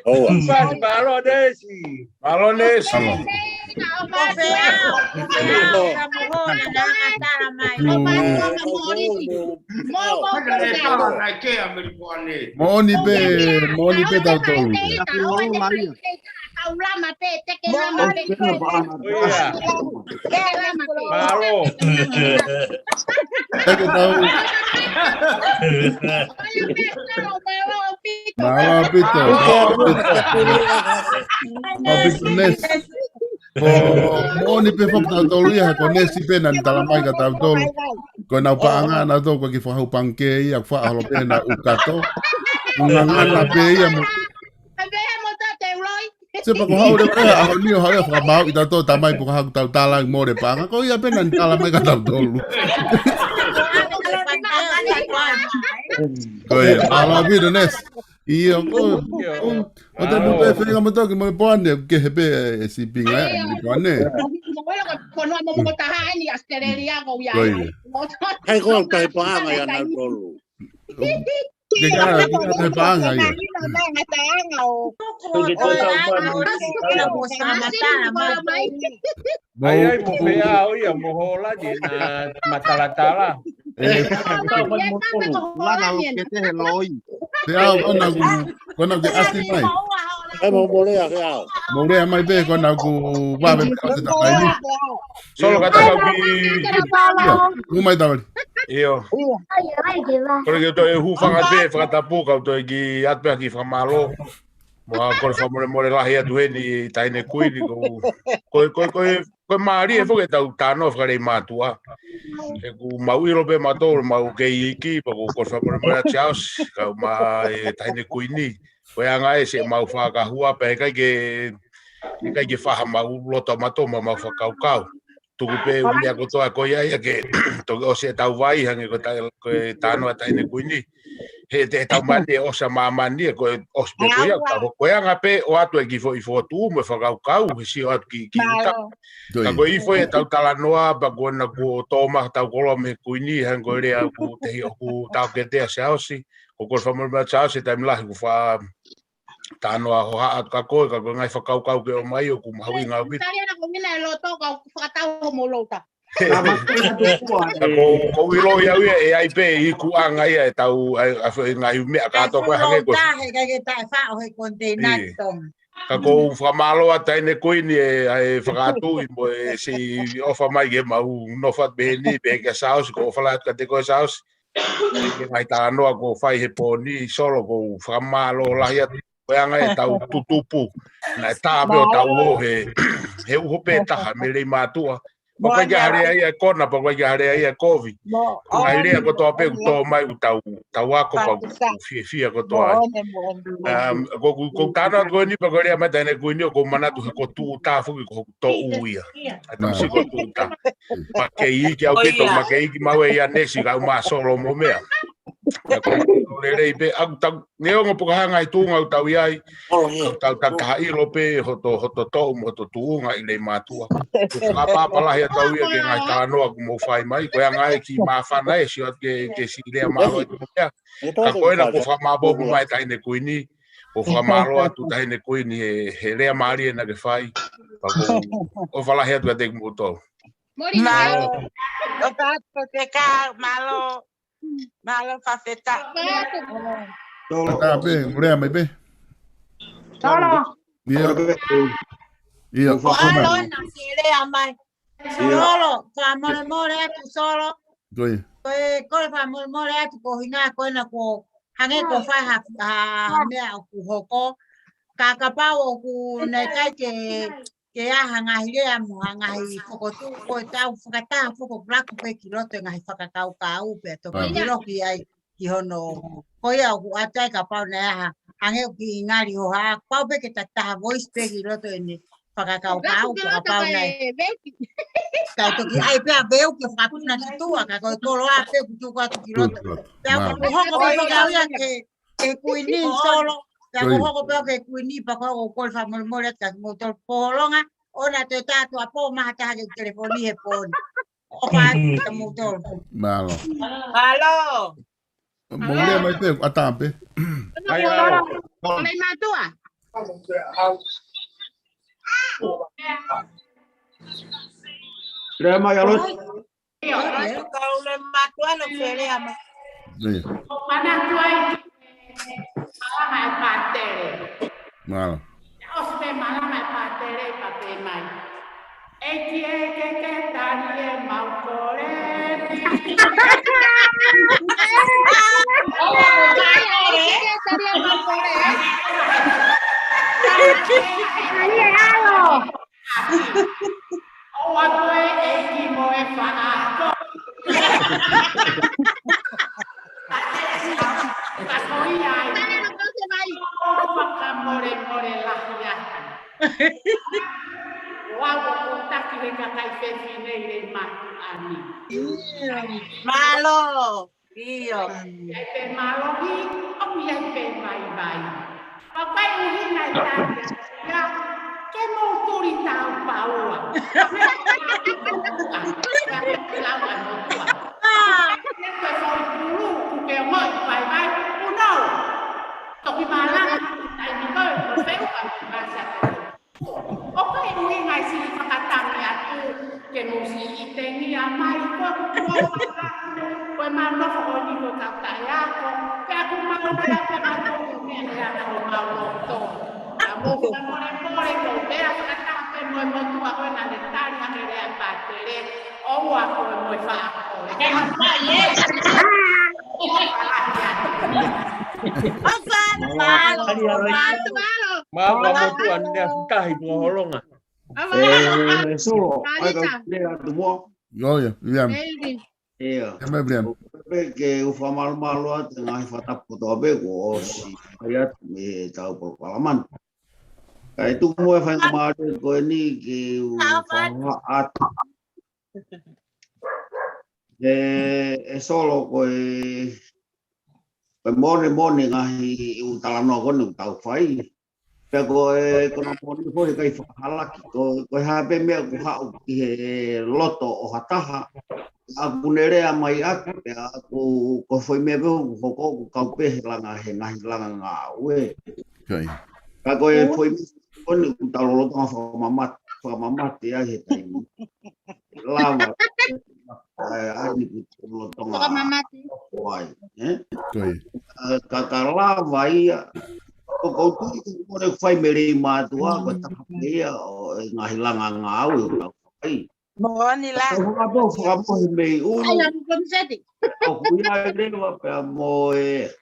ʻOua. Pasi, mālō, Nesi. Mālō, Nesi. Ko fea, ko fea, ka mo ho, na, na, na, tala mai. Moʻoni pē, moʻoni pē tautolu. Mālō. Teke tau. Mālō ʻaupito. Mālō ʻaupito, Nesi. Ko, moʻoni pē foki tautolu ia, ko Nesi pē naʻa ne tala mai kia tautolu. Ko ʻenau paʻanga naʻa tau ko ki fakahau pangikē ia, ʻoku faʻa holo pē ʻenau kato. Ngangana pē ia mo. Ai, pehē mo tā te uloi. Sio pē ko haʻu leva ʻa e ʻaho ni ʻo haʻu ia ʻo fakamāuʻi tautolu tamai pē ko haʻaku tau tala mo e paʻanga. Ko ia pē naʻa ne tala mai kia tautolu. Ko ia, mālō ʻaupito, Nesi. ʻIo, ko, ʻio, ko, ʻo te mu pē feinga mo toki mo e poane, ke he pē e sipinga e poane. Ko noa mo mo taha eni Australia ko ia. Ko ia. Hai ko au tahi paʻanga ia naʻa tolu. Ke ka, ke ka tahi paʻanga ia. Ai, ai, mo pea o ia, mo hola di na matalatala. E, lana o ke te he loi. Te au, kona ku, kona ke ʻasi mai. Ai, mo molea ke au. Molea mai pē, kona ku vave pē ʻo te takai ni. Solo ka takau ki. ʻIo, ʻomai tavali. ʻIo. Kole ke toe hūfanga pē, fakatapu, kau toe ki atu pē ki fakamālō. Mo e kole fakamolemole lahi atu heni Taʻahine Kuini, ko, ko, ko, ko, ko e mālie foki ʻetau talanoa fakaleimātuʻa. He ʻoku mau ʻilo pē mautolu, mau kei iiki, pea ko e kole fakamolemole atu Siaosi, kau mai Taʻahine Kuini. Ko e anga ē siʻemau fakahua, pea ʻikai ke, ʻikai ke faha mau loto mautolu, mau fakakaukau. Tuku pē ʻū meʻa kotoa ko ia ia ke toki ʻosi ʻetau vai, hangē ko e ta-, ko e talanoa Taʻahine Kuini. He te tau mani ʻe ʻosi ʻa māmani ē, ko e ʻosi pē ko ia, ka ko e anga pē ʻoatu e kiʻi foʻi fokotuʻu mo e fakakaukau, he sio atu ki, ki uta. Ka ko e ifo ʻetau talanoa, pea ko ena kuo tō mai ʻetau koloa mei he Kuini, hangē ko e lea ʻoku tehi ʻoku tau ke tea Siaosi, ko e kole fakamolemole Siaosi, taimi lahi ʻoku fa talanoa hohaʻa atu kia koe, ka ko e ngaahi fakakaukau ke ʻomai ʻoku mahuʻinga ʻaupito. Tali ana ko mina e loto ka ʻoku fakatau mo lota. Ka ko, ko e ʻilo ia ʻe ʻi ai pē ikuʻanga ia ʻetau, ʻa e, ʻa e ngaahi meʻa kātoa ko e hangē ko e. He kai ke taʻe faʻo he konteina tonga. Ka ʻoku ou fakamālō atu Taʻahine Kuini e, ʻa e fakaʻatuʻi mo e siʻi ʻofa mai ke mau nofo atu pē heni, pea kia Siaosi, ʻoku ou ʻofa lahi atu kiate koe Siaosi. Ke ngaahi talanoa kuo fai he pooni, Solo, ʻoku ou fakamālō lahi atu. Ko e anga ʻetau tutupu. Naʻe tā pē ʻo tau ō he, he uho pē taha mei Leimātuʻa. Pea ʻoku ʻikai ke hale ai e kona, pea ʻoku ʻikai ke hale ai e kovi. Ko e ngaahi lea kotoa pē ʻoku tō mai ʻoku tau, tau ako pea ʻoku fiefia kotoa ai. Um, ko, ko, ko e talanoa ko eni pea ko e lea mai Taʻahine Kuini ʻoku ou manatu he ko Tuʻuta foki ko hoku toʻu ia. ʻA e tamasiʻi ko Tuʻuta. Makeiʻi ki au pito, makeiʻi ki mau e ia Nesi, kau mā Solo mo meʻa. Ka ko e lelei pē, ʻoku tau, neongo pe ko e hā e ngaahi tuʻunga ʻoku tau ʻi ai, ʻoku tau tataha ʻilo pē, hoto, hoto toʻu mo hoto tuʻunga ʻi Leimātuʻa. ʻOku ou fakapapau lahi atu au ia ki he ngaahi talanoa ʻoku mou fai mai, ko e anga e kiʻi māfana ē, sio atu ke, ke siʻi lea mālō ʻi he meʻa. Ka ko ena ʻoku ou fakamālō mai Taʻahine Kuini, ʻoku ou fakamālō atu Taʻahine Kuini he, he lea mālie naʻa ke fai. Pea ʻoku ou ʻofa lahi atu kiate kimoutolu. Mālō. ʻOfa atu Fafeka, mālō. Mālō Fafeka. Solo. Ka pē, lea mai pē. Solo. ʻIo. ʻIo, ʻofa mai. Solo, ʻofa mai. Solo, fakamolemole atu Solo. Ko ia. Ko e, ko e fakamolemole atu ko e ʻuhinga ko ena ʻoku hangē ʻoku fai ha, ha, ha meʻa ʻoku hoko. Ka kapau ʻoku ne ʻikai ke, ke ʻi ai ha ngaahi lea mo ha ngaahi fokotuʻu, ko ʻetau fakataha foki ʻoku laku pē ki loto e ngaahi fakakaukau pea toki ʻilo ki ai ki hono. Ko ia ʻoku ʻoatu ai kapau naʻe ʻi ai ha, hangē ʻoku kiʻi ngali hohaʻa, pau pē ke tataha voice pē ki loto ʻene fakakaukau, kapau naʻe. Kae toki ʻai pē ʻa Veu ke fakapuna ki tuʻa, ka ko e koloa pē ʻoku tuku atu ki loto. Pea ʻoku hoko pē au ia ke, ke kuini Solo. Pea ʻoku hoko pē au ke kuini pea ko e ʻoku ou kole fakamolemole atu kia kimoutolu Poholonga. ʻOua te ta tuʻu pō maha taha ke telefoni he pō ni. ʻOfa atu kia moutolu. Mālō. Mālō. Mou lea mai pē, ʻatā pē. Ai, au. Mālō. Mātuʻa. Lea mai, ʻAlo. ʻIo, ʻoku ou lea mātuʻa no felea mai. Io. Mana tuai ki he malanga ʻa e pātele. Mālō. ʻOsi pē malanga ʻa e pātele pea pehē mai. ʻEiki ē, ke ke tali ʻemau kole. Tali ʻemau kole. Tali ʻe ʻAlo. ʻOua toe ʻEiki mo e faʻako. Ka ko ia ai. ʻOku fakamolemole lahi atu. ʻOua ʻoku taki he kakai fefine ʻi he mātuʻa ni. Mālō. ʻIo. ʻI ai pē mālohi, ʻoku ʻi ai pē vaivai. Ka ʻoku ʻi ai ʻuhinga ʻe taha ia, ke mou tuli taupaua. Ke lau ʻa e motuʻa. Ke koe fai pulu, kuo ke ongoʻi vaivai, kuo nau. Toki malanga, taimi ko ē, ko feu ka masa. ʻOku ʻi ai ʻuhinga ʻi siʻi fakatangi atu ke mou siʻi tengia mai ko e kuo ko e mau nofo ʻo ni ko tau taʻeako, pea ʻoku mau lea pē mau tō meʻa ʻi he anga ʻo mau loto. Ka mou fakamolemole ko e lea fakataha pē mo e motuʻa ko ē naʻa ne tali hake lea pātele, ʻoua ko e mo e faʻako. Ke hapa, yes. ʻOfa, mālō, mālō, mālō. Mālō, motuʻa ni a fikahi Poholonga. ʻE, Solo, ʻai ka lea atu mo. ʻIo, ʻio, Viliami. ʻIo. ʻE mai, Viliami. Pea ke u fakamālō atu he ngaahi fakatapu kotoa pē kuo ʻosi ʻai atu mei heʻetau polokalama ni. Kae tuku muʻa e faingamālie ko eni ke u fakahā atu. ʻE, ʻe Solo ko e, ko e molemole ngaahi ʻū talanoa ko eni ʻoku tau fai. Pea ko e, ko hono moʻoni foʻi kai fakahalaki, ko, ko e hā pē meʻa ʻoku haʻu ki he loto ʻo ha taha, ʻoku ne lea mai ʻaki, pea ʻoku, ko e foʻi meʻa pē ʻoku hoko ʻoku kau pē he langa, he ngaahi langa ngāue. Ka ko e foʻi meʻa ko eni ʻoku tau lolotonga fakamamate, fakamamate ai he taimi. Lava. ʻAi, ʻai ni ʻoku tau lolotonga fakamamate. Ko ai, ē? Ka, ka lava ia. ʻOku ou tui ko e fai mei he mātuʻa, ko e taha pē ia ʻo e ngaahi langa ngāue ʻoku tau fai. Moʻoni lā. Tau fakamoʻoni, fakamoʻoni mei ʻulu. ʻOku ʻi ai leva pea mo e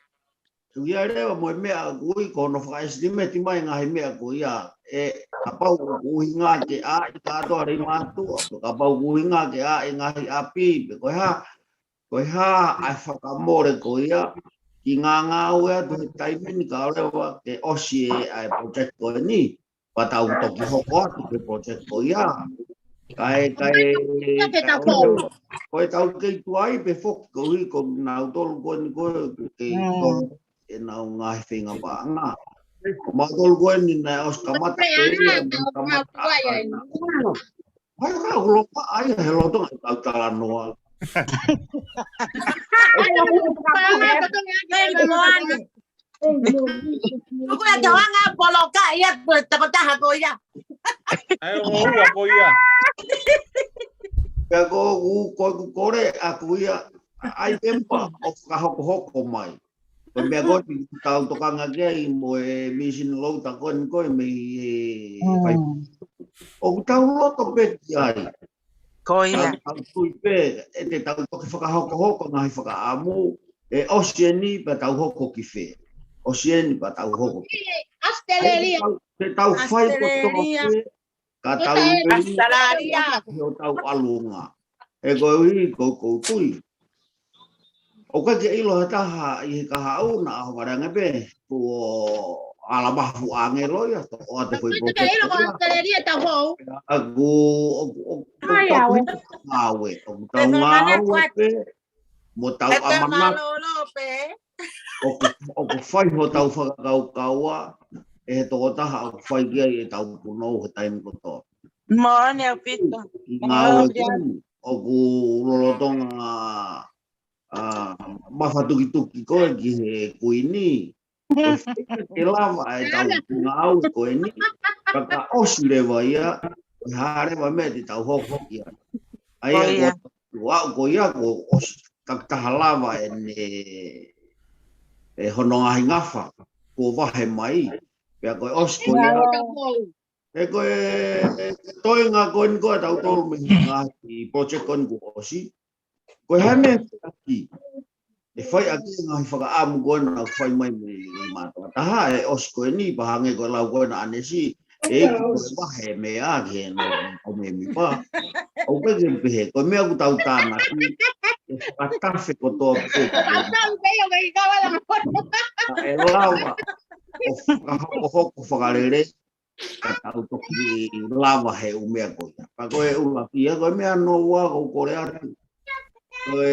ʻOku ʻi ai leva mo e meʻa ʻoku ui ko hono fakaʻesitimeti mai ngaahi meʻa ko ia. ʻE, kapau ʻoku ʻuhinga ke ʻai kātoa lei mātuʻa, kapau ʻoku ʻuhinga ke ʻai ngaahi ʻapi, pe ko e hā, ko e hā ʻa e fakamole ko ia, ki he ngāngāue atu he taimi ni kae ʻoua leva ke ʻosi ʻa e project ko eni. Pea tau toki hoko atu ki he project ko ia. Kae, kae, ko e tau kei tuai pē foki koeʻuhi ko nautolu ko eni ko e kei tō ʻenau ngaahi feinga paʻanga. Ko mautolu ko eni naʻe ʻosi kamata pē ia, kamata ai. Mai ka ulopa ai he loto ngai tau talanoa. Tuku ia ke hanga poloka ia, ko e tokotaha ko ia. ʻAi, ʻo ua ko ia. Pea ko u, ko u kole ʻaku ia, ʻai tempa ʻo fakahokohoko mai. Ko e meʻa ko eni tau tokanga ki ai mo e mīsini louta ko eni ko e mei he fai. ʻOku tau loto pē ki ai. Ko ia. Tau, tau tui pē, ʻe te tau toki fakahokohoko ngaahi fakaʻamu, ʻe ʻosi eni pea tau hoko ki fē. ʻOsi eni pea tau hoko ki fē. ʻAositelēlia. Te tau fai ko tō fē, ka tau ʻi ʻAositelēlia. Ki ʻo tau ʻalunga. ʻE koeʻuhi, ko, ko u tui. ʻOku ʻikai ke ʻilo ha taha ʻi he kahaʻu naʻa ho valeange pē, kuo ala mafu ʻāngelo ia, toʻo atu e foʻi project ia. Ka ʻilo ko Australia tau hou. ʻOku, ʻoku, ʻoku, ʻoku Ai, tau awe. ngāue, ʻoku tau ngāue pē, mo tau ʻamanaki. ʻOku, ʻoku fai hotau fakakaukau ʻe he tokotaha ʻoku fai ki ai ʻetau punou he taimi kotoa. Moʻoni ʻaupito. ʻI he ngāue ko eni, ʻoku lolotonga, ʻa, mafatukituki koe ki he kuini. Ko e fē ke lava ʻetau ngāue ko eni, ka ka ʻosi leva ia, ko e hā leva meʻa te tau hoko ki ai. ʻA ia ko, ko aʻu ko ia, ko ʻosi, ka taha lava ʻene, ʻe hono ngaahi ngafa, kuo vahe mai. Pea ko e ʻosi ko ia, ʻe ko e, e, e toenga ko eni ko e tautolu mei he ngaahi project ko eni kuo ʻosi. Ko e hā e meʻa ʻe fai ʻaki, ʻe fai ʻaki e ngaahi fakaʻamu ko ena ʻoku fai mai mei, mei mātuʻa. Taha e ʻosi ko eni, pea hangē ko e lau ko ena ʻa ʻAnesi, ʻe ʻikai ko e vahe meʻa ki he no, ʻo me mi pa. ʻOku pehē, pehē, ko e meʻa ʻoku tau tānaki, ʻe fakatafe kotoa pē. ʻE lava, ʻo fakahokohoko fakalelei, ka tau toki lava he ʻū meʻa ko ia. Ka ko e ʻuluaki ia, ko e meʻa noa ʻoku ou kole atu. Ko e,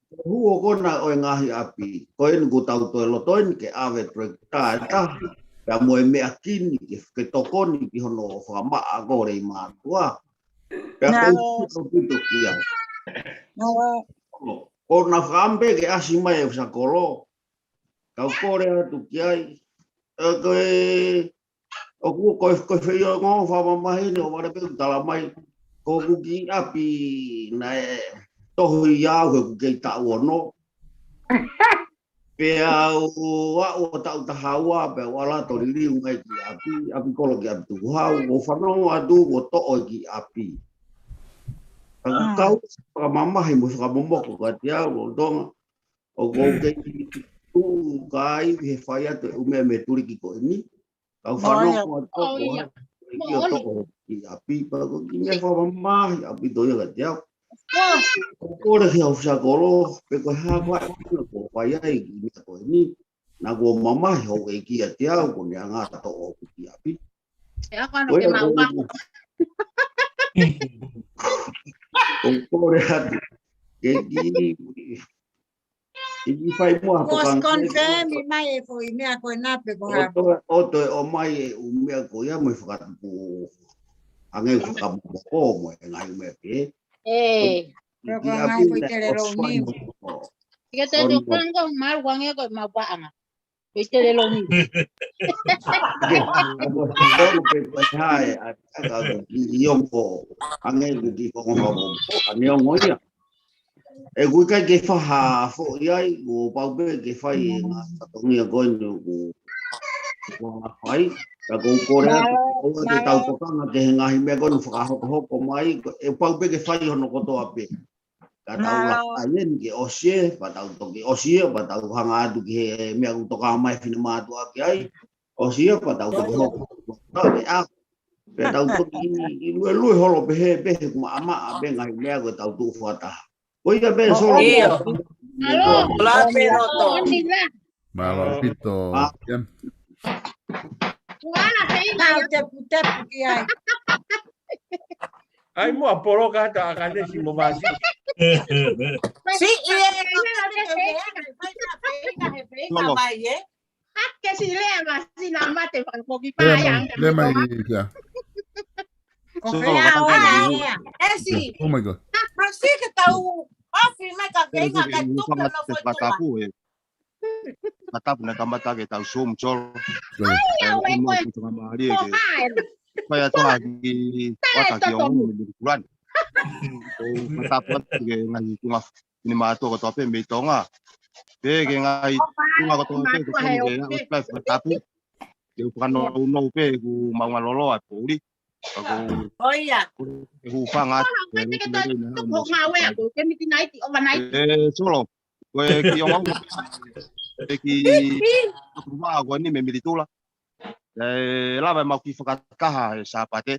ko e huo ko ena ʻo e ngaahi ʻapi. Ko eni kuo tau toe loto eni ke ʻave tractor ʻe taha. Pea mo e meʻa kini ke, ke tokoni ki hono fakamaʻa ko Leimātuʻa. Pea ko e ʻaupito ki ai. Ko ena fakaʻamu pē ke ʻasi mai e ʻofisa kolo. Kau kole atu ki ai. ʻE, ko e, ʻoku, ko e, ko e feʻiongo fakamamahi ni ʻo vale pē ʻoku tala mai. Ko ʻeku kiʻi ʻapi naʻe tohi ia au he ʻoku kei taʻu ono. Pea u aʻu ʻo taʻu taha ua, pea u ala atu ʻo liliu mai ki ʻapi, ʻapi kolo ki ʻapi tukuhau, ʻo fanongo atu, ʻo toʻo e kiʻi ʻapi. Ka kau fakamamahi mo fakamomoko kiate au, lolotonga ʻoku ou kei tuʻu ka ivi he fai atu e ʻū meʻa mei he tuliki ko eni. Kau fanongo atu ko e kiʻi toʻo e kiʻi ʻapi, pea ko e kiʻi meʻa fakamamahi ʻaupito ia kiate au. ʻOku ou kole ki he ʻofisa kolo, pe ko e hā ko ā ʻe fai ai e kiʻi meʻa ko eni. Naʻa kuo mamahi houʻeiki kiate au, ko ʻene anga toʻo e kiʻi ʻapi. ʻOku ou kole atu ke kiʻi, kiʻi fai muʻa ha tokanga. Kuo confirm mai e foʻi meʻa ko ena pe ko e hā. ʻO toe, ʻo toe ʻomai e ʻū meʻa ko ia mo e fakatupu hangē ko e fakamomoko mo e ngaahi meʻa pē. ʻE. Ko e ngaahi foʻi teleloni. Ke te tokanga ko e malu hangē ko e mapaʻanga. Ko e teleloni. Ke, ko e, ko e hā e, ʻa, ʻa, ʻa, ʻi ongo, hangē ko e kiʻi konga mo, ʻa neongo ia. ʻOku ʻikai ke faʻa foʻi ai, kuo pau pē ke fai e ngaahi fatongia ko eni ʻoku, ʻoku fai. Ka ʻoku ou kole atu, ʻoua te tau tokanga ki he ngaahi meʻa ko eni fakahokohoko mai, ʻoku pau pē ke fai hono kotoa pē. Ka tau laka ai eni ke ʻosi ē, pea tau toki ʻosi ē, pea tau hanga atu ki he meʻa ʻoku tokanga mai e finemātuʻa ki ai, ʻosi ē, pea tau toki hoko. Tau ke ʻa, pea tau toki luelue holo pehē, pehē kuo maʻamaʻa pē ngaahi meʻa ko e tau tuʻu fakataha. Ko ia pē Solo. Mālō ʻaupito. Mālō ʻaupito. Kuo ala pē ʻa e teputeputaki ai. ʻAi muʻa poloka atu ʻa ʻAkanesi mo Vasi. Si, ʻi he, ʻAkanesi lea Vasi naʻa mate fakapoki pā ia. Lea mai kia. Ko fea ʻoa ia. ʻEsi. Oh my God. Vasi ke tau ofi mai ka feinga ka tupe no foʻi tula. Fakatapu naʻe kamata ke tau Zoom, Solo. ʻAi, ʻawe, ko e. Ko e. Ko e atu ki, ʻata ki ongo mei Kulani. Ko e fakatapu atu ki he ngaahi tuʻunga finemātuʻa kotoa pē mei Tonga. Pea ki he ngaahi tuʻunga kotoa pē, ko e fakatapu. Ke u fakanounou pē ʻeku maʻunga loloa ʻa e poʻuli. Ka ko e hūfanga atu. ʻE, Solo. Ko e kiʻi ongo. ʻE kiʻi tuku vā ko eni mei Militula. ʻE lava ʻemau kiʻi fakataha he Sāpate.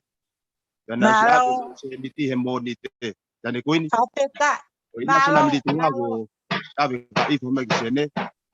Pea naʻe ʻosi ʻave se miti he Mōnite. Tane kuini. Ko e ʻi ai e Sēniti Militula ko e ʻave ka ʻi fo mai ki Sēniti.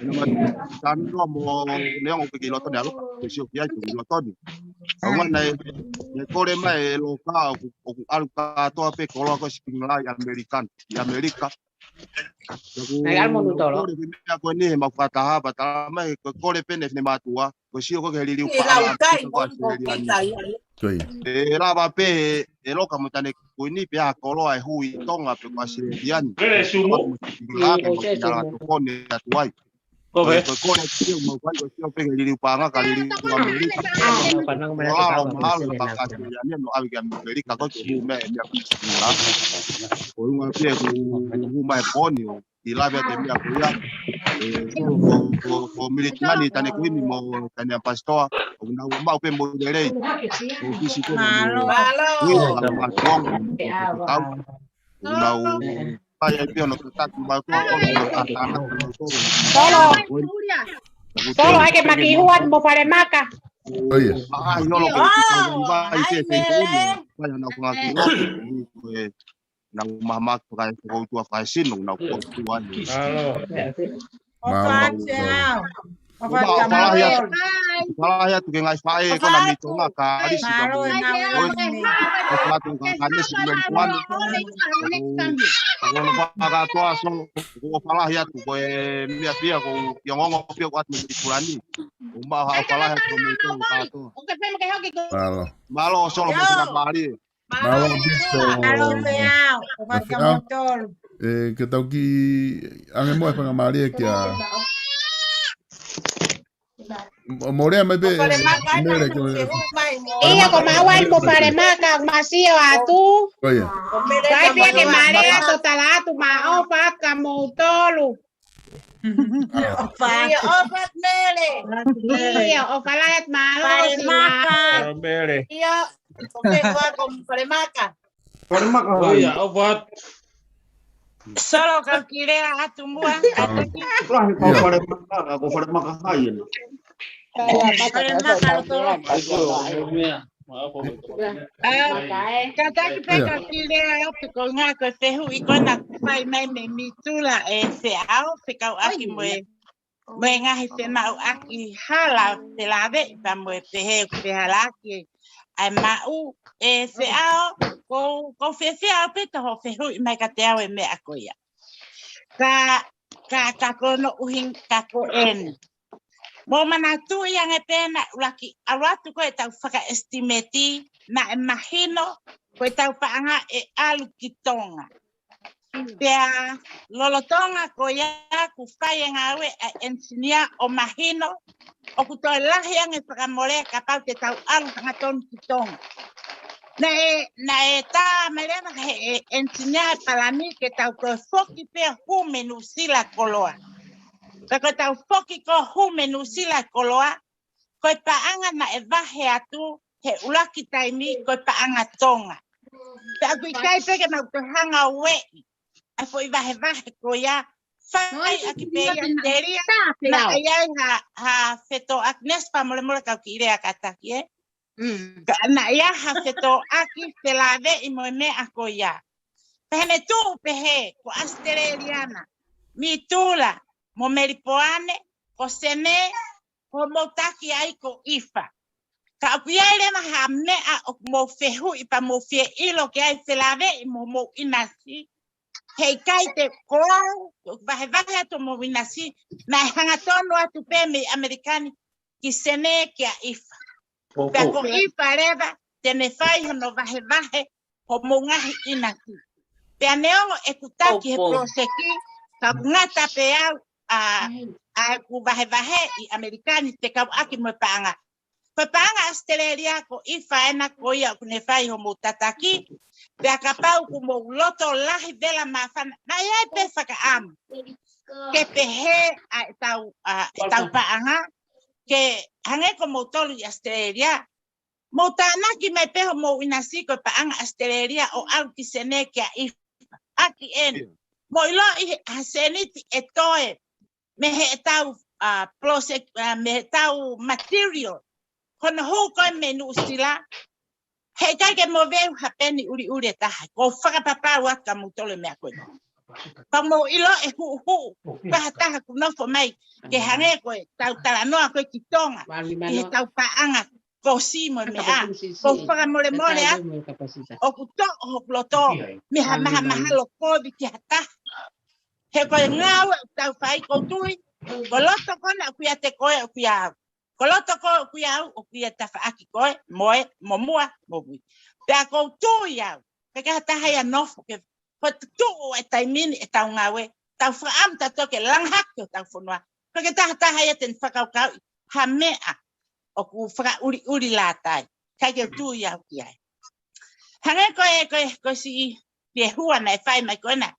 Ena ma tanu mo neongo ke ki loto ni alo, ke sio ki ai ki loto ni. Aua naʻe, ne kole mai e loka ʻoku, ʻoku ʻalu kātoa pē koloa ko e Spring Lye ʻAmelika, ʻi ʻAmelika. Naʻe ʻalu mo Nutolo. Kole pē meʻa ko eni he mau fakataha, pea tala mai ko e kole pē ʻene finemātuʻa, ko e sio ko ē ki he liliu paʻanga, ko e Australia ni. Ko ia. ʻE lava pē e loka mo Tane Kuini pea koloa ʻe hui Tonga pe ko ʻAositelēlia ni. Kele sumu. Koloa mo Tonga ke mo kina la tokoni atu ai. Ko e ko e kole atu sio mau kai ko e sio pē ki he liliu paʻanga ka liliu ʻAmelika. Koloa lo mahalo la paka ʻAositelēlia ni no ʻave ki ʻAmelika ko e tuku meʻa e meʻa ko e sila. Ko e ʻuhinga pē ʻoku hū mai e poni ʻo ʻi lave atu e meʻa ko ia. ʻE, ko, ko, ko Militimani Tane Kuini mo Tane ʻApasitoa, ʻoku nau maʻu pē mo lelei. Ko kisi ko mo Mālō. Mālō. Ui, ka ma tuong, ko kau. ʻOku nau pai ai pē ʻo nau tataki mai ko, ko, ko, ko, ko, ko, Tolo. Tolo, ʻai ke maki huan mo Falemaka. Oh, yes. Ah, ʻi lolo ko, ko, ko, ko, ko, ko, ko, ko, ko, ko, ko, ko, ko, ko, ko, ko, nau mahamaki fakae, fakautua fakaesino, nau kuo tua ni. Mālō. ʻOfa atu ē au. ʻOfa atu, ʻofa lahi atu. ʻOfa lahi atu ki he ngaahi faʻē ko ena mei Tonga, ka ʻalisi ka mo. Mālō e nau ʻo ni. ʻOfa atu ka ka nesi mei Kuani. Ko, ko ʻofa atu ā Solo, ko ʻofa lahi atu ko e meʻa pē ia ko e ongoongo pē ia ko atu mei Kuani. ʻOku maʻu ha ʻofa lahi atu mei Tonga kātoa. Mālō. Mālō Solo mo e fakamālie. Mālō, Bishop. Mālō, Peau. ʻOfa atu kia moutolu. ʻE, ke tau kiʻi ange mo e fakamālie kia. Mo lea mai pē, Falemaka, Mele, ko e fehuʻi mai mo ʻIa, ko Falemaka. Maua ai mo Falemaka, ma sio atu. Ko ia. Ko Mele, kai pē ke ma lea, to tala atu, ma ʻofa atu kia moutolu. ʻIa, ʻofa atu Mele. ʻIa, ʻofa lahi atu, mālō siʻi Falemaka. Mele. ʻIa, ko e fehuʻi ko Falemaka. Falemaka hai. ʻIa, ʻofa atu. Solo, kau kiʻi lea atu muʻa, kātaki. Lahi kau Falemaka, ka ko Falemaka hai ena. Falemaka loto. ʻA, kātaki pē kau kiʻi lea atu ko e ngaahi ko e fehuʻi ko ena ʻoku fai mai mei Mitula ʻe Feʻao, fekauʻaki mo e mo e ngaahi femaʻuʻaki hala felāveʻi pea mo e pehē ʻoku fehālaaki ʻa e maʻu ʻe Feʻao, ko, ko e fiefia au pē hoʻo fehuʻi mai kiate au e meʻa ko ia. Ka, ka, ka ko hono ʻuhinga ka ko eni. Mou manatuʻi ange pē naʻe ʻuluaki ʻalu atu ko ē ʻetau fakaʻesitimeti naʻe mahino ko ʻetau paʻanga ʻe ʻalu ki Tonga. Pea lolotonga ko ia ʻoku fai e ngāue ʻa e engineer ʻo mahino ʻoku toe lahi ange fakamole kapau te tau ʻalu hangatonu ki Tonga. Naʻe, naʻe tā mai leva he ʻe engineer e palani ke tau toe foki pē ʻo hū mei Nuʻusila koloa. Ka ko ʻetau foki ko ē ʻo hū mei Nuʻusila koloa, ko e paʻanga naʻe vahe atu he ʻuluaki taimi ko e paʻanga Tonga. Pea ʻoku ʻikai pē ke mau toe hanga ʻo ueʻi ʻa e foʻi vahevahe ko ia, fai ʻaki pē ia telia, naʻe ʻi ai ha, ha fetōʻaki, Nesi, fakamolemole kau kiʻi lea kātaki, ē? Ka naʻe ʻi ai ha fetōʻaki felāveʻi mo e meʻa ko ia. Pea ne tuʻu pehē, ko ʻAositelēlia na, Mitula, mo Melipoane, ko Sene, ko hoʻomou taki ai ko ʻIfa. Ka ʻoku ʻi ai leva ha meʻa ʻoku mou fehuʻi pea mou fie ʻilo ki ai felāveʻi mo homou ʻinasi. Heʻikai te ko au, ʻoku vahevahe atu homou ʻinasi, naʻe hangatonu atu pē mei ʻAmelika ni ki Sene kia ʻIfa. Pea ko ʻIfa leva te ne fai hono vahevahe homou ngaahi ʻinasi. Pea neongo ʻeku taki he poloseki, ka ʻoku ngata pē au ʻa, ʻa ʻeku vahevahe ʻi ʻAmelika ni fekauʻaki mo e paʻanga. Ko e paʻanga ʻAositelēlia ko ʻIfa ena ko ia ʻoku ne fai homou tataki. Pea kapau ʻoku mou loto lahi vela māfana, naʻe ʻi ai pē fakaʻamu ke pehē ʻa ʻetau, ʻa ʻetau paʻanga, ke hangē ko moutolu ʻi ʻAositelēlia, mou tānaki mai pē homou ʻinasi ko e paʻanga ʻAositelēlia ʻo ʻalu ki Sene kia ʻIfa. ʻAki eni. Mou ʻiloʻi ha sēniti ʻe toe mei heʻetau, ʻa, poloseki, ʻa, mei heʻetau material. Ko hono hū ko ē mei Nuʻusila, heʻikai ke mou veu ha peni ʻuliʻuli ʻe taha. ʻOku ou fakapapau atu kia moutolu e meʻa ko ē. Ka mou ʻilo ʻe huʻuhuʻu, ka ha taha ʻoku nofo mai ke hangē ko ʻetau talanoa ko ē ki Tonga, ʻi heʻetau paʻanga kosi mo e meʻa. ʻOku ou fakamolemole atu, ʻoku toʻo hoku loto mei ha mahamahalo kovi ki ha taha. He ko e ngāue ʻoku tau fai, ʻoku ou tui, ko e loto ko ena ʻoku ʻiate koe ʻoku ʻia au. Ko e loto ko ē ʻoku ʻia au, ʻoku ʻia tafaʻaki koe, mo e, mo mua, mo mui. Pea ʻoku ou tui au, ʻikai ke ha taha ia nofo ke, ko e tuʻu e taimi ni ʻetau ngāue, tau fakaʻamu tautolu ke langa hake hotau fonua. ʻIkai ke ha taha ia te ne fakakaukauʻi ha meʻa ʻoku fakaʻuliʻuli lātai. ʻIkai ke u tui au ki ai. Hangē ko e, ko e, ko e siʻi fiehua naʻe fai mai ko ena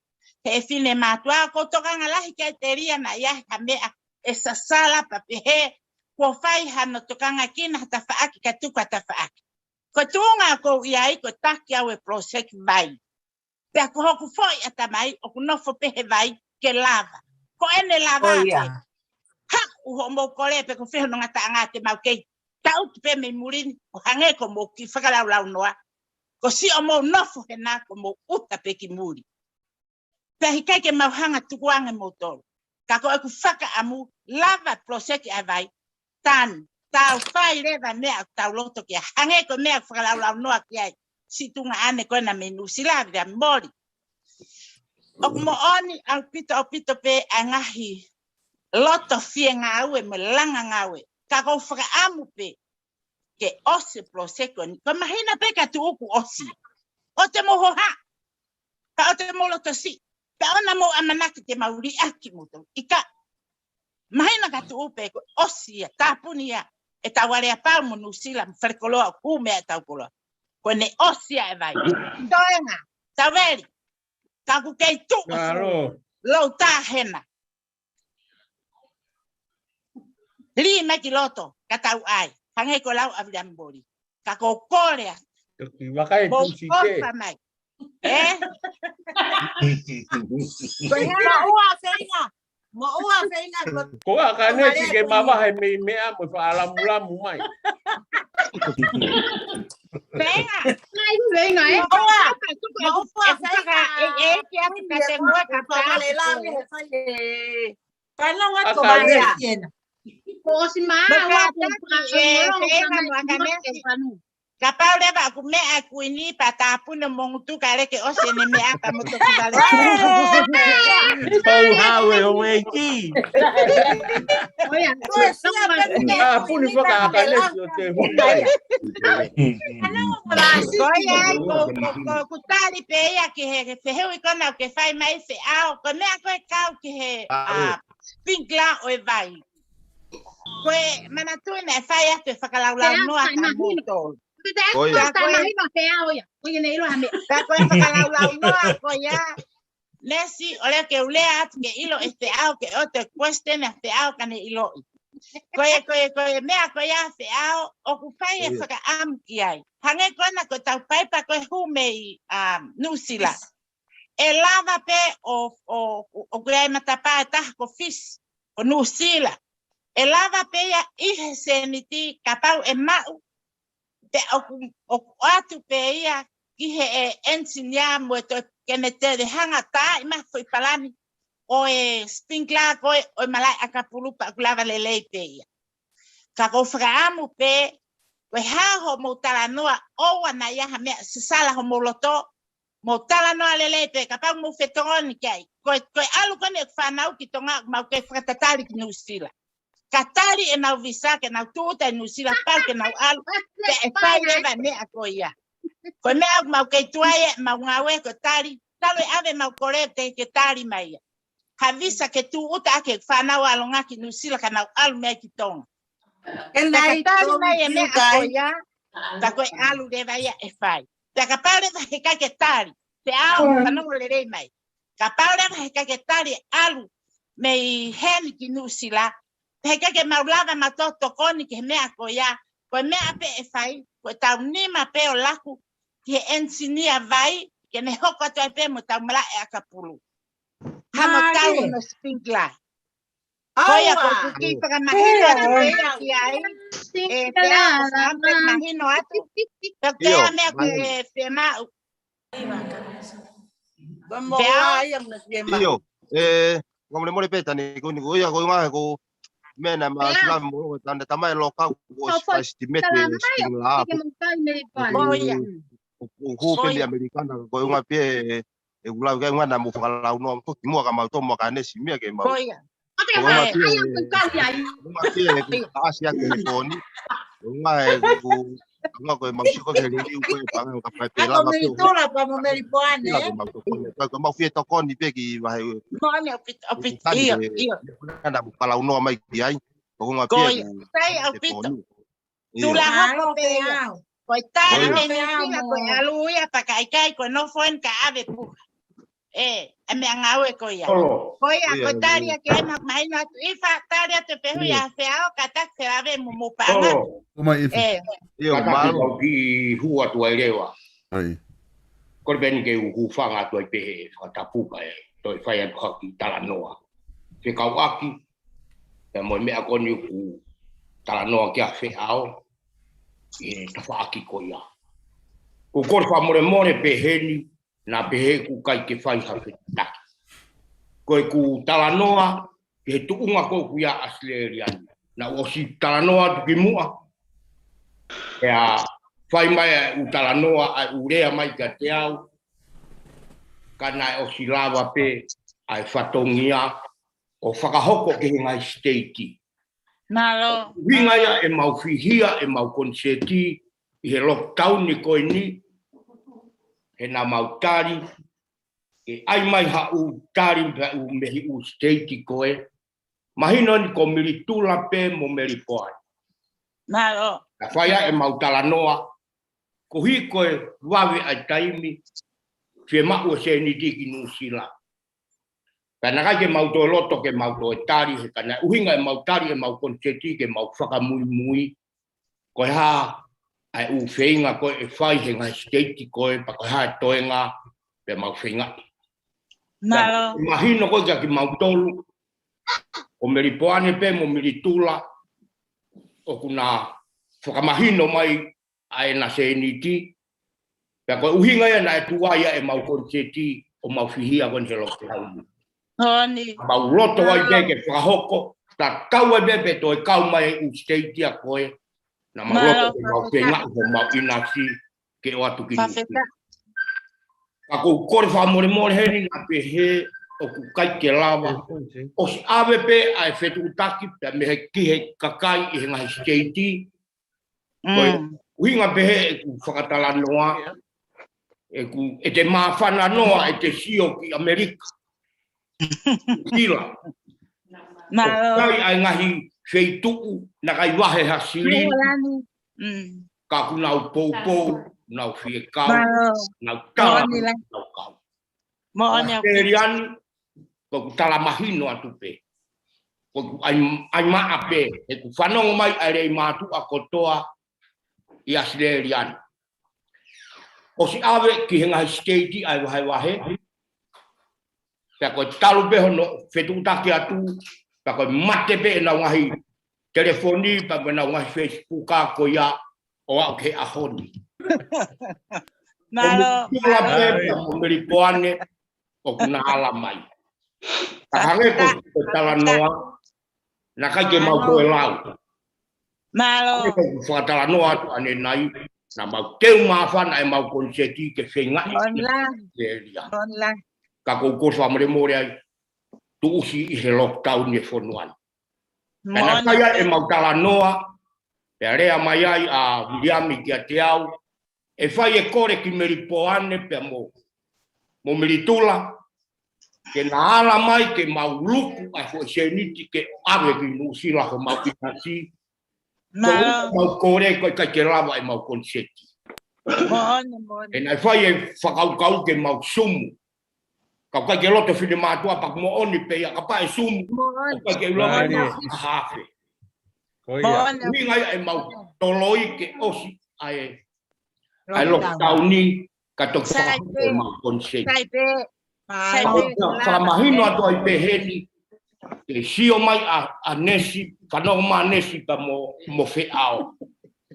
he ʻe fine mātuʻa, ʻoku ou tokanga lahi ki ai telia naʻe ʻi ai ha meʻa ʻe sasala pea pehē kuo fai hano tokanga ki ha tafaʻaki ka tuku ha tafaʻaki. Ko e tuʻunga ʻoku ou ʻi ai, ʻoku ou taki au e poloseki vai. Pea ko hoku foʻi ʻatamai ʻoku nofo pē he vai ke lava. Ko ʻene lava pē. Haʻu hoʻomou kole pe ko fē hono ngataʻanga te mau kei taʻutu pē mei muli ni, ʻo hangē ko hoʻomou kiʻi fakalaulaunoa. Ko siʻomou nofo hena ko hoʻomou ʻuta pē ki muli. Pea ʻikai ke mau hanga tukuange moutolu. Ka ko ʻeku fakaʻamu, lava poloseki ʻa e vai, tanu, tau fai leva meʻa ʻoku tau loto ki ai, hangē ko e meʻa ʻoku fakalaulaunoa ki ai siʻi tuongaʻane ko ena mei Nuʻusila, Viliami Moli. ʻOku moʻoni ʻaupito, ʻaupito pē ʻa e ngaahi loto fie ngāue mo e langa ngāue. Ka ʻoku ou fakaʻamu pē ke ʻosi e poloseki ni. Ko e māhina pē ka tuʻu kuo ʻosi. ʻOua te mou hohaʻa. Ka ʻoua te mou loto siʻi. Ka ʻoua naʻa mou ʻamanaki te mau liʻaki moutolu. ʻIkai. Mahino ka tuʻu pē ko e ʻosi ia, tāpuni ia ʻe tau aleapau mo Nuʻusila mo Falekoloa ʻoku hū mei ai ʻetau koloa. Ko ʻene ʻosi ia e vai. Toenga, Taveli, ka ʻoku kei tuʻu e fuʻu lou tā hena. Lī mai ki loto, ka tau ʻai. Hangē ko e lau ʻa Viliami Moli. Ka ʻoku ou kole atu. Toki vakai mo Tuʻusi ke. Kofa mai. Ē? Ko e hā? Moʻua feinga. Moʻua feinga. Ko ʻAkanesi ke mavahe mei meʻa mo e faʻa lamulamu mai. Feinga. Feinga, ē? Moʻua. Moʻua feinga. E, e, kia te kate mo e kata. Ko e lau atu ko Maria. Ko ʻosi mā, ua ko kātaki e feinga mo ʻAkanesi. Kapau leva ʻoku meʻa e kuini pea tāpuni mo Ngutu ka leke ʻosi ʻene meʻa pea mo toki vale. Hou hau e houʻeiki. Ko ia, ko e sia pē tāpuni faka ʻAkanesi ʻo te hū mai. Ko ia, ko, ko, ko, ko tali pē ia ki he, he fehuʻi ko ena ʻoku ke fai mai Feʻao. Ko e meʻa ko ē kau ki he, a, sprinkler ʻo e vai. Ko e manatuʻi naʻe fai atu e fakalaulaunoa kia moutolu. Ko ia. Ka ko e, ka ko e fakalaulaunoa ko ia. Nesi, ʻo lea ke u lea atu ke ʻilo ʻe Feʻao ke ʻoatu e question ʻa Feʻao ka ne ʻiloʻi. Ko e, ko e, ko e meʻa ko ia Feʻao, ʻoku fai e fakaʻamu ki ai. Hangē ko ena ko e tau paipa ko e hū mei, um, Nuʻusila. ʻE lava pē ʻo, ʻo, ʻo, ʻoku ʻi ai e matapā ʻe taha ko Fisi, ko Nuʻusila. ʻE lava pē ia ʻi he sēniti kapau ʻe maʻu, pea ʻoku, ʻoku ʻoatu pē ia ki he, e, engineer mo e toe ke ne toe hanga ʻo taaʻi mai foʻi palani ʻo e sprinkler ko ē ʻo e malaʻe ʻakapulu pea ʻoku lava lelei pē ia. Ka ʻoku ou fakaʻamu pē, ko e hā hoʻomou talanoa ʻoua naʻa ʻi ai ha meʻa sasala homou loto, mou talanoa lelei pē, kapau mou fetokoni ki ai. Ko e, ko e ʻalu ko eni e fānau ki Tonga, mau kei fakatatali ki Nuʻusila. Ka tali ʻenau visa, ke nau tūʻuta ʻi Nuʻusila, pau ke nau ʻalu, pea ʻe fai leva e meʻa ko ia. Ko e meʻa ʻoku mau kei tuai ʻemau ngāue ko e tali, talu e ʻave ʻemau kole te ke tali mai ia. Ha visa ke tūʻuta ʻaki e fānau ʻalu ange ki Nuʻusila ka nau ʻalu mei ai ki Tonga. Pea ka tali mai e meʻa ko ia, pea ko e ʻalu leva ia ʻe fai. Pea kapau leva heʻikai ke tali, Feʻao, fanongo lelei mai. Kapau leva heʻikai ke tali ʻalu mei heni ki Nuʻusila, pea heʻikai ke mau lava mautolu ʻo tokoni ki he meʻa ko ia, ko e meʻa pē ʻe fai, ko e tau nima pē ʻo laku ki he engineer vai, ke ne hoko atu ai pē mo e tau malaʻe ʻakapulu. Hano tau hono sprinkler. Ko ia ko e kuki fakamahino atu pē ia ki ai. E, pea ko e mahino atu. Pea ko e meʻa ko e fiemaʻu. Pea ʻio, e, ngā mole mole pē tani ko ni ko ia ko ngā ko meʻa naʻa ma sila mo ko tana tamai lo kau ko spice ti mete sila. Ko ia. ʻO, ʻo, ʻo pē mei ʻAmelika na, ko e ʻuhinga pē, e ʻulau ke ʻuhinga naʻa mou fakalaunoa, ko ki muʻa ka mau tomo ka nesi meʻa ke mau. Ko ia. Ko e ʻuhinga pē, ʻuhinga pē, ʻaʻasi ake he pōni. ʻUhinga e, ʻuhinga ko e mau siko ke liliu ko e panga ka pae pē lava pē. Ko e mau tokoni, ko e mau fie tokoni pē ki vahe. Ko e ʻuhinga naʻa mou fakalaunoa mai ki ai. ʻUhinga pē, ko e pōni. Tula hoko pē ia. Ko e tali ʻe Nuʻusila, ko e ʻalu ia pea ka ʻikai, ko e nofo eni ka ʻave puha. E, e meʻangāue ko ia. Ko ia, ko e tali ʻa ke ai ma-, mahino atu ʻIfa, tali atu e fehuʻi ʻa Feʻao, kātaki Feʻao mo mou paʻanga. Ko mai ʻIfa. E. ʻIo, kātaki mau ki hū atu ai leva. Ko e peni ke u hūfanga atu ai pē he fakatapu kae toe fai atu haʻaku talanoa. Fekauʻaki, pea mo e meʻa ko eni ʻoku talanoa ki ai Feʻao, ʻi he tafaʻaki ko ia. ʻOku ou kole fakamolemole pē heni, naʻa pehē ʻoku ʻikai ke fai ha fetuʻutaki. Ko ʻeku talanoa, ki he tuʻunga ko ē ʻoku ʻi ai ʻAositelēlia ni. Naʻa ku ʻosi talanoa atu ki muʻa. Pea fai mai ʻa e ʻū talanoa, ʻa e ʻū lea mai kiate au. Ka naʻe ʻosi lava pē ʻa e fatongia ʻo fakahoko ki he ngaahi siteiti. Mālō. ʻUhinga ia ʻemau fihia ʻemau konisēti ʻi he lockdown ni ko eni, he naʻa mau tali, ʻe ʻai mai ha ʻū tali mei he ʻū, mei he ʻū siteiti ko ē, Mahino ni ko Militula pē mo Melipoane. Mālō. Naʻe fai ai ʻemau talanoa, koeʻuhi ko e vave ʻa e taimi, fiemaʻu e sēniti ki Nuʻusila. Pea naʻe ʻikai ke mau toe loto ke mau toe tali, he ka naʻe ʻuhinga ʻemau tali ʻemau konisēti ke mau fakamuimui ko e hā ʻa e ʻū feinga ko ē ʻe fai he ngaahi siteiti ko ē, pea ko e hā e toenga pea mau feingaʻi. Mālō. Pea mahino ko ē kia kimautolu, ko Melipoane pē mo Militula, ʻoku na fakamahino mai ʻa ʻena sēniti, pea ko e ʻuhinga ia naʻe tuai ai ʻemau konisēti ʻo mau fihia ko eni he lockdown. Honi. Mau loto ai pē ke fakahoko, tatau ai pē pe toe kau mai e ʻū siteiti ia ko ē, naʻa mau loto ke mau feingaʻi homau ʻinasi ke ʻoatu ki Nuʻusila. Ka ʻoku ou kole fakamolemole heni naʻa pehē ʻoku ʻikai ke lava. ʻOsi ʻave pē ʻa e fetuʻutaki pea mei he ki he kakai ʻi he ngaahi siteiti, ko e ʻuhinga pehē ʻeku fakatalanoa, ʻeku, ʻe te māfana noa ʻete sio ki ʻAmelika. Sila. Mālō. ʻOku ʻi ai ʻa e ngaahi feituʻu, naʻe ʻikai vahe ha silini. Ka ʻoku nau poupou, nau fiekau, nau tala, nau kau. Moʻoni ʻaupito. ʻAositelēlia ni, ko ʻeku tala mahino atu pē. Ko ʻeku ʻai, ʻai maʻa pē, he ʻoku fanongo mai ʻa e lelei mātuʻa kotoa ʻi ʻAositelēlia ni. ʻOsi ʻave ki he ngaahi siteiti ʻa e vahevahe. Pea ko e talu pē hono fetuʻutaki atu, pea ko e mate pē ʻenau ngaahi telefoni, pea ko ʻenau ngaahi Facebook ko ia ʻo aʻu ki he ʻaho ni. Mālō. Ko Militula pē, pea mo Melipoane, ʻoku na ala mai. Ka hangē ko e talanoa, naʻe ʻikai ke mau toe lau. Mālō. Ko e fakatalanoa atu ʻanenai, naʻa mau teu māfana ʻemau konisēti ke feingaʻi. Moʻoni lahi. Moʻoni lahi. Ka ʻoku ou kole fakamolemole ai, tuʻusi ʻi he lockdown ʻi he fonua ni. Pea naʻe fai ai ʻemau talanoa, pea lea mai ai ʻa Viliami kiate au, ʻe fai e kole ki Melipoane pea mo, mo Militula, ke na ala mai ke mau luku ʻa e foʻi sēniti ke ʻave ki Nuʻusila homau ʻinasi. Ko e mau kole ko e ʻikai ke lava ʻemau konisēti. Moʻoni, moʻoni. He naʻe fai e fakakaukau ke mau Zoom. Ka ʻoku ʻikai ke loto finemātuʻa pea ʻoku moʻoni pē ia kapau ʻe Zoom. Moʻoni. ʻOku ʻikai ke ʻilo mai ha afe. Ko ia. Moʻoni. ʻUhinga ia ʻemau toloi ke ʻosi ʻa e, ʻa e lockdown ni, ka toki fakahoko ʻemau konisēti. Sai pē. Sai pē. Ka ʻoku ou fakamahino atu ai pē heni, ke sio mai ʻa, ʻa Nesi, fanongo mai Nesi pea mo, mo Feʻao.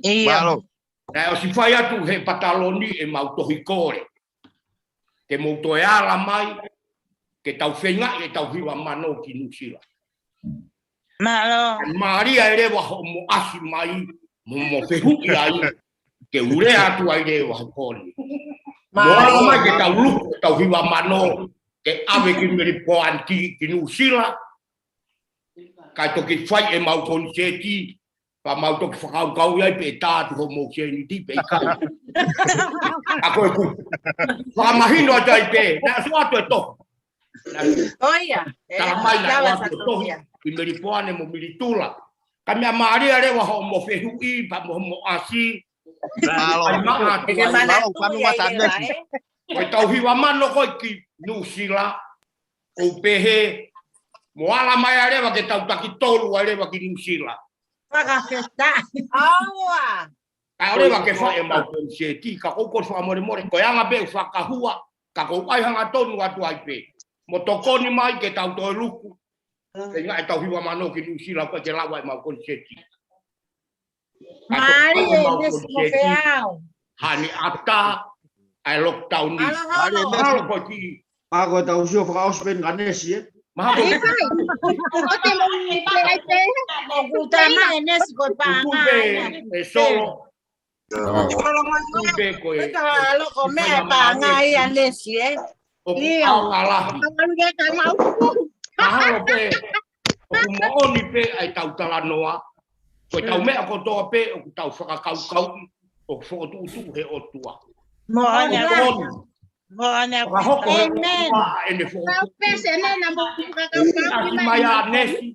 ʻIo. Mālō. Naʻe ʻosi fai atu he pataloni ʻemau tohi kole. Ke mou toe ala mai, ke tau feingaʻi ʻetau hiva mano ki Nuʻusila. Mālō. Mālie ʻe leva hoʻomo ʻasi mai, mo, mo fehuʻi ai, ke u lea atu ai leva he pō ni. Mālō. Mo ala mai ke tau luku, ʻetau hiva mano, ke ʻave ki Melipoane ki, ki Nuʻusila. Kae toki fai ʻemau konisēti, pea mau toki fakakaukau ai pe ʻe tā atu hoʻomou sēniti pe ʻikai. ʻA ko ʻeku fakamahino atu ai pē, naʻe ʻosi ʻoatu e tohi. ʻIo. Tala mai naʻe ʻoatu e tohi, ʻi Melipoane mo Militula. Ka meʻa mālie leva hoʻomo fehuʻi, pea mo hoʻomo ʻasi. Mālō. ʻAi maʻa atu ai. Mālō, kanu mata Nesi. Ko ʻetau hiva mano ko ē ki Nuʻusila, ʻoku ou pehē, mo ala mai ʻa leva ke tau taki tolu ʻa leva ki Nuʻusila. Fakafetaʻi. ʻAua. Kae ʻoua leva ke fai ʻemau konisēti, ka ʻoku ou kole fakamolemole, ko e anga pē ʻeku fakahua, ka ʻoku ou ʻai hangatonu atu ai pē. Mo tokoni mai ke tau toe luku. Feingaʻi ʻetau hiva mano ki Nuʻusila, ʻoku ʻikai ke lava ʻemau konisēti. Mālie Nesi mo Feʻao. Hane ʻatā ʻa e lockdown ni. Mālō, mālō. Mālō ko ki. Mahalo ko ʻetau sio fakaʻosi pē ʻa Nesi, ē? Mahalo ko. ʻIkai. ʻOku te mo ʻi ai pē. ʻOku tama e Nesi ko e paʻanga. ʻE solo. Solo mo ʻi pē ko e. Ka loko meʻa paʻanga ia Nesi, ē? ʻOku ʻaonga lahi. Mahalo pē, ʻoku moʻoni pē ʻa ʻetau talanoa. Ko ʻetau meʻa kotoa pē, ʻoku tau fakakaukauʻi, ʻoku fokotuʻutuʻu he ʻOtua. Moʻoni. Moʻoni. Fakahoko he ʻOtua ʻene fokotuʻu. Kau pese nena mo fakakaukauʻi mai ʻa Nesi.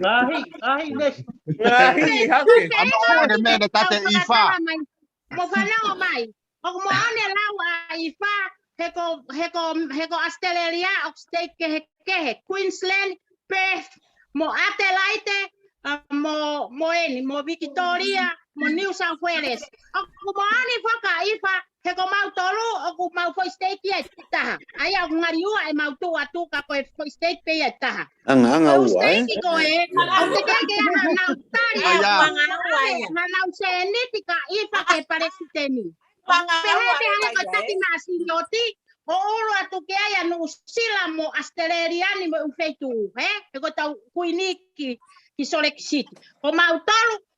Ngaahi, ngaahi, Nesi. Ngaahi, hake. Ano ʻo ne mene tate ifa. Mo fanongo mai. ʻOku moʻoni e lau ʻa ifa, he ko, he ko, he ko Australia, ʻoku state kehekehe, Queensland, Perth, mo Adelaide, ʻa, mo, mo eni, mo Victoria, mo New South Wales. ʻOku moʻoni foki ʻa ifa, he ko mautolu, ʻoku mau foʻi state ia ʻe taha. ʻA ia ʻoku ngali ua ʻemau tuʻu atu ka ko e foʻi state pē ia ʻe taha. Anga, anga ua, eh? State ko e, ʻoku te ke ke ana nau tali, Ai, ia. ana nau sēniti ka ifa ke palesiteni. Pehē te hanga ko taki na silioti, ʻo ʻulu atu ke ai a Nuʻusila mo Australia ni mo ʻū feituʻu, he? He ko tau kuini ki, ki Salt Lake City. Ko mautolu,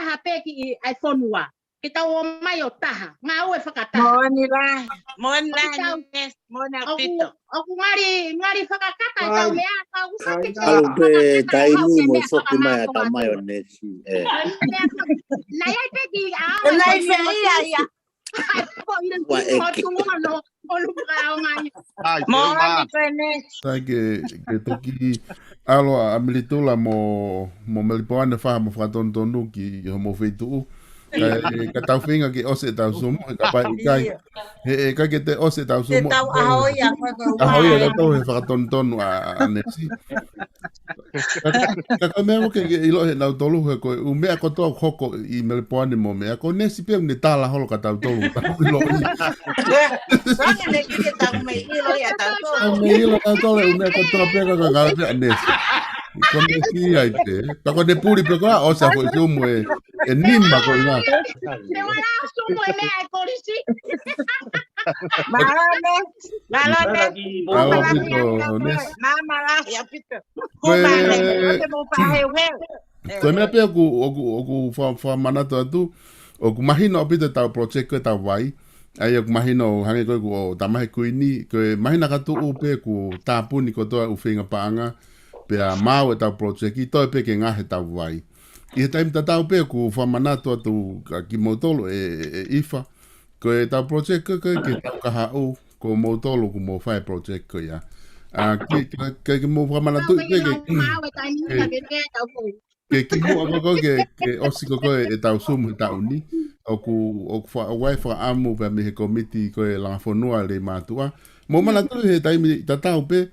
taha pē ki ʻi ʻai fonua. Ke tau ō mai ʻo taha. Ngāue fakataha. Moʻoni lahi. Moʻoni lahi, Nesi. Moʻoni ʻaupito. ʻOku ngali, ngali fakakata e tau meʻa, ka ʻoku sai pē ke ʻalu pē taimi mo e foki mai ʻa tau mai ʻo Nesi. Nai ai pē ki a. Nai pē ia, ia. Ua eke. Moʻoni pē Nesi. Sai ke, ke toki ʻalu ʻa Melitula mo, mo Melipoane fai mo fakatonutonu ki homou feituʻu. Ka, ka tau feinga ke ʻosi e tau Zoom, he kapau ʻikai. He, he ʻikai ke te ʻosi e tau Zoom. Te tau ʻaho ia, ko e ko ʻaho ia, ka tau he fakatonutonu ʻa, ʻa, ʻa Nesi. Ka, ka ko e meʻa mo ke, ke ʻilo he nautolu he ko e ʻū meʻa kotoa hoko ʻi Melipoane mo meʻa ko Nesi pē ne tala holo ka tautolu ka ʻilo. Saka ne kike tau mei ʻilo ia tautolu. Tau mei ʻilo tautolu ʻū meʻa kotoa pē ka ka ka pē ʻa Nesi. Ko Nesi ai pē. Ka ko ne puli pē ko a ʻosi a foʻi Zoom e, e nima ko ina. Te wala Zoom e meʻa e kolisi. Mālō Nesi. Mālō Nesi. Mālō ʻaupito, Nesi. Mālō lahi ʻaupito. Ko e, ko e meʻa pē ʻoku, ʻoku, ʻoku fa-, fakamanatu atu, ʻoku mahino ʻaupito e tau project ko e tau vai. ʻA ia ʻoku mahino hangē ko e ʻoku ʻo tamahi Kuini, ko e mahino ka tuʻu pē ʻoku tāpuni kotoa ʻū feinga paʻanga, pea maau e tau project, ʻi toe pē ke ngaohi e tau vai. ʻI he taimi tatau pē ʻoku fakamanatu atu ka kimoutolu e, e, e ʻIfa, ko e tau project ko e, ko e ke tau kahaʻu, ko moutolu ʻoku mou fai project ko ia. ʻA, ke, ke, ke, ke mou fakamanatu pē ke, ke, ke kimuʻa ko e ke, ke ʻosi ko e, e tau Zoom he taʻu ni, ʻoku, ʻoku fa-, ʻoku ʻai fakaʻamu pea mei he komiti ko e langa fonua Leimātuʻa. Mou manatu he taimi tatau pē,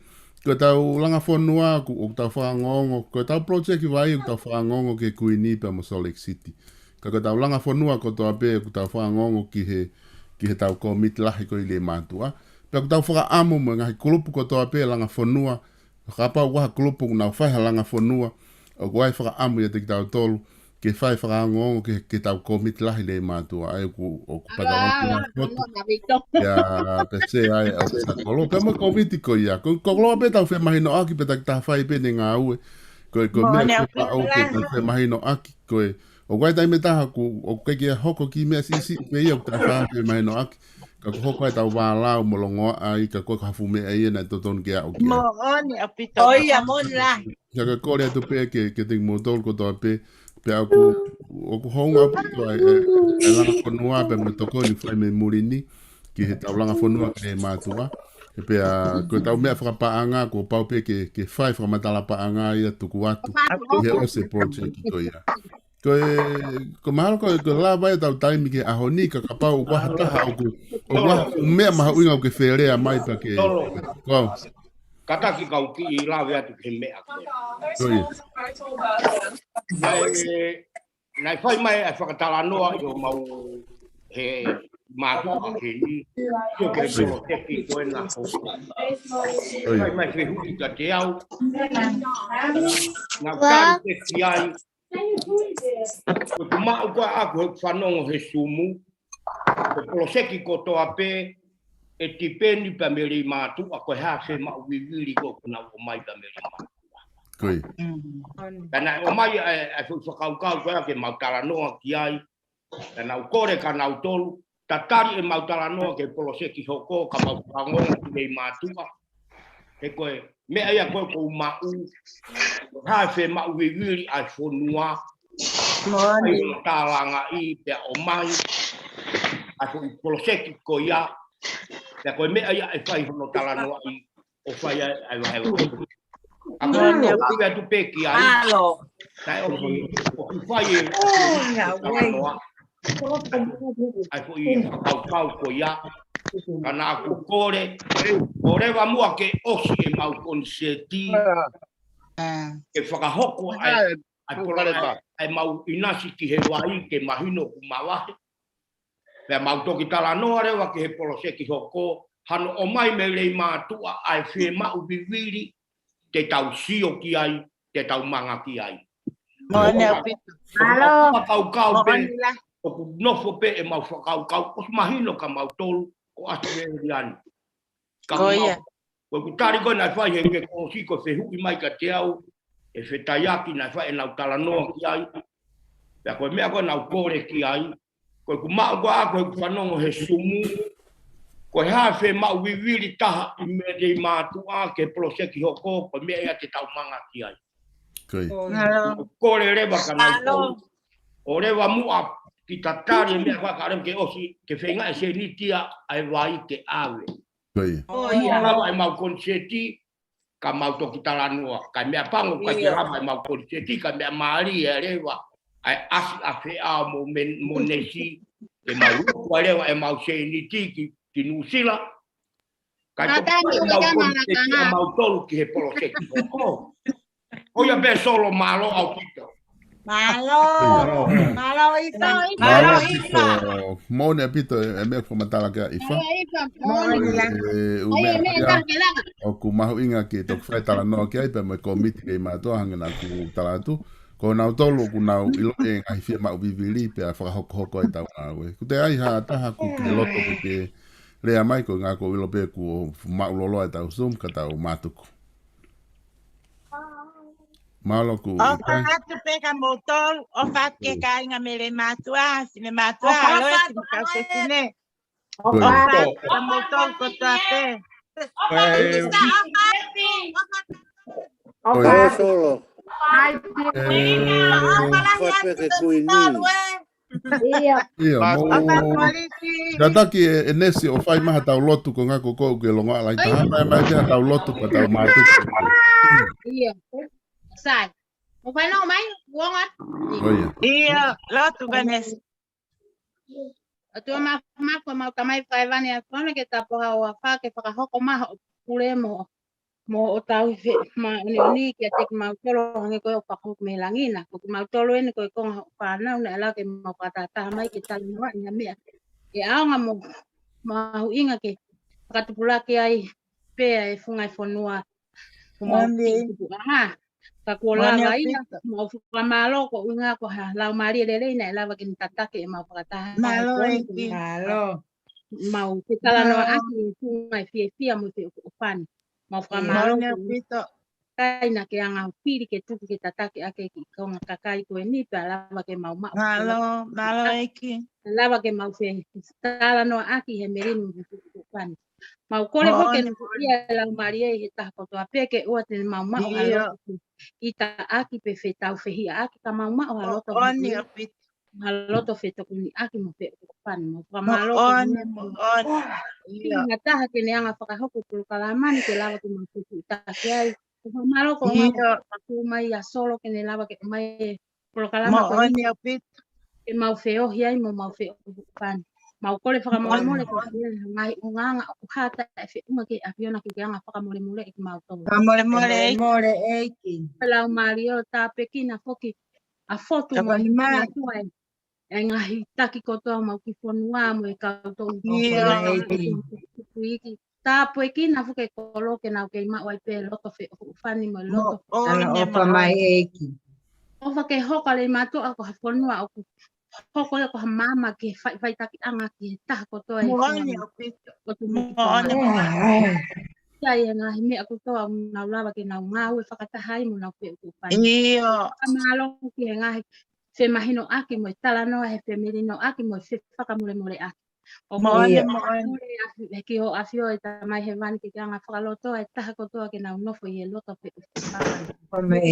ko e tau langa fonua, ʻoku, ʻoku tau fakaongoongo, ko e tau project vai, ʻoku tau fakaongoongo ki he Kuini pea mo Salt Lake City. Ka ko e tau langa fonua kotoa pē, ʻoku tau fakaongoongo ki he, ki he tau komiti lahi ko ʻi Leimātuʻa. Pea ʻoku tau fakaʻamu mo e ngaahi kulupu kotoa pē langa fonua, kapau ʻoku ʻi ai ha kulupu ʻoku nau fai ha langa fonua, ʻoku ʻai fakaʻamu ia te kitautolu, ke fai fakaongoongo ki he, ki he tau komiti lahi Leimātuʻa, ʻa ia ʻoku, ʻoku pata ʻoku nau fotu. Ia, pea se ai, ʻa e sa kolo. Pea mo e komiti ko ia, ko, ko koloa pē tau femahinoʻaki, pea taki taha fai pē ne ngāue. Ko e, ko e meʻa ke paʻo ke tau femahinoʻaki, ko e, ʻoku ʻi ai taimi taha ʻoku, ʻoku ʻikai ke hoko ki meʻa siʻisiʻi pē ia ʻoku tau faʻa femahinoʻaki. Ka ko e hoko ʻa e tau vālau mo longoaʻa ai, ka ko e ka hafu meʻa ia naʻe totonu ke aʻu ki ai. Moʻoni ʻaupito. ʻIo, moʻoni lahi. Ka ka kole atu pē ke, ke tiki moutolu kotoa pē, pea ʻoku, ʻoku hounga ʻaupito ai, e, e langa fonua pea mo e tokoni fai mei muli ni, ki he tau langa fonua ki Leimātuʻa. Pea, ko e tau meʻa fakapaʻanga, kuo pau pē ke, ke fai fakamatala paʻanga ia tuku atu. Ki he ʻosi e project ko ia. Ko e, ko mahalo ko, ko e lava e tau taimi ki he ʻaho ni ka kapau ʻoku ʻi ai ha taha ʻoku, ʻoku ʻi ai ha meʻa mahuʻinga ʻoku ke felea mai pea ke. Ko. Kātaki kau kiʻi lave atu ki he meʻa ko ē. Ko ia. Naʻe, naʻe fai mai e fakatalanoa ʻi homau he mātuʻa he ni. ʻIo ke he poloteki ko ena hoko. Ko ia. Fai mai fehuʻi kiate au. Naʻa ku tali pē ki ai. Ko e maʻu ko ē ʻaku he fanongo he Zoom, ko e poloseki kotoa pē, ʻe tipeni pea mei Leimātuʻa, ko e hā e femaʻu vivili ko ē ʻoku nau ʻomai pea mei Leimātuʻa. Ko ia. Ka naʻe ʻomai ʻa e, ʻa e foʻi fakakaukau ko ē ke mau talanoa ki ai, ka naʻa ku kole kia nautolu, tatali ʻemau talanoa ki he poloseki hoko, ka mau fakaongoongo ki Leimātuʻa. He ko e meʻa ia ko ē ʻoku ou maʻu, ko e hā e femaʻu vivili ʻa e fonua, ʻai hono tālangaʻi pea ʻomai, ʻa e foʻi poloseki ko ia, pea ko e meʻa ia ʻe fai hono talanoaʻi, ʻo fai ai, ʻa e vahevahe. ʻA ko e ʻoku ʻave atu pē ki ai, naʻe ʻoku, ʻoku fai e, ʻa e foʻi fakakaukau ko ia, Ka naʻa ku kole, ʻo leva muʻa ke ʻosi ʻemau konisēti, ke fakahoko ʻa e, ʻa e polokalama, ʻa ʻemau ʻinasi ki he vai ke mahino ʻoku mavahe. Pea mau toki talanoa leva ki he poloseki hoko, hano ʻomai mei Leimātuʻa ʻa e fiemaʻu vivili te tau sio ki ai, te tau manga ki ai. Moʻoni ʻaupito. Mālō. Fakakaukau pē, ʻoku nofo pē ʻemau fakakaukau, ʻosi mahino kia mautolu ko ʻAositelēlia ni. Ka ko ia. Ko ʻeku tali ko ē naʻe fai he ngaahi kōsi ko e fehuʻi mai kiate au, ʻe fetaiaki naʻe fai ʻenau talanoa ki ai. Pea ko e meʻa ko ē naʻa ku kole ki ai, ko ʻeku maʻu ko ē ʻaʻaku ʻeku fanongo he Sumu, ko e hā e fiemaʻu vivili taha ʻi mei Leimātuʻa ki he poloseki hoko, ko e meʻa ia te tau manga ki ai. Ko ia. Mālō. Kole leva kia nautolu. ʻO leva muʻa ke tatali e meʻa fakaʻalema ke ʻosi, ke feinga e sēniti ia ʻa e vai ke ʻave. Ko ia. Ko ia. Lava ʻemau konisēti, ka mau toki talanoa. Ka meʻa pango, ka ke lava ʻemau konisēti, ka meʻa mālie leva ʻa e ʻasi ʻa Feʻao mo Men-, mo Nesi, ke mau lotu ai leva ʻemau sēniti ki, ki Nuʻusila. Ka e toki ʻemau konisēti ʻa mautolu ki he poloseki hoko. Ko ia pē Solo, mālō ʻaupito. Mālō. Mālō. Mālō ʻIfa. Mālō ʻIfa. Moʻoni ʻaupito e, e meʻa fakamatala kia ʻIfa. Mālō ʻIfa. Moʻoni. E, ʻū meʻa ia ʻoku mahuʻinga ke toki fai talanoa ki ai pea mo e kōmiti Leimātuʻa hangē naʻa ku tala atu. Ko nautolu ʻoku nau ʻilo e ngaahi fiemaʻu vivili pea fakahokohoko ʻetau ngāue. Ko e ʻai ha taha ʻoku ke loto ke ke lea mai, ko e ngaahi ko ʻilo pē kuo maʻulolo ʻetau Zoom ka tau mātuku. Mālō ʻoku ʻofa atu pē kia moutolu, ʻofa atu ki he kāinga mei Leimātuʻa, Finemātuʻa, ʻaloe, Fineʻeikau Sefine. ʻOfa atu kia moutolu kotoa pē. ʻOfa atu. ʻOfa atu. ʻOfa atu ki he kuini. ʻIo. ʻIo, mou tataki e, e Nesi ʻo fai mai ha tau lotu ko e ngaahi ko ē ʻoku ke longoaʻa lahi taha. Mai, mai, ke ha tau lotu ka tau mātuku. ʻIo. Sai. ʻOku fai nau mai, uonga. ʻIo, lotu ka Nesi. ʻOtua māfimafi, ko homau Tamai fakahēvani, ʻofa atu ke tapuhā ʻo ʻofa ke fakahoko mai hoʻo pule mo mo ʻetau fe-, māʻoniʻoni kiate kimautolu hangē ko e ʻofa ʻoku mei langi na. Ko kimautolu eni ko e konga hoʻo fānau naʻe lava ke mau fakatahataha mai ke talanoaʻi ha meʻa ʻe ʻaonga mo mahuʻinga ke fakatupulaki ai pē ʻa e funga ʻo e fonua. Ko mau tupuʻanga. Ka kuo lava ia, mau fakamālō ko e ʻuhinga ko ha laumālie lelei naʻe lava ke ne tataki ʻemau fakataha. Mālō ʻEiki. Mālō. Mau ke talanoaʻaki e funga ʻo e fiefia mo e feʻofoʻofani. Mau fakamālō ko e kakai naʻa ke anga ʻo fili ke tuku ke tataki ʻaki e kiʻi konga kakai ko eni pea lava ke mau maʻu. Mālō, mālō ʻEiki. Lava ke mau fetalanoaʻaki he melino ʻo e feʻofoʻofani. Mau kole foki ke ne tuku ia e laumālie ʻi he taha kotoa pē ke ʻoua te ne mau maʻu ha loto ʻitaʻaki pe fetau fehiʻaʻaki ka mau maʻu ha loto ha loto fetokoniʻaki mo feʻofoʻofani. Mau fakamālō ko e meʻa ʻi he taha ke ne anga fakahoko polokalama ni ke lava ke mau fetuʻutaki ai. Mau fakamālō ko e ʻuhinga ko e ʻomai ʻa Solo ke ne lava ke ʻomai e polokalama ko eni ke mau feohi ai mo mau feʻofoʻofani. Mau kole fakamolemole ko e ngaahi ʻulungaanga ʻoku hā taʻe feʻunga ki he ʻAfiona ke ke anga fakamolemoleʻi kimautolu. Fakamolemole ʻEiki. Laumālie ʻo tāpuekina foki ʻa Fotu mo e Mātuʻa e ngaahi taki kotoa mau ki fonua mo e kau tau tukuiki. Tāpuekina foki e kolo ke nau kei maʻu ai pē loto feʻofoʻofani mo loto. ʻOfa mai ʻEiki. ʻOfa ke hoko ʻa Leimātuʻa ko ha fonua ʻoku hoko ia ko ha maama ke faʻifaʻitakiʻanga ki he taha kotoa e fonua. Ko tu mo ki fonua. Ia e ngaahi meʻa kotoa ʻoku nau lava ke nau ngāue fakataha ai mo nau feʻofoʻofani. ʻIo. Fakamālō ki he ngaahi femahinoʻaki mo e talanoa he femelinoʻaki mo e fefakamolemoleʻaki. ʻOku mau kole ʻAfio, ʻEiki ʻo ʻAfio ʻe Tamai Hēvani ke ke anga fakalotoa e taha kotoa ke nau nofo ʻi he loto feʻofoʻofani.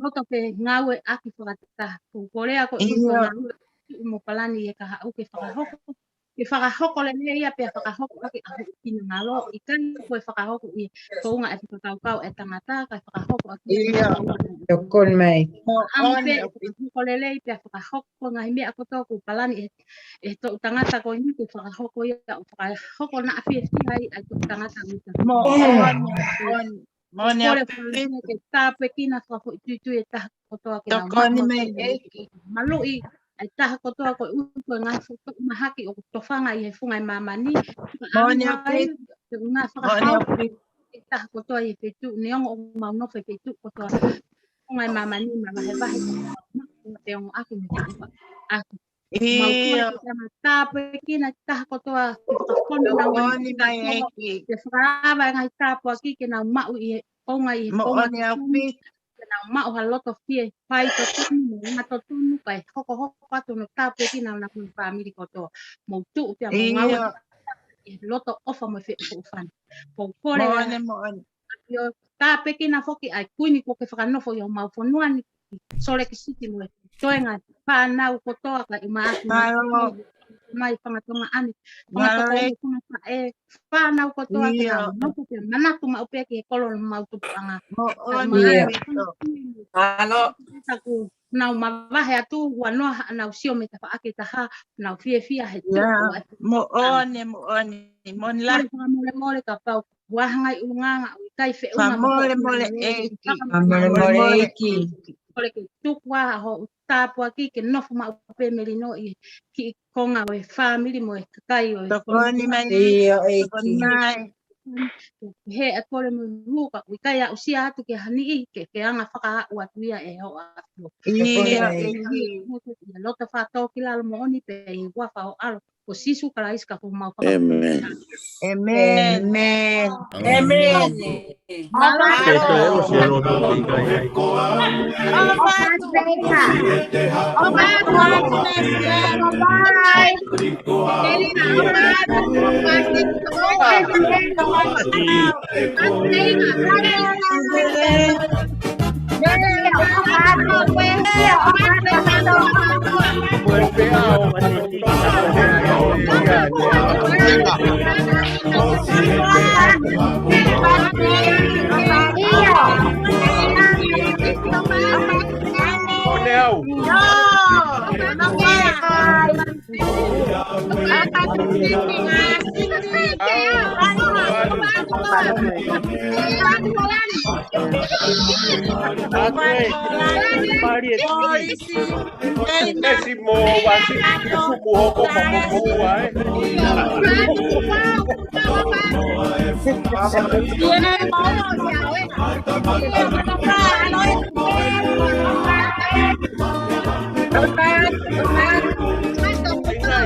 Loto fengāueʻaki fakataha. Ko e kole ʻaʻaku ʻi he ngāue mo palani ʻi he kahaʻu ke fakahoko. ke fakahoko lelei ia pea fakahoko ʻaki ʻa hoʻo finangalo, ʻikai ko e fakahoko ʻi he founga ʻe fakakaukau ʻe tangata, kae fakahoko ʻaki ʻIo. Tokoni mai. Moʻoni ʻaupito. Fakahoko lelei pea fakahoko ngaahi meʻa kotoa kuo palani ʻe, ʻe toʻu tangata ko eni ke fakahoko ia ʻo fakahoko naʻa fiefia ai ʻa e toʻu tangata ʻo e tangata. Moʻoni, moʻoni. Moʻoni ʻaupito. Ke tāpuekina fakafoʻituitui e taha kotoa ke nau Tokoni mai, ʻEiki. Maluʻi e taha kotoa ko e ʻuhi ko e ngaahi foʻi toʻu mahaki ʻoku tofanga ʻi he funga ʻi māmani. Moʻoni ʻaupito. Ke ʻuhinga fakahau e taha kotoa ʻi he feituʻu, neongo ʻoku mau nofo he feituʻu kotoa. Funga ʻi māmani, mavahevahe, te ongo ʻaki mo te ʻuha ʻaki. Mau kole ke tāpuekina e taha kotoa ke fakafonu nau Tokoni mai, ʻEiki. Ke fakaava e ngaahi tāpuaki ke nau maʻu ʻi he konga ʻi he konga Moʻoni ʻaupito. Ke nau maʻu ha loto fie fai totonu, mo ʻuhinga totonu, kae hokohoko atu hono tāpuekina ʻa e fāmili kotoa. Mou tuʻu pea mou ngāue ʻi he loto ʻofa mo e feʻofoʻofani. Mou kole Moʻoni, moʻoni. ʻIo, tāpuekina foki ʻa e kuini kuo ke fakanofo ʻi homau fonua ni, Salt Lake City mo e toenga fānau kotoa ka i maʻaki mai fanga Tonga ʻani, fanga Tonga ʻani, fanga faʻē, fānau kotoa ke nau nofo pea manatu maʻu pē ki he kolo ʻo homau tupuʻanga. Moʻoni ʻaupito. Taku nau mavahe atu, ua noa haʻanau sio mei tafaʻaki taha, nau fiefia he tuʻu. Moʻoni, moʻoni, moʻoni la. Kole fakamolemole kapau ua hangai ʻulungaanga ʻoku ʻikai feʻunga mo Fakamolemole ʻEiki. Fakamolemole ʻEiki. Kole ke tuku ā hoʻo tāpuaki ke nofo maʻu pē melino ʻi he kiʻi konga ʻo e fāmili mo e kakai ʻo e Tokoni mai. ʻIo ʻEiki. Tokoni mai. He ʻa kole mo huka ʻoku ʻikai aʻusia atu ke haniʻi ke ke anga fakaaʻu atu ia ʻe hoʻo ʻAfio. ʻIo ʻEiki. Loto fakatōkilalo moʻoni pē ʻi he huafa ho ʻAlo. Ko Sīsū Kalaisi ka ko homau faka- ʻĒmeni. ʻĒmeni. ʻĒmeni.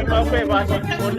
ʻĒmeni.